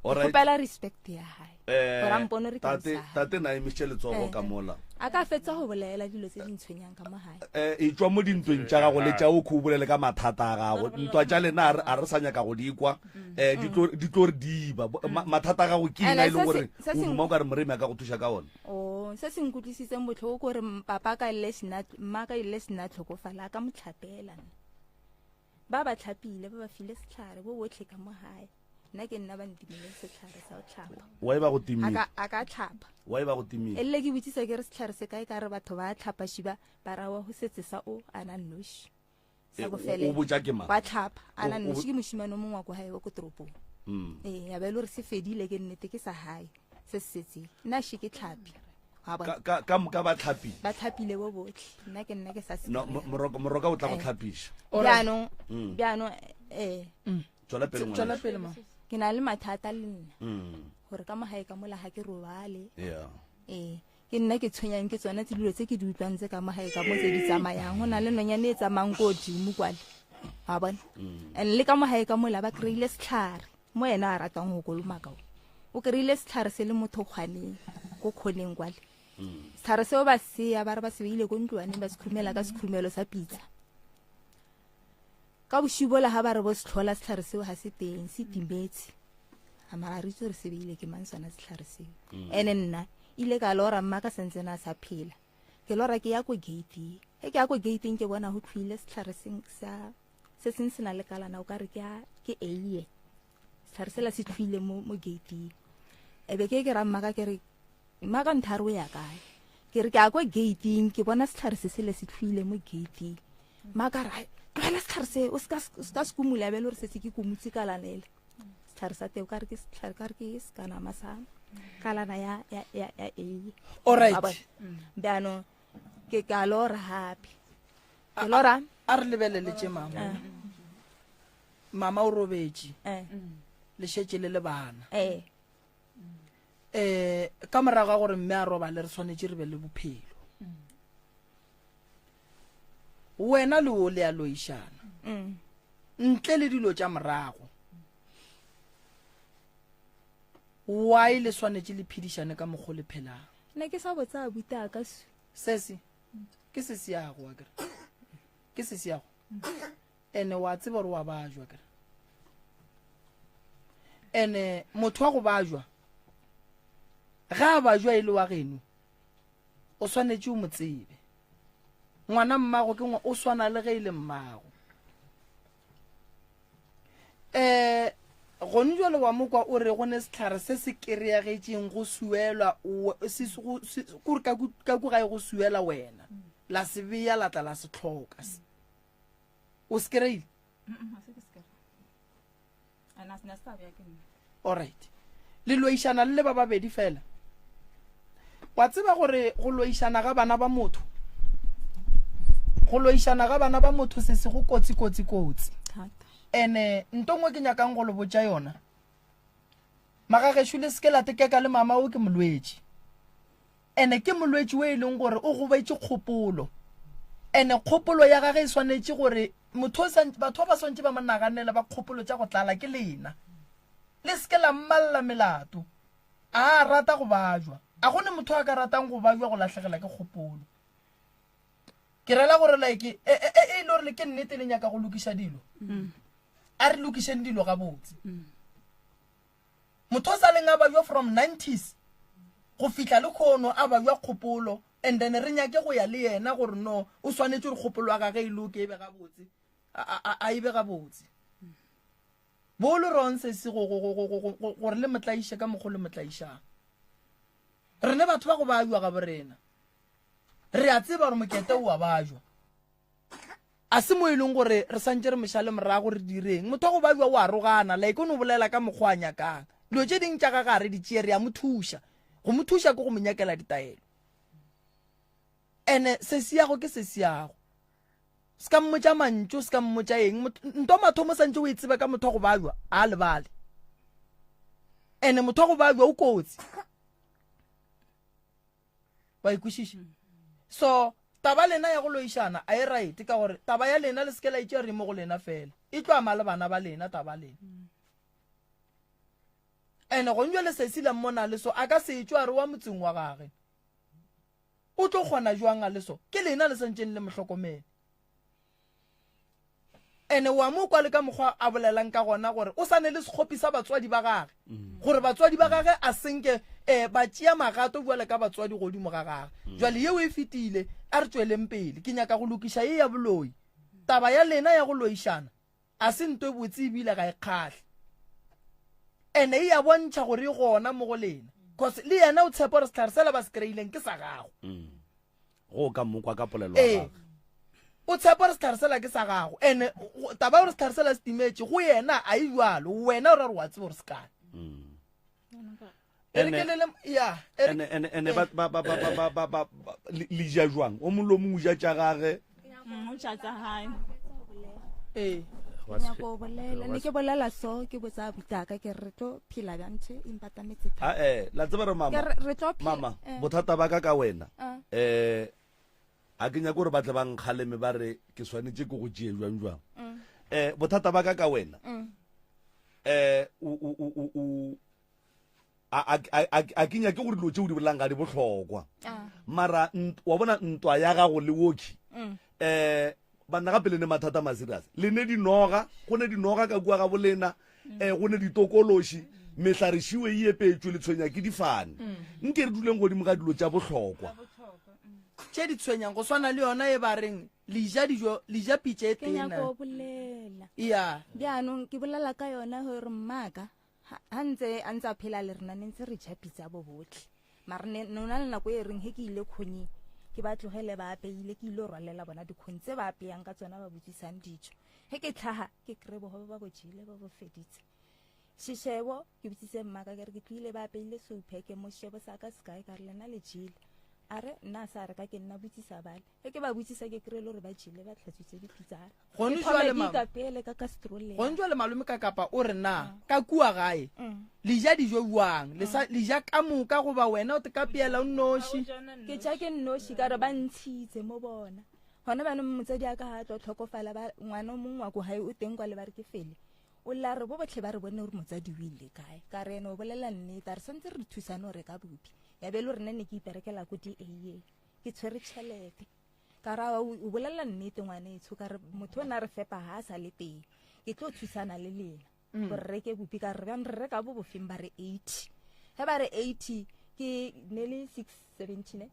Speaker 1: All right.
Speaker 9: Kgopela respect ya hae. Gore a mpone re ke
Speaker 1: Tate,
Speaker 9: sa hae.
Speaker 1: tate na emišitše letsogo ka mola.
Speaker 9: A ka fetsa go bolela dilo tse di ntshwenyang ka mo hae.
Speaker 1: E tšwa mo dintweng tša gago le tša o kho bolele ka mathata a gago. Ntwa tša lena a re sa nyaka go di kwa. Di tlo, di tlo re diba. Mathata a gago ke eng a e leng gore o duma o ka re Moremi a ka go thuša ka ona?
Speaker 9: Oh. bošegong se se nkutlwisitseng botlhoko kore papa ka ile sena mma ka ile sena tlhokofala a ka mo tlhapela nna ba ba tlhapile ba ba file setlhare bo botlhe ka mo gae nna ke nna ba ntimile setlhare sa go tlhapa
Speaker 1: wa e ba go timile
Speaker 9: a ka tlhapa
Speaker 1: wa e ba go timile
Speaker 9: elle ke botsisa ke re setlhare se kae ka re batho ba tlhapa shiba ba rawa go setse sa o ana nnoši sa
Speaker 1: Eh, o-
Speaker 9: bofele
Speaker 1: o botša ke mang?
Speaker 9: wa tlhapa ana
Speaker 1: O- o-
Speaker 9: nnoši ke moshimane o mongwe wa ko gae wa ko toropong ee ya ba e le gore se fedile ke nnete ke sa gae se se setseng nna še ke tlhapi wa bona
Speaker 1: Ka- ka ka moka ba tlhapile
Speaker 9: ba tlhapile bo botlhe nna ke nna ke sa se
Speaker 1: no mo- moroka moroka o tla go
Speaker 9: Eh.
Speaker 1: tlhapiša
Speaker 9: bjaanong
Speaker 1: Mm.
Speaker 9: bjaanong ee
Speaker 1: tswela pele
Speaker 2: tswela
Speaker 1: ngwaneso.
Speaker 2: pele ma
Speaker 9: ke na le mathata le nna gore ka mogae ka mola ga ke robale
Speaker 1: yeah
Speaker 9: ee ke nna ke tshwenyang ke tsone tse dilo tse ke di utlwang tse ka mogae ka mo tse di tsamayang go na le nonyane e tsamayang ko godimo kwale wa bona and le ka mogae ka mola ba kry-ile setlhare mo ena a ratang go kolomaka o o kry-ile setlhare se le motho kgwaneng ko kgoneng kwale setlhare seo ba seya ba re ba se beile ko ntlwaneng ba se khurumela ka sekhurumelo sa pitsa ka bošiu bola ga ba re bo se tlhola setlhare seo ga se teng se timetse a mara re itse gore se beile ke mang sona setlhare seo ene nna ile ka lora mma ka sentsene a sa phela ke lora ke ya ko gateng ge ke ya ko gateng ke bona go tlhoile setlhare seng sa se seng se na le kalana o ka re ke a- ke eiye setlhare sela se tlhoile mo mo gateng e be ke ke ra mmaka ke re mmaka nthare o ya kae ke re ke ya ko gateng ke bona setlhare se sele se tlhoile mo gateng mmaka re "Ai, tlogela setlhare se o seka o seka se kumula bele gore setse ke kumutse kalana ele setlhare sa teng o ka re ke setlhare ka re ke sekanama sa kalana ya ya ya ya eiye
Speaker 2: Alright.
Speaker 9: Wa bona? bjaanong ke ka lora gape ke lora
Speaker 2: a re lebelele tše mama mama o robetše
Speaker 9: eh
Speaker 2: le šetše le le bana
Speaker 9: eh
Speaker 2: um ka morago ga gore mme a robale re swanetše re be le bophelo wena le o le a loišana ntle le dilo tša morago why le swanetše le phedišane ka mokgo le phelang
Speaker 9: ne ke sa botsa abuti a ka su
Speaker 2: sese ke se seago wa kere ke se seago ene wa tseba gore wa bajwa kere ene motho wa go bajwa ga a bajwa e le wa geno o swanetše o mo tsebe ngwana mmago ke o swana le ge e le mmago um gone jalo wa mokwa o re go ne setlhare se se kereagetšeng go suelwa kore ka ku gae go suela wena la se beya la tla la se tlhoka o se kry-ile alright le loišana le le ba babedi fela wa tseba gore go loišana ga bana ba motho go loišana ga bana ba motho se se go kotsi kotsi kotsi ene nto nngwe ke nyakang go le botša yona magagešo le seke la tekeka le mama o ke molwetši Ene ke molwetši o e leng gore o gobetše kgopolo. Ene kgopolo ya gage e swanetše gore motho o sa, batho ba ba swantše ba mo naganele ba kgopolo tša go tlala ke lena. Le se ke la mmalla melato. A a rata go bajwa. A go ne motho a ka ratang go bajwa go lahlegela ke kgopolo. Ke rela gore like e, e, e, e le gore ke nnete le nyaka go lokiša dilo. A re lokišeng dilo gabotse. Motho o sa leng a bajwa from 90s go fihla le kgono a bajwa kgopolo and then re nyake go ya le yena gore no o swanetše gore kgopolo ya gage e loke e be gabotse a a e be gabotse. Bo le wrong sesi go go go go go gore le motlaiše ka mokgo le motlaišang. Rene batho ba go bajwa ga borena. Re a tseba gore mokete o a bajwa. A se mo e leng gore re santše re mošale morago re direng. Motho wa go babja o a rogana, like o no bolela ka mokgwa a nyakang. Dilo tše ding tša gage a re di tšee, re a mo thuša. Go mo thuša ke go mo nyakela ditaelo. Ene sesiago ke sesiago. Se ka mmotša mantšu, se ka mmotša eng. Nto mathomo santše o e tsebe ka motho wa go babja, a lebale. Ene motho wa go babja o kotsi. Wa e kwešiša? So, taba lena ya go loišana a e right ka gore taba ya lena le seke la itšea re mo go lena fela. E tlo ama le bana ba lena taba lena. Ene gong jwale sesi la mmona le so a ka se tšwe a re wa motseng wa gage. O tlo kgona jwang a le so? Ke lena le santšeng le mo hlokomele. Ene wa mo kwa le ka mokgwa a bolelang ka gona gore o sa ne le sekgopi sa batswadi ba gage, gore batswadi ba gage a senke. um ba tšea magato bjale ka batswadi godimo ga gage. Jwale yeo e fetile, a re tšweleng pele. Ke nyaka go lokiša ye ya boloi. Taba ya lena ya go loišana a se nto e botse ebile ga e kgahle. Ene e ya bontšha gore e gona mo go lena. Cause le yena o tshepa gore sehlare sela ba se kry-ileng ke sa gago.
Speaker 1: Go ka mo kwa ka polelo ya
Speaker 2: Ee.
Speaker 1: gagwe.
Speaker 2: O tshepa gore sehlare sela ke sa gago. Ene taba ya gore sehlare sela se timetše go yena a e jwalo. Wena o ra gore wa tseba gore se kae. E re ke le le ya e re
Speaker 1: Ene ene ene ba ba ba ba ba ba ba ba- le le ja jwang? O mongwe le o mongwe o ja tša gage.
Speaker 10: O ja tsa hae.
Speaker 2: Ee.
Speaker 9: Ke nyako go bolela ne ke bolela so ke botsa butaka ke re re tlo phela bjang ntho e mpatametse thata.
Speaker 1: A eh la tseba re mama.
Speaker 9: Ke re re tlo phela
Speaker 1: Mama,
Speaker 9: eh.
Speaker 1: bothata ba ka ka wena.
Speaker 9: Ah.
Speaker 1: Eh a ke nyake gore ba tle ba nkgaleme ba re ke swanetše ke go tšee jwang jwang. Eh bothata ba ka ka wena. Eh o o o o o a a a a ke nyake gore dilo tšeo di bolelang ga di bohlokwa.
Speaker 9: Ah.
Speaker 1: Mara wa bona ntwa ya gago le woki. Eh banna gape le ne mathata ma serious. Le ne dinoga, go ne dinoga ka kua ga bolena, eh go ne ditokološi, mehlare šiwe e epetšwe le tshwenya ke difane. Nke re duleng godimo ga dilo tša bohlokwa.
Speaker 2: Tše di tshwenyang go swana le yona e ba reng le ja dijo, le ja pitša e
Speaker 9: Ke
Speaker 2: tee
Speaker 9: nyako
Speaker 2: na.
Speaker 9: go bolela.
Speaker 2: Ya.
Speaker 9: Bjaanong ke bolela ka yona gore mmaka ha ntse a ntse a phela le rena ne ntse re ja pitsa bo botlhe. Mara ne no na le nako e reng he ke ile khonyeng ke ba tlogele ba apeile ke ile go rwalela bona dikhong tse ba apeyang ka tsona ba botsisang dijo. He ke tlhaga ke kry bogobe ba bo jele ba bo feditse. Shishebo ke botsitse mmaka ke re ke tlile ba apeile soupheke mo shebo sa ka sekae ka re lena le jele. A re nna a sa reka ke nna botsisa bale. He ke ba botsisa ke kry le gore ba jele ba tlhatswitse dipitsana.
Speaker 2: Gone
Speaker 9: Ke thome
Speaker 2: jwale
Speaker 9: ke
Speaker 2: mama.
Speaker 9: ikapele ka kastroleng.
Speaker 2: Gone jwale malome ka kapa o re na ka kua gae le ja dijo bjang? Le sa le ja ka moka goba wena o te ka peela o nnoši?
Speaker 9: Ke ja ke nnoši ka re ba ntshitse mo bona. Gona bjanong motsadi a ka ga a tlo tlhokofala ba ngwana o mongwe wa ko gae o teng kwa le ba re ke fele. O lla re bo botlhe ba re bone gore motsadi o ile kae. Ka re ene o bolela nnete a re santse re thusane go reka bupi. Ya be e le gore nna ne ke iperekela ko DA ke tshwere tšhelete. Ka ra o o bolela nnete ngwanetsho ka re motho o na re fepa ha a sa le teng. Ke tlo thusana le lena gore reke bupi ka re bjang re reka bo bofeng ba re 80. Ge ba re 80 ke ne le 670 ne?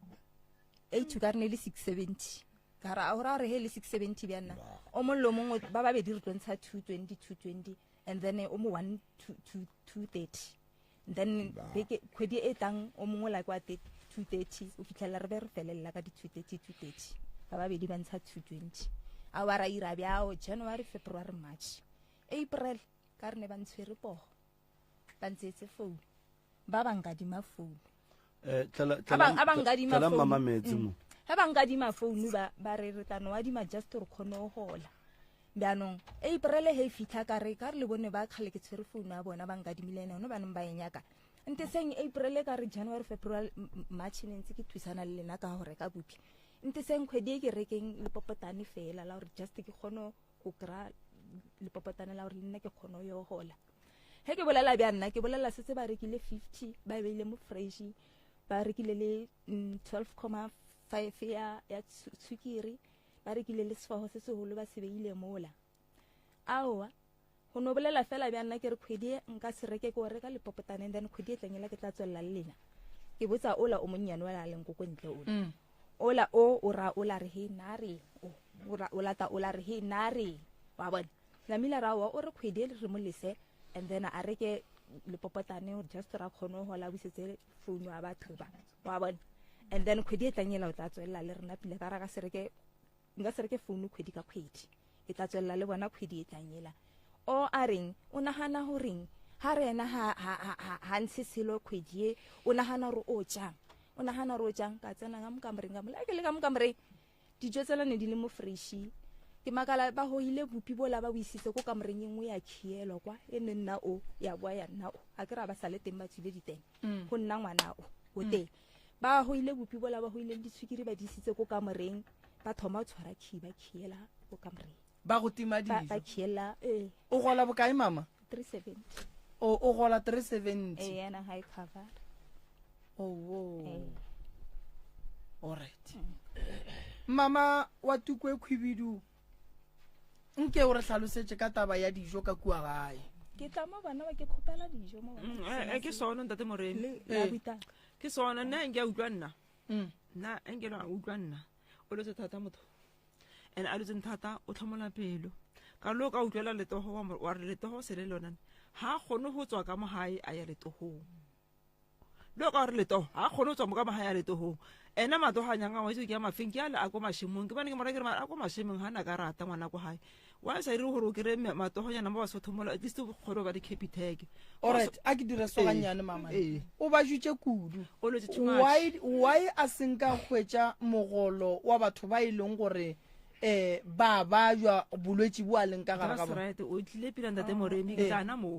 Speaker 9: 80 ka re ne le 670. Ka ra o ra gore he le 670 bjana. O mongwe le o mongwe ba babedi re tlo ntsha 220 220 and then o mo 1 2 2 230. Then beke kgwedi e tlang o mongwe la kwa 230 o fitlhela re be re felelela ka di 230 230. Ba babedi ba ntsha 220. A wa ra ira bjao January, February, March, April ka re ne ba ntshwere pogo. Ba ntseetse phone. Ba ba nkadima phone.
Speaker 1: Eh tlela
Speaker 9: A ba a ba nkadima
Speaker 1: tlela
Speaker 9: phone.
Speaker 1: mama metsi mo.
Speaker 9: Ge ba nkadima phone ba ba re re tla no adima just gore kgone go gola. Bjaanong April he e fitlha ka re ka re le bone ba kgale ke tshwere phone ya bona ba nkadimile ene gone baneng ba e nyaka. Nte seng April ka re January, February, March ne ntse ke thusana le lena ka go reka bupi. Nte seng kgwedi e ke rekeng lepopotane fela la gore just ke kgone go kry-a lepopotane la gore le nna ke kgone go yo gola. Ge ke bolela bja nna ke bolela setse ba rekile 50 ba e beile mo fridge ba rekile le 12.5 ya ya tshukiri ba rekile le sefago se seholo ba se beile mola. Aowa go no bolela fela bja nna ke re kgwedi e nka se reke ke o reka lepopotane and then kgwedi e tlang ela ke tla tswelela le lena. Ke botsa ola o monnyane ola a leng ko ko ntle ola. Ola o o ra ola re he nna re o o ra o lata ola re he nna re wa bona. Namile ra wa o re kgwedi e re mo lese and then a reke lepopotane gore just ra kgone go gola busetse phone wa batho ba wa bona. And then kgwedi e tlang ela o tla tswelela le rena pele ka ra ka se reke nka se reke phone kgwedi ka kgwedi. Ke tla tswelela le bona kgwedi e tlang ela. O a reng o nagana goreng ha re ena ha ha ha ha ntshe selo kgwedi e o nagana gore o jang o nagana gore o jang ka tsena ka mo kamoreng ka mola ke le ka mo kamoreng dijo tsela ne di le mo fresh ke makala ba hoile bupi bola ba bo isitse ko kamoreng e nngwe ya khielwa kwa e ne nna o ya boa ya nna o a ke ra ba sale teng ba tswile diteng go nna ngwana o o teng ba hoile bupi bola ba hoile le ditshukiri ba di isitse ko kamoreng ba thoma go tshwara key ba khiela ko kamoreng
Speaker 2: Ba go tima
Speaker 9: ba
Speaker 2: dijo.
Speaker 9: khiela eh
Speaker 2: O gola bokae mama?
Speaker 9: 370
Speaker 2: O o gola 370.
Speaker 9: eh yana ha e cover
Speaker 2: Oh wo.
Speaker 9: eh
Speaker 2: All right. Mama wa tuku e khwibidu. Nke o re hlalosetše ka taba ya dijo ka kua gae.
Speaker 9: Ke tla mo bana ba ke kgopela dijo mo bona.
Speaker 7: Mm, eh, eh, ke sona ntate Moremi.
Speaker 9: Le la
Speaker 7: Eh.
Speaker 9: buta.
Speaker 7: Ke sona nna nke a utlwa nna.
Speaker 2: Mm.
Speaker 7: Nna nke a utlwa nna. O letse thata motho. And a letseng thata o tlhomola pelo. Ka lo ka utlwela letogo wa mo- wa re letogo se le lona. Ha a kgone go tswa ka mo gae a ya letogong. Lo ka re letogo ha a kgone go tswa mo ka mo gae a letogong. Ena matogo a nyanga wa itse ke a mafeng ke a le a ko mašemong ke bane ke mora ke re mara a ko mašemong ha na ka rata ngwana ko gae. Wa sa dire gore o kry-e matogonyana mo Basotho mola at least o kgone go ba di-capitec.
Speaker 2: Alright, a ke dire so gannyane mama.
Speaker 7: Ee.
Speaker 2: O ba jutše kudu.
Speaker 7: O lwetse too much.
Speaker 2: Why why a se nka hwetša mogolo wa batho ba e leng gore eh ba bajwa bolwetši bo a leng ka gare ga
Speaker 7: That's
Speaker 2: bona?
Speaker 7: right. O tlile pila ntate Moremi ke
Speaker 2: Ee.
Speaker 7: tla na moo.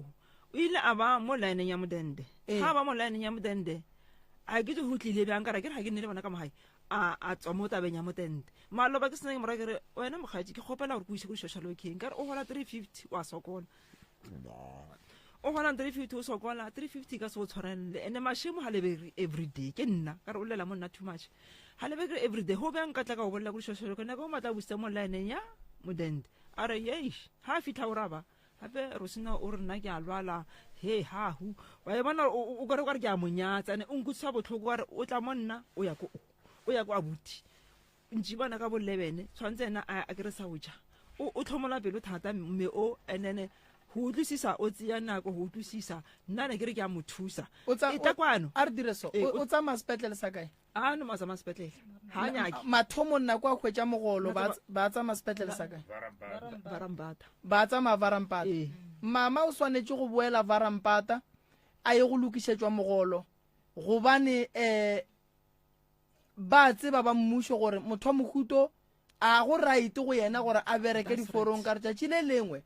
Speaker 7: O ile a ba mo lineng ya modende.
Speaker 2: Ee.
Speaker 7: Ha ba mo lineng ya modende. A ke itse go tlile bjang ka re ke re ga ke nne le bona ka mo gae. A a tswa mo tabeng ya modende. Maloba ke sena ke mora ke re wena mokgatši ke kgopela gore ke o ise ko di-social workeng. Ka re o gola 350 wa sokola. O gola 350 o sokola 350 ka se o tshwarelele. Ene mashemo ha lebere everyday ke nna ka re o llela mo nna too much. Ha lebere everyday ho bjang ka tla ka o bolela ko di-social worker nako o matla busa mo lineng ya modende. A re yeish ha a fitlha o raba gape Rosina o re nna ke a lwala he ha hu wa e bona o kare o kare ke a mo nyatsa ene o nkutlwisa botlhoko wa re o tla mo nna o ya ko o ya ko abuti ntši bona ka bo 11 tshwanetse ena a a kere sa o ja o o tlhomola pelo thata mme o enene go utlwisisa o tseya nako go utlwisisa nna ne ke re ke a mo thusa
Speaker 2: O tsa
Speaker 7: e tla kwano
Speaker 2: a re dire so.
Speaker 7: Ee,
Speaker 2: O o tsamaya sepetlele sa kae?
Speaker 7: a no matsamaya sepetlele ha a nyake
Speaker 2: Mathomong nako a hwetša mogolo ba ba tsamaya sepetlele sa kae?
Speaker 7: Varampata.
Speaker 2: Ba tsamaya Varampata.
Speaker 7: Ee.
Speaker 2: Mama o swanetše go boela Varampata a ye go lokišetšwa mogolo gobane eh ba tseba ba mmušo gore motho wa mohuto a go right go yena gore a bereke diforong ka letšatši le lengwe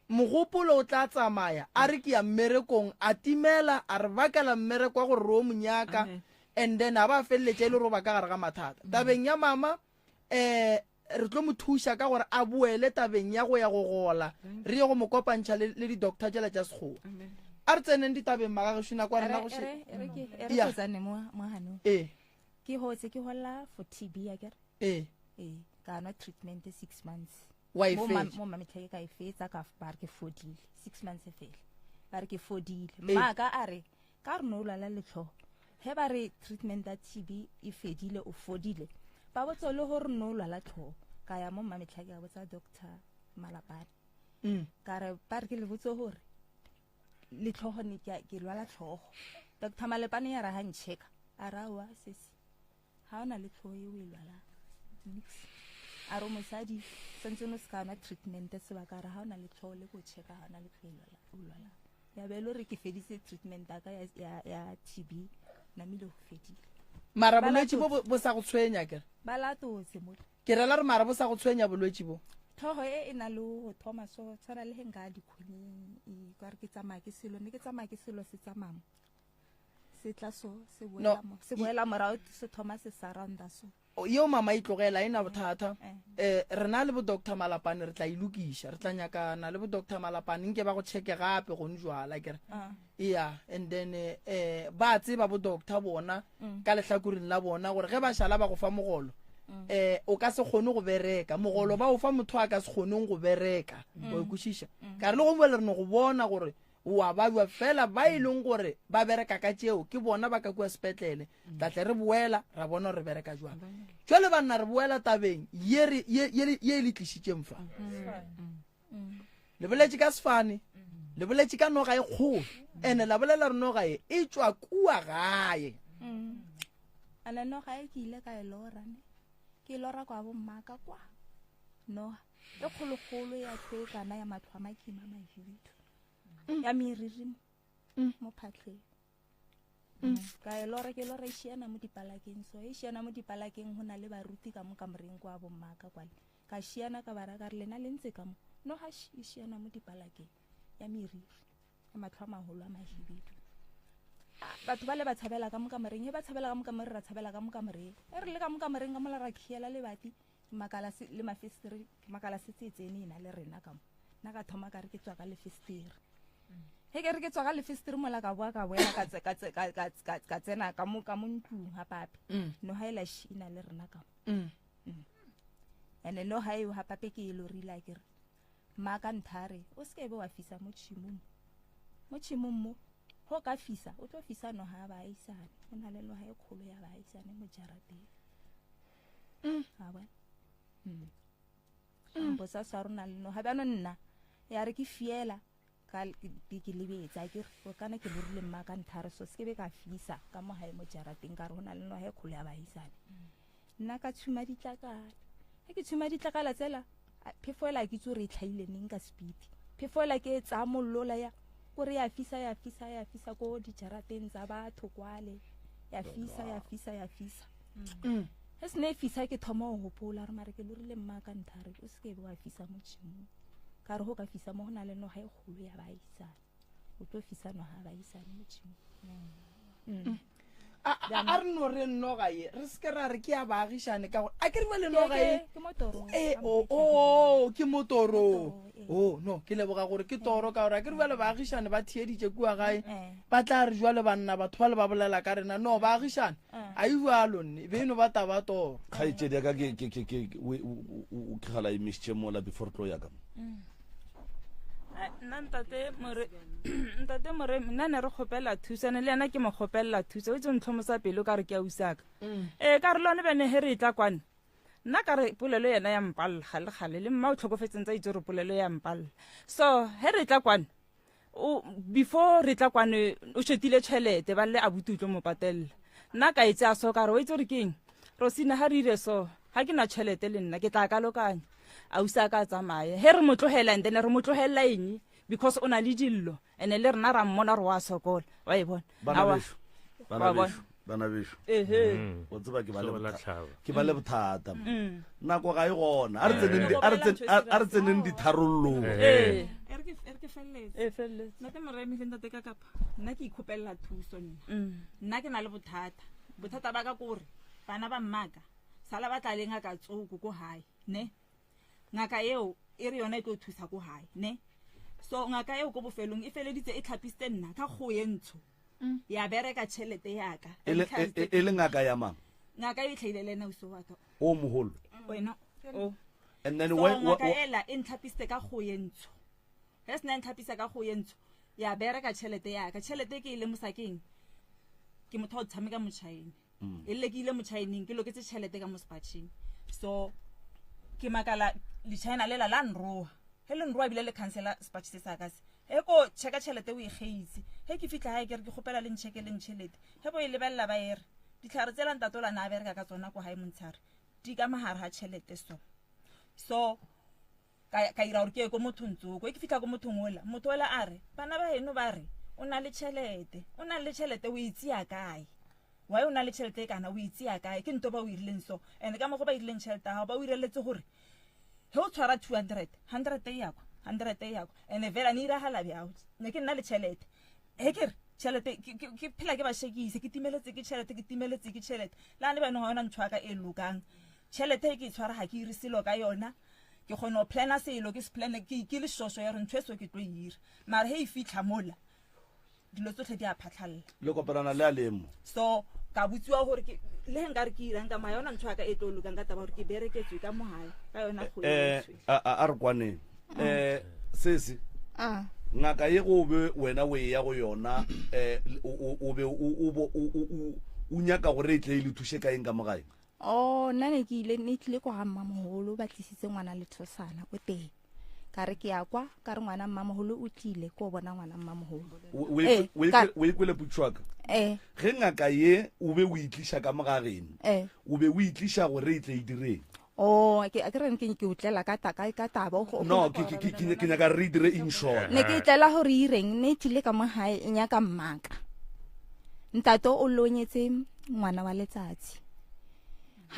Speaker 2: mogopolo o tla tsamaya a re ke ya mmerekong a timela a re bakela mmereko wa gore re o monyaka and then a ba feleletša e le roba ka gare ga mathata tabeng ya mama um re tlo mo thuša ka gore a boele tabeng ya go ya go gola re ye go mo kopantšha le le di-doctor tšela tša sekgowa a re tseneng ditabeng magagešo nako ya rena go še
Speaker 9: ere
Speaker 2: Ya.
Speaker 9: ke tsane mo mo hanong
Speaker 2: ee
Speaker 9: ke hotse ke hola for TB ya kere
Speaker 2: ee
Speaker 9: ee ka nwa treatment 6 months
Speaker 2: Wa e
Speaker 9: Mo ma-
Speaker 2: fetša.
Speaker 9: mo mametlha ke ka e fetsa ka ba re ke fodile 6 months e fela ba re ke fodile
Speaker 2: Ee.
Speaker 9: mma ka a re ka re no o lwala letlhogo ge ba re treatment ya TB e fedile o fodile ba botse le gore no o lwala tlhogo ka ya mo mmametlha ke a botsa doctor Malapane
Speaker 2: Mm.
Speaker 9: ka re ba re ke le botse gore letlhogo ne ke a- ke lwala tlhogo doctor Malepane ya ra ga nchecka a ra wa sesi ga o na le tlhogo e o e lwalang nix a re mosadi santse no se ka nwa treatment sebaka a re ga o na le tlhogo le ko checka ga o na le tlhogo e lwala- o lwalang ya be e le gore ke feditse treatment ya ka ya, ya, ya TB namile go fedile
Speaker 2: mara
Speaker 9: Ba
Speaker 2: bolwetši bo
Speaker 9: latotse.
Speaker 2: bo sa go tshwenya kere
Speaker 9: ba latotse mola
Speaker 2: ke rela re mara bo sa go tshwenya bolwetši bo
Speaker 9: tlhogo e e na le go thoma so tshwana le ge nka dikgonyeng e ka re ke tsamaya ke selo ne ke tsamaya ke selo se tsamaya mo se tla so se boela mo se boela morago se thoma se surrounda so
Speaker 2: yeo mama e tlogela e na bothata
Speaker 9: Eh.
Speaker 2: eh rena le bo doctor Malapane re tla e lokiša re tla nyakana le bo doctor Malapane nke ba go checke gape gone jwala kere
Speaker 9: Ah.
Speaker 2: yeah and then eh, eh ba tseba bo doctor bona
Speaker 9: Mm.
Speaker 2: ka lehlakoreng la bona gore ge ba šala ba go fa mogolo
Speaker 9: Mm.
Speaker 2: eh o ka se kgone go bereka mogolo ba o fa motho a ka se kgoneng go bereka
Speaker 9: Mm.
Speaker 2: wa ikwešiša ka re le gongwe le re no go bona gore wa babja fela ba e leng gore ba bereka ka tšeo ke bona ba ka kua sepetlele tla tle re boela ra bona gore re bereka jwang jwale banna re boela tabeng ye re- ye ye- ye e le tlišitšeng fa le boletše ka sefane le boletše ka noga e kgolo ene la bolela re noga e e tšwa kua gae
Speaker 9: Mm. ane noga e ke ile ka e lora ne ke e lora kwa bommaka kwa noga e kgologolo ya tlhoekana ya matlho a makima a mahibidu ya meriri mo mo phatlheng ka e lora ke lora e šiana mo dipalakeng so e šiana mo dipalakeng go na le baruti ka mo kamoreng kwa bommaka kwale ka šiana ka bara ka re lena le ntse ka mo noga e šiana mo dipalakeng ya meriri ya matlho a magolo a mahibidu batho ba le ba tshabela ka mo kamoreng he ba tshabela ka mo kamoreng ra tshabela ka mo kamoreng e re le ka mo kamoreng ka mola ra khiela lebati makala se le mafestere makala se tse tsene ena le rena ka mo nna ka thoma ka re ke tswa ka lefestere he ke re ke tswa ka lefestere mola ka boa ka boela ka tse- ka tse- ka- ka- ka- ka tsena ka mo ka mo ntlong ga pape
Speaker 2: Mm.
Speaker 9: no ga e la ši e na le rena ka mo
Speaker 2: Mm.
Speaker 9: and no ga eo ga pape ke e lorile a kere mma ka nthare o se ke be wa fisa mo tšhimong. Mo tšhemong mo, go ka fisa, o tlo fisa noga ya baagisane. Go na le noga e kgolo ya baagisane mo jarateng. Mm. A bona? Mm. Mpotsa sa rona le noga. Bjano nna, ya re ke fiela, ka ke ke lebetse a ke re kana ke lorile mma ka nthare so se ke be ka fisa ka mo gae mo jarateng ka re go na le noga e kgolo ya baagisane. Nna ka tshuma ditlakala. Ge ke tshuma ditlakala tsela, phefo ela ke itse gore e tlhaile neng ka speed. Phefo ela ke e tsaya mollo ya kore ya fisa ya fisa ya fisa ko dijarateng tsa batho kwale. Ya fisa ya fisa ya fisa. Mm. Ge se ne e fisa ke thoma go gopola gore mare ke lorile mma ka nthare o se ke be wa fisa mo tšhimong. Ka re go ka fisa mo go na le noga e kgolo ya baagisane. O tlo fisa noga ya baagisane mo tšhimong. Mm.
Speaker 2: A re no re noga ye re se ke ra re ke ya baagišane ka gore a ke re bjale noga ye e o o ke motoro o no ke leboga gore ke toro ka gore a ke re bjale baagišane ba theeditše kua gae ba tla re jwale banna batho ba le ba bolela ka rena no baagišane a e jalo nne be eno ba taba toro
Speaker 1: kgaetšedi ya ka ke ke ke ke o ke gala emišitše mola before tlo ya ka
Speaker 11: mm. nna ntate more ntate more nna ne re kgopela thuso ene le yena ke mo kgopelela thuso o itse ntlhomosa pelo ka re ke a usaka mm. ee ka re lone bene he re e tla kwane nna ka re polelo yena ya mpalela gale gale le mma o tlhokofetseng tsa itse gore polelo ya mpalela so he re tla kwane o before re tla kwane o shetile tšhelete ba le abuti o tlo mo patelela nna ka e tsaya so ka re o itse gore ke eng rosina ga re ire so ga ke na tšhelete le nna ke tla kalokanya ausi a ka tsamaye he re mo tlogela and then re mo tlogelela eng because o na le dillo and le rena ra mmona gore wa sokola wa e bona
Speaker 1: bana bešo bana bešo mm. o tseba ke ba le bothata mm. nako ga e gona a re tseneng ditharollong
Speaker 10: e ntate moremi le ntate ka kapa nna ke ikgopelela thuso nna mm. nna ke na le bothata bothata ba ka kore bana ba mmaka sala ba tla le ngaka tsoko ko gae ne ngaka eo e re yona e tlo thusa ko gae ne so ngaka eo ko bofelong e feleditse e tlhapisitse nna ka kgo ye ntsho mm. ya bereka tšhelete yaka
Speaker 1: e, e, e, e le ngaka ya mang
Speaker 10: ngaka e tlhaile le ena uso waka
Speaker 1: o mogolo
Speaker 10: wena o
Speaker 1: and then
Speaker 10: so, ngaka ela e ntlhapisitse ka kgo ye ntsho ge se na e ntlhapisa ka kgo ye ntsho ya bereka tšhelete yaka tšhelete ke e lemosa keng ke motho wa go tshameka motšhaene mm. e rile ke ile motšhaeneng ke loketse tšhelete ka mo sepatšheng so ke makala lechina lela la nroa ge le nroa ebile le cancela sepatšhe se sa ka se ge ko checka tšhelete o e kgeitse ge ke fitlha gae ke re ke kgopela le ncheke le ntšhelete ge bo e lebelela ba e re ditlhare tsela ntatola na a bereka ka tsona ko gae montshare di ka magare ga tšhelete so so ka ka ira gore ke ye ko mothong tsoko e ke fitlha ko mothong ola motho ola a re bana ba eno ba re o na le tšhelete o na le tšhelete o e tseya kae why o na le tšhelete e kana o e tseya kae ke nto ba o irileng so and ka mogo ba irileng tšhelete ya gago ba o ireletse gore ge o tshwara 200 100 e yako 100 e yako and vela ne iragala bjao ne ke nna le tšhelete he ke re tšhelete ke phela ke ba shekise ke timeletse ke tšhelete ke timeletse ke tšhelete le gane bjanong ga yona ntho ya ka e lokang tšhelete e ke e tshwara ga ke ire selo ka yona ke kgone go plana selo ke se plane ke ke le šošo ya gore ntho e so ke tlo e ira mara he e fitlha mola dilo tsotlhe di a phatlhalela
Speaker 1: le kopanana le a lemo
Speaker 10: so ka botsiwa gore ke le ge nka re ke irang ka moga yona ntho ya ka e tlo lokang ka taba gore ke bereketswe ka mogae ka yona go
Speaker 1: eh a re kwaneng eh sese
Speaker 9: ah.
Speaker 1: ngaka ye go be wena o e ya go yona eh o be o nyaka gore e tle e le thuše ka eng ka mogae
Speaker 9: O nna ne ke ile ne tlile kwa ga mmamogolo ba tlisitse ngwana lethosana ko teng ka re ke ya kwa ka re ngwana mmamogolo o tlile ko bona ngwana mmamogolo
Speaker 1: o e kwele putšwaka
Speaker 9: ee
Speaker 1: ge ngaka ye o be o itliša ka mo ga geno
Speaker 9: ee
Speaker 1: o be o itliša gore e tle e direng
Speaker 9: o ke a ke re ke ke o tlela ka ta ka ka taba
Speaker 1: no ke ke ke ke nyaka re dire in short
Speaker 9: ne ke tlela gore ireng ne tlile ka mo gae e nyaka mmaka ntate o lonyetse ngwana wa letsatsi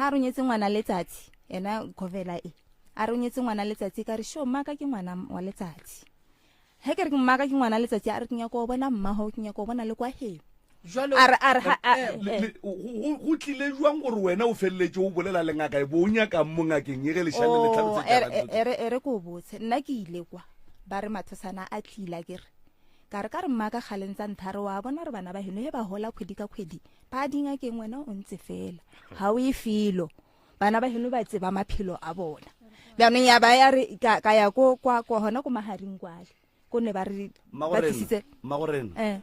Speaker 9: ha ronyetse ngwana letsatsi ena govela e a ronyetse ngwana letsatsi ka re sho mmaka ke ngwana wa letsatsi he ke re mmaka ke ngwana letsatsi a re ke nyaka go bona mmago ke nyaka go bona le kwa heno
Speaker 1: eh, eh. go tlile jwang gore wena o feleletše o bolela le ngaka e bo o nyakang mo ngakeng e ge lešane le
Speaker 9: oh, tlhalosetšaere e ko botse nna ke ile kwa ba re mathosana a tlila ke re ka re ka re mmaka kgaleng tsa nthare wa bona re bana ba heno he ba hola kgwedi ka kgwedi ba dingakeng wena o ntse fela ga o e felo bana ba heno ba tseba maphelo a bona bjanong ya ba ya re ka ya ko kwa gona ko magareng kwale. Ko ne ba re ba tlisitse.
Speaker 1: Mmagorena.
Speaker 9: Eh.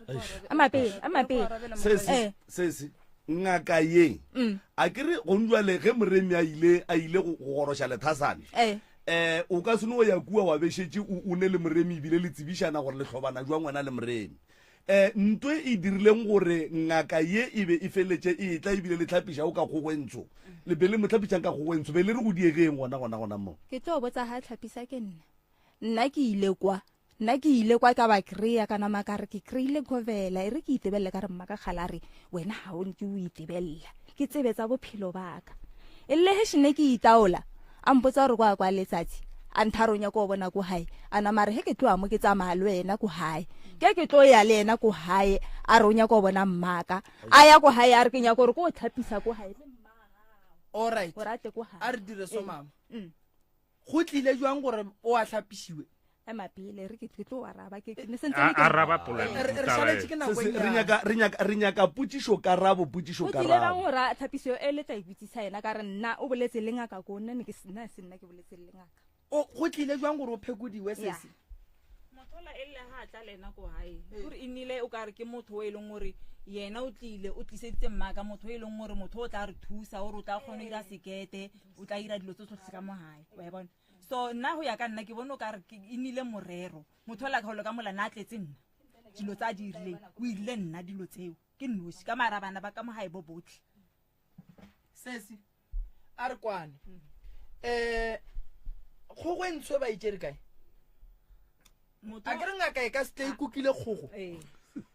Speaker 9: A mapele, a mapele.
Speaker 1: Sesi,
Speaker 9: eh.
Speaker 1: sesi. Ngaka ye.
Speaker 9: Mm.
Speaker 1: A ke re gong jwale ge Moremi a ile a ile go goroša lethasane.
Speaker 9: Eh.
Speaker 1: Eh, o ka se no ya kua wa bešetše o o ne le Moremi ebile le tsebišana gore le hlobana jwang wena le Moremi. Eh, nto e dirileng gore ngaka ye e be e feletše e etla ebile le hlapiša o ka kgogo e ntsho. Le be le mo hlapišang ka kgogo e ntsho, be le re go diegeng gona gona gona mo.
Speaker 9: Ke tlo botsa ha hlapisa ke nna. Nna ke ile kwa, nna ke ile kwa ka ba kry-a ka nama ka re ke kry-ile khovela e re ke itebelele ka re mma ka kgala re wena ga o nke o itebelela ke tsebe tsa bophelo baka e lle he shene ke itaola a mpotsa gore kwa kwa letsatsi a nthare o nyaka o bona ko gae a nama re he ke tloa mo ke tsamaya le wena ko gae ke ke tlo ya le yena ko gae a re o nyaka o bona mmaka a ya ko gae a re ke nyaka gore ko o tlhapisa ko gae
Speaker 2: Alright.
Speaker 9: gore a tle ko gae
Speaker 2: A re dire so
Speaker 9: Ee.
Speaker 2: mama.
Speaker 9: Mm.
Speaker 2: Go tlile jwang gore o a hlapišiwe?
Speaker 9: Ema pele re ke ke tlo araba ke ne sentse
Speaker 8: A-
Speaker 9: ke
Speaker 8: araba polelo.
Speaker 2: Re re šaletše ke nako
Speaker 1: Se-
Speaker 2: e
Speaker 1: se- re
Speaker 2: nnyane.
Speaker 1: nyaka re nyaka re nyaka potšišo karabo potšišo
Speaker 9: go tlile bang
Speaker 1: karabo
Speaker 9: gore a tlhapiso e le tla ipotsisa yena ka re nna o boletse le ngaka ko nna ne ke se- nna se nna ke boletse le ngaka
Speaker 2: O go tlile jwang gore o phekodiwe
Speaker 9: Ya.
Speaker 2: sesi?
Speaker 10: Motho ola e lle ga a tla le ena ko gae gore e nnile o ka re ke motho o e leng gore yena o tlile o tliseditse mmaka motho o e leng gore motho o tla re thusa gore o tla kgona go ira sekete o tla ira dilo tse tsotlhe ka mo gae wa e bona so nna go ya ka nna ke bone o ka re e nnile morero motho ola golo ka mola na a tletse nna dilo tse a di irileng o irile nna dilo tseo ke nosi ka mara bana ba ka mo gae bo botlhe
Speaker 2: Sesi a re kwane. Eh kgogo e ntsho e ba itšere kae?
Speaker 10: Motho
Speaker 2: A ke re ngaka e ka se tle e kukile kgogo.
Speaker 10: Ee.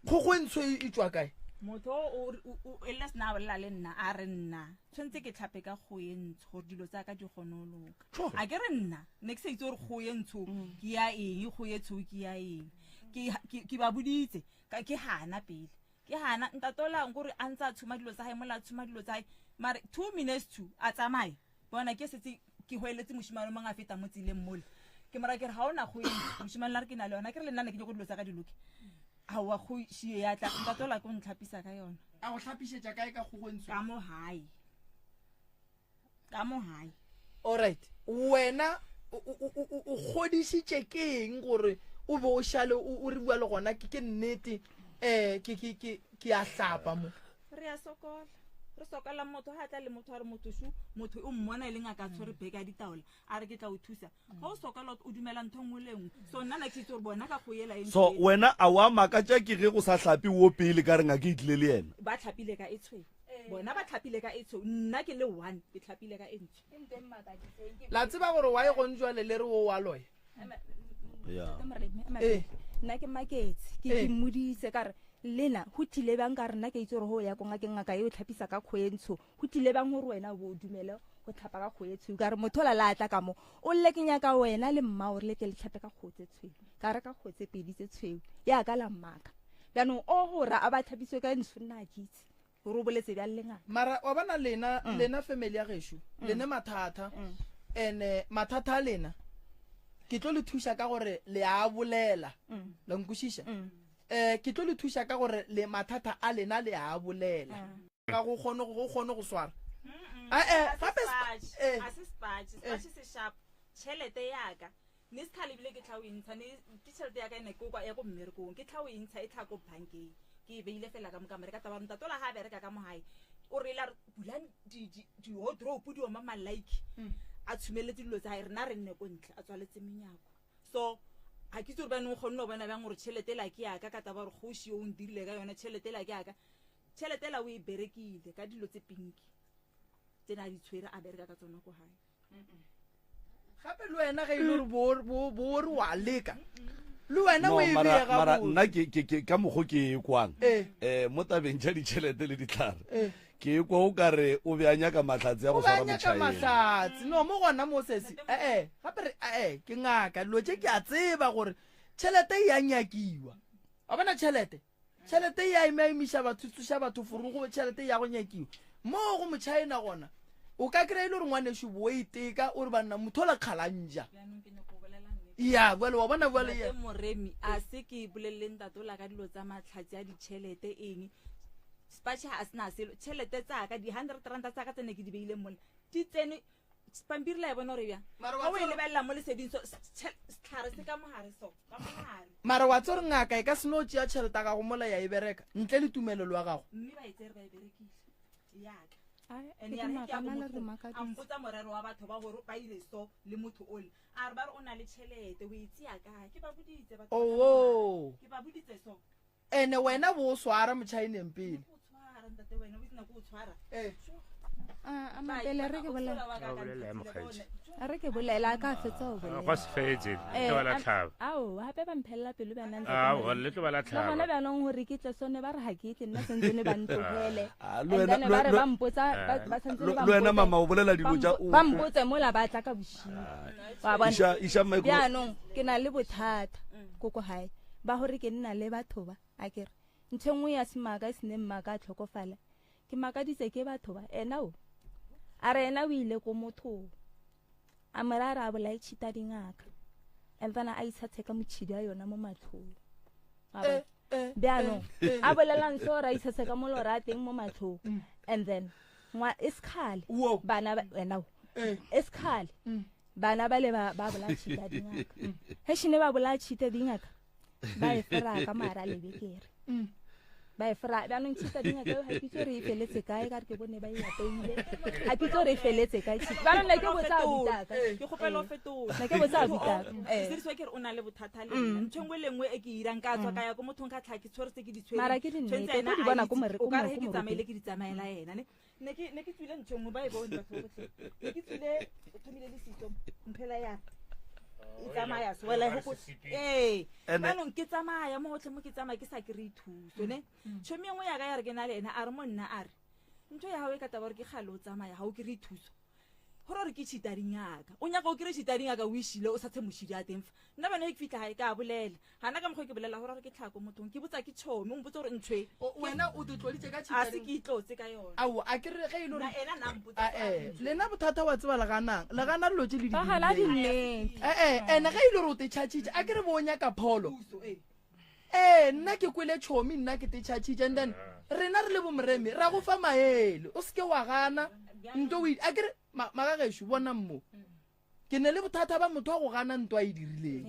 Speaker 2: Kgogo e ntsho e e tšwa kae?
Speaker 10: Motho o o e lle sena a bolela le nna a re nna tshwanetse ke tlhape ka kgogo e ntsho gore dilo tsa ka di kgone go loka. A ke re nna ne ke sa itse gore kgogo e ntsho ke ya eng kgogo e tshweu ke ya eng. Ke ke ke ba boditse ka ke hana pele. Ke hana ntate ola nkore a ntse a tshuma dilo tsa hae mola a tshuma dilo tsa hae mare 2 minutes to a tsamaye bona ke setse ke hoeletse moshimane o mongwe a feta mo tseleng mole ke mora ke re ga ona go eng moshimane la re ke na le yona ke re le nna ne ke nyako dilo tsa ka di loke aowa go šie ya tla ntate ola ke o ntlhapisa ka yona
Speaker 2: A go hlapišetša kae ka kgogo e ntsho?
Speaker 10: Ka mo gae ka mo gae
Speaker 2: Alright. Wena o o o o kgodišitše ke eng gore o be o šale o o re bua le gona ke ke nnete eh ke ke ke ke a hlapa mo.
Speaker 10: Re a sokola re sokola motho ga tla le motho a re motho shu motho o mmona e leng a ka tshwere beke ya ditaola a re ke tla o thusa ga o sokola o dumela ntho nngwe le nngwe so nna na ke itse gore bona ka go ela eng
Speaker 1: so wena a wa makatša ke ge go sa hlape wo pele ka re ngaka e tlile le yena
Speaker 10: ba tlhapile ka e tshweu bona ba tlhapile ka e tshweu nna ke le one ke tlhapile ka e ntsho
Speaker 2: La tseba gore why gone jwale le re o wa loya?
Speaker 1: Yeah.
Speaker 2: Eh.
Speaker 9: nna ke maketse ke
Speaker 2: Eh.
Speaker 9: ke mmoditse ka re lena go tlile bang ka re nna ke itse gore go ya ko ngakeng ngaka e o tlhapisa ka kgoe ntsho go tlile bang gore wena o bo o dumele go tlhapa ka kgoe tshweu ka re motho ola la tla ka mo o lle ke nyaka wena le mma gore le tle le tlhape ka kgoe tse tshweu ka re ka kgoe tse pedi tse tshweu yaka la mmaka jaanong o gore a ba tlhapiswe ka ntsho nna a ke itse gore o boletse bjang le ngaka
Speaker 2: Mara wa bona lena
Speaker 9: Mm.
Speaker 2: lena family ya gešo lene mathata ene mathata a lena ke tlo le thuša ka gore le a bolela
Speaker 9: Mm.
Speaker 2: la nkwešiša eh ke tlo le thuša ka gore le mathata a lena le a bolela ga go kgone go kgone go swara Ah, eh, gape sp- eh.
Speaker 10: a se spatše spatše se sharp tšhelete yaka ne se tlhale ebile ke tla o e ntsha ne ke tšhelete yaka ene ke kwa ya ko mmerekong ke tla o e ntsha e tlha ko bankeng ke e beile fela ka mo kamore ka taba ntate ola ga a bereka ka mo gae o re la re bulang di-wardrobe di oma malike a tshumeletse dilo tsa gae rena re nne ko ntle a tswaletse menyako so ga ke itse gore baneng o kgonne go bona bjang gore tšhelete ela ke yaka ka taba gore kgoši o ntirile ka yona tšhelete ela ke yaka tšhelete ela o e berekile ka dilo tse pinki tse ne a di tshwere a bereka ka tsona ko gae
Speaker 2: gape le wena ge e le gore bo re wa leka le wena o
Speaker 1: No,
Speaker 2: e
Speaker 1: mara
Speaker 2: beye
Speaker 1: mara
Speaker 2: gabotse
Speaker 1: nna ke ke ke ka mokgo ke e kwang
Speaker 2: Eh.
Speaker 1: eh mo tabeng tša ditšhelete le ditlhare
Speaker 2: Eh.
Speaker 1: ke e kwa o ka re o be a nyaka mahlatse ya go
Speaker 2: o ba
Speaker 1: swara
Speaker 2: nyaka
Speaker 1: motšhaena
Speaker 2: mahlatse no mo gona mo sesi ee gape re ee ke ngaka dilo tše ke a tseba gore tšhelete e ya nyakiwa wa bona tšhelete tšhelete e ya emaemiša batho tsoša batho forogo tšhelete e ya go nyakiwa mo go motšhaena gona o ka kry-a e le gore ngwaneso bo iteka o re banna motho o la kgalanja ya bjale wa bona bjale
Speaker 10: Ntate moremi a se ke bolelele ntate o la ka dilo tsa matlhatsi a ditšhelete eng spatšhe ga a sena selo tšhelete tsaka di-hundred ranta tsaka tse ne ke di beileng mola di tsene Pampiri la e bona gore bjang. Ga o e lebelela mo leseding so setlhare se ka mogare so, ka mogare.
Speaker 2: Mara wa tsore ngaka e ka se no tšea tšhelete ya gago mola ya e bereka ntle le tumelelo ya gago.
Speaker 10: Mme ba e tsere ba e berekile. Yaka.
Speaker 9: Ai,
Speaker 10: And
Speaker 9: ke
Speaker 10: ya re ke ya
Speaker 9: maka
Speaker 10: go
Speaker 9: nna le re
Speaker 10: motho, a
Speaker 9: makaditse.
Speaker 10: mpotsa morero wa batho ba gore ba ile so le motho ole. A re ba re o na le tšhelete, o e tšea kae? Ke ba boditse batho.
Speaker 2: Owo.
Speaker 10: Ke ba boditse so.
Speaker 2: Ene wena bo o swara motšhaeneng pele.
Speaker 10: O tshwara ntate wena, o itse nako o tshwara.
Speaker 2: Eh.
Speaker 9: A, a mapele re ke bolela.
Speaker 8: A bolela ya mokgaetši.
Speaker 9: A re ke bolela a ka fetsa go bolela.
Speaker 8: Gwa se fetse,
Speaker 9: Eh,
Speaker 8: le tlo ba la
Speaker 9: a-
Speaker 8: tlhaba.
Speaker 9: Ao, gape ba mphelela pelo bjana ntate
Speaker 8: Ao,
Speaker 9: Moremi.
Speaker 8: le tlo ba la
Speaker 9: Le gona
Speaker 8: tlhaba.
Speaker 9: bjanong gore ke tle sone ba re ga ke tle nna sentse ne ba ntlogele.
Speaker 1: Ah, le
Speaker 9: And
Speaker 1: wena-
Speaker 9: then
Speaker 1: le-
Speaker 9: ba re
Speaker 1: le-
Speaker 9: ba mpotsa ba ba santse
Speaker 1: Le
Speaker 9: ba
Speaker 1: le wena
Speaker 9: mpotse-
Speaker 1: mama o bolela dilo
Speaker 9: ba
Speaker 1: tša
Speaker 9: mpo- ba mpotse mola ba tla ka bošego. Wa bona?
Speaker 1: Iša iša micro.
Speaker 9: Bjanong ke na le bothata koko gae ba gore ke nna le batho ba a kere ntho e nngwe ya semaka e sene mmaka a tlhokofala ke makaditse ke batho ba ena o a re ena o ile ko mothong a mora a re a bolae tšhita dingaka and then a itshatshe ka motšhidi a yona mo matlhong Wa bona? bjaanong a bolelang so gore a itshatshe ka molora a teng mo matlhong and then ngwa e sekgale bana ba wena o e sekgale bana ba le ba ba bolaya tšhita dingaka he shine ba bolaya tšhita dingaka ba e fera ka mara lebekere ba e fera bjaanong tšhita dingaka eo ga ke itse gore e feletse kae ka re ke bone ba e apeile ga ke itse gore e feletse kae tšhita bjaanong ne ke botsa abutaka
Speaker 10: Ke kgopela o fetola.
Speaker 9: Ne ke botsa abutaka.
Speaker 10: Eh. Sediriswa ke re o na le bothata le nna. Ntho e nngwe le nngwe e ke irang ka tswa ka ya ko mothong ka tlha ke tshwere tse ke di tshwereng.
Speaker 9: Mara ke dinnete,
Speaker 10: Tshwantse
Speaker 9: o
Speaker 10: ena
Speaker 9: tlo di
Speaker 10: a
Speaker 9: bona ko
Speaker 10: itse.
Speaker 9: more- ko
Speaker 10: O ka
Speaker 9: more-
Speaker 10: re he
Speaker 9: ko
Speaker 10: ke tsamaile
Speaker 9: moruting.
Speaker 10: ke di tsamaela ena ne. Ne ke ne ke tswile ntho e nngwe ba e bone batho botlhe. Ne ke tswile o thomile le sitso mphela ya e tsamaya so wela go ee
Speaker 1: Ene-
Speaker 10: jaanong ke tsamaya mo gotlhe mo ke tsamaya ke sa kry-e thuso ne tšhomi e nngwe yaka ya re ke na le ena a re mo nna a re ntho ya gago e ka taba gore ke gale o tsamaya ga o kry-e thuso gore gore ke tšhita dingaka o nyaka o kry tšhita dingaka o išile o sa tshe mošidi a teng fa nna bane ke fitlha gae ka bolela gana ka mokgwa ke bolela gore gore ke tlhako mothong ke botsa ke tšhomi o mpotse gore ntho e
Speaker 2: Wena o te tloditse ka
Speaker 10: a
Speaker 2: tšhita
Speaker 10: se ke itlotse ka yone
Speaker 2: Ao, a ke re ge e le
Speaker 10: Na
Speaker 2: gore
Speaker 10: ena na mpotsa
Speaker 2: Ah, eh, lena bothata wa tseba le ganang le gana dilo tse le di
Speaker 9: Ba gana
Speaker 2: dirileng.
Speaker 9: dinnete.
Speaker 2: Eh, eh, ene ge e le gore o te tšhatšhitše a ke re bo o nyaka pholo ee nna ke kwele tšhomi nna ke te tšhatšhitše and then rena re le bomoremi ra go fa maele o seke wa gana nto o e- a ke re ma- magagešo bonang mo ke ne le bothata ba motho wa go gana nto a e dirileng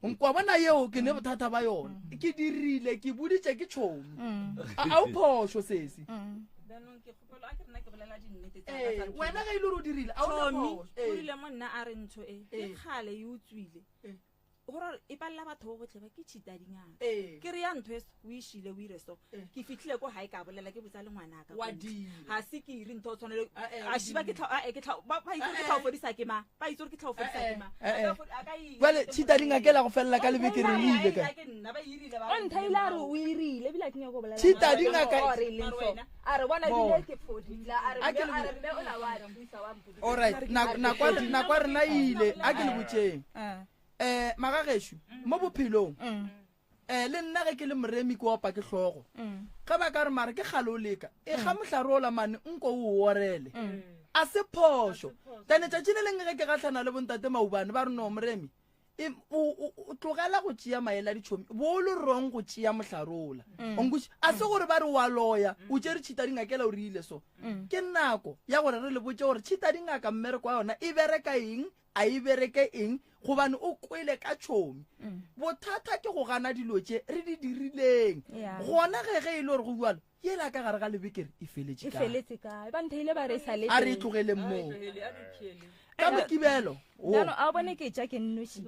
Speaker 2: nkwa bona yeo ke ne bothata ba yona ke dirile ke boditše ke tšhomi a a o phošo sesi
Speaker 10: Jaanong ke kgopela a ke rena ke bolela dinnete tsa ka
Speaker 2: Ee,
Speaker 10: sa ntho
Speaker 2: wena ge e le gore o dirile a o na
Speaker 10: Tšhomi,
Speaker 2: phošo. Ee.
Speaker 10: o rile mo nna a re ntho e ke kgale e utswile gore e palela batho bo botlhe ba ke tšhita dingaka
Speaker 2: Ee.
Speaker 10: ke re ya ntho eso o išile o ire so ke fitlhile ko gae ka bolela ke botsa le ngwanaka
Speaker 2: Wa
Speaker 10: ko ntle.
Speaker 2: dira.
Speaker 10: ga se ke ire ntho o tshwanele
Speaker 2: eh,
Speaker 10: a shiba ke tlha- a, eh, ke tlha- ba ba itse gore ke tlha o fodisa ke mang ba itse gore ke tlha o fodisa ke mang
Speaker 2: Eh, eh.
Speaker 10: A ka fo- a ka ira.
Speaker 2: Jwale tšhita dingaka e la go felela ka lebekereng e ile kae
Speaker 10: Ke nna ba irile ba
Speaker 9: o nthaile a re o irile ebile a ke nyako go bolela
Speaker 2: Tšhita dingaka-
Speaker 9: O re leng so. a re bona
Speaker 2: Bona.
Speaker 9: ebile ke fodile a re
Speaker 2: A ke
Speaker 9: mme-
Speaker 2: le
Speaker 9: a re mme o la wa thusa wa mpodisa.
Speaker 2: alright nako nako ya rena e ile a ke le botšeng um magagešo mo bophelong um le nna ge ke le moremi ke opa ke hlogo ge ba ka re mare ke kgale o leka e ga mohlare ola mane nko o orele a se phošo tane tšatši le lengwe ge ke gahlana le bontate maubane ba re no moremi e, o tlogela go tšea maele a ditšhomi bo o le wrong go tšea mohlarola onkutše a se gore ba re wa loya o tšere tšhita dingakela o rile so ke nako ya gore re le botse gore tšhita dingaka mmereko wa yona e bereka eng a e bereke eng gobane o kwele ka tšhomi bothata ke go gana dilo tše re di dirileng
Speaker 9: Yeah.
Speaker 2: gona ge ge e le gore go jalo yela ka gare ga lebekere e feletše
Speaker 9: e
Speaker 2: kae?
Speaker 9: feletse kae ba nthaile ba re e sa le
Speaker 2: a re e
Speaker 9: teng.
Speaker 2: tlogeleng moo ka mokibelo wo.
Speaker 9: Jaanong a o bone ke ja ke nnoši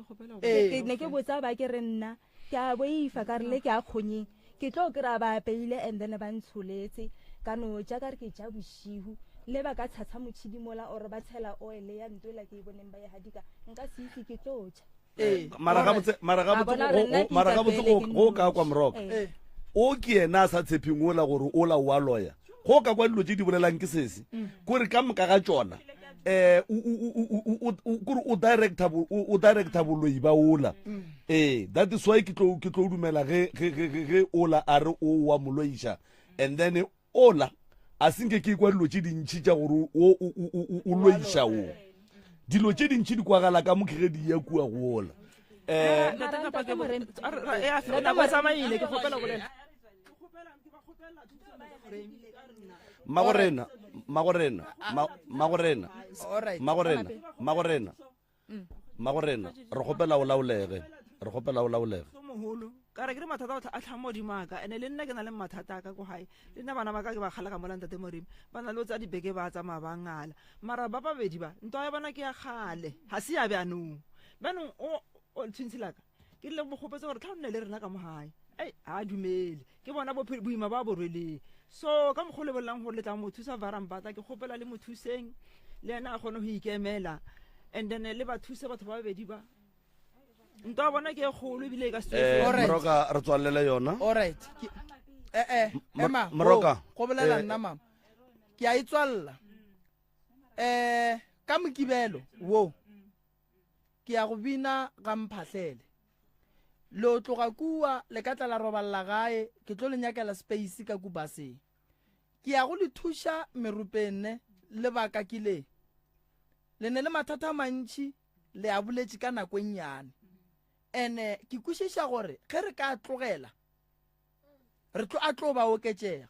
Speaker 2: Ee.
Speaker 9: Ke- ne ke botsa ba ke re nna ke a boifa ka re le ke a kgonyeng ke tlo kry-a ba apeile and then ba ntsholetse ka no ja ka re ke ja bošihu le ba ka tshatsha motšhidi mola or ba tshela oil ya ntoela ke e boneng ba e hadika nka se itse ke tlo ja
Speaker 2: Ee.
Speaker 1: mara gabotse mara
Speaker 9: Wa
Speaker 1: gabotse
Speaker 9: bona
Speaker 1: go-
Speaker 9: re nna
Speaker 1: go-
Speaker 9: ke
Speaker 1: mara gabotse
Speaker 9: ikapele
Speaker 1: go
Speaker 9: ke
Speaker 1: go ka kwa moroka
Speaker 9: Ee.
Speaker 1: o ke yena a sa tshepeng ola gore ola o a loya go ka kwa dilo tse di bolelang ke sese kore ka moka ga tsona um kore o director bo- o o director boloi ba ola ee that is why ke tlo ke tlo dumela ge ge ge ge- ge ola a re o wa moloiša and then ola a senke ke kwa dilo tše dintšhi tša gore o o- o- o- o loiša o dilo tše dintšhi di kwagala ka mokge ge di ya kua go ola um
Speaker 7: nako e tsamaile ke kgopela go bolela.
Speaker 1: Magorena, magorena, magorena, magorena, magorena, magorena, re kgopela o laolege, re kgopela o laolege.
Speaker 7: Mogolo, ka re ke re mathata a tlhang modimo a ka, ene le nna ke na le mathata a ka ko gae, le nna bana ba ka ke ba kgala ka mola ntate Moremi, ba na le o tsaya dibeke ba tsamaya ba ngala, mara ba babedi ba, ntwa ya bona ke ya kgale, ga se ya bjanong. Bjanong o, o tshwintshi laka, ke rile mo kgopetse gore tlha o nne le rena ka mo gae ei ga a dumele ke bona boima ba bo rweleng so ka mokgwa o lebelelang gore le tla mo thusa varambata ke kgopela le mo thuseng le ena a kgone go ikemela and then le ba thuse batho ba babedi ba ntwa ya bona ke e kgolo ebile e ka se
Speaker 1: eh, moroka re tswalele yona
Speaker 2: alright eh eh ema
Speaker 1: moroka
Speaker 2: go bolela eh, nna mama ke a e tswalela eh ka mokibelo wo Ke ya go bina ga Mphahlele. Lo tloga kua, le ka tla la roballa gae, ke tlo le nyakela space ka ku baseng. Ke ya go le thuša meropeng ne, lebaka ke le. Le ne le mathata a mantši, le a boletše ka nako e nnyane. Ene ke kwešiša gore ge re ka tlogela, re tlo a tlo ba oketšega.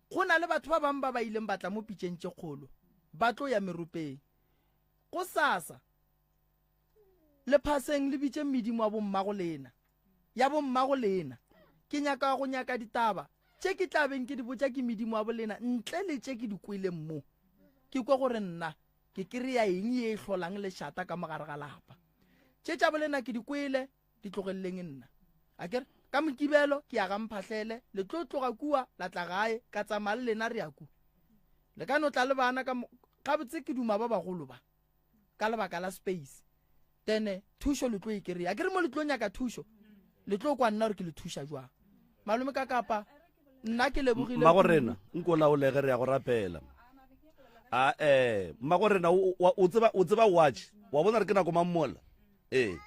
Speaker 2: Go na le batho ba bangwe ba ba ileng ba tla mo pitšeng tše kgolo, ba tlo ya meropeng. Gosasa, le phaseng le bitše medimo wa bommago lena, ya bommago lena. Ke nyaka go nyaka ditaba tše ke tla beng ke di botša ke medimo wa bolena ntle le tše ke di kweleng mo. Ke kwe gore nna ke kry-a eng ye e hlolang lešata ka mo gare ga lapa. Tše tša bolena ke di kwele, di tlogeleleng nna. Akere ka Mokibelo ke ya ga Mphahlele, le tlo tloga kua la tla gae, ka tsamaya le lena re ya ku. Le ka no tla le bana ka mo, gabotse ke duma ba bagolo ba ka lebaka la space. Then thušo le tlo e kry-a. Akere mo le tlo nyaka thušo, le tlo kwa nna gore ke le thuša jwang. Malome ka kapa nna ke lebogile.
Speaker 1: Mmagorena nko laolege re ya go rapela. A eh mmagorena o tseba o tseba watch. Wa bona re ke nako mang mola? Ee.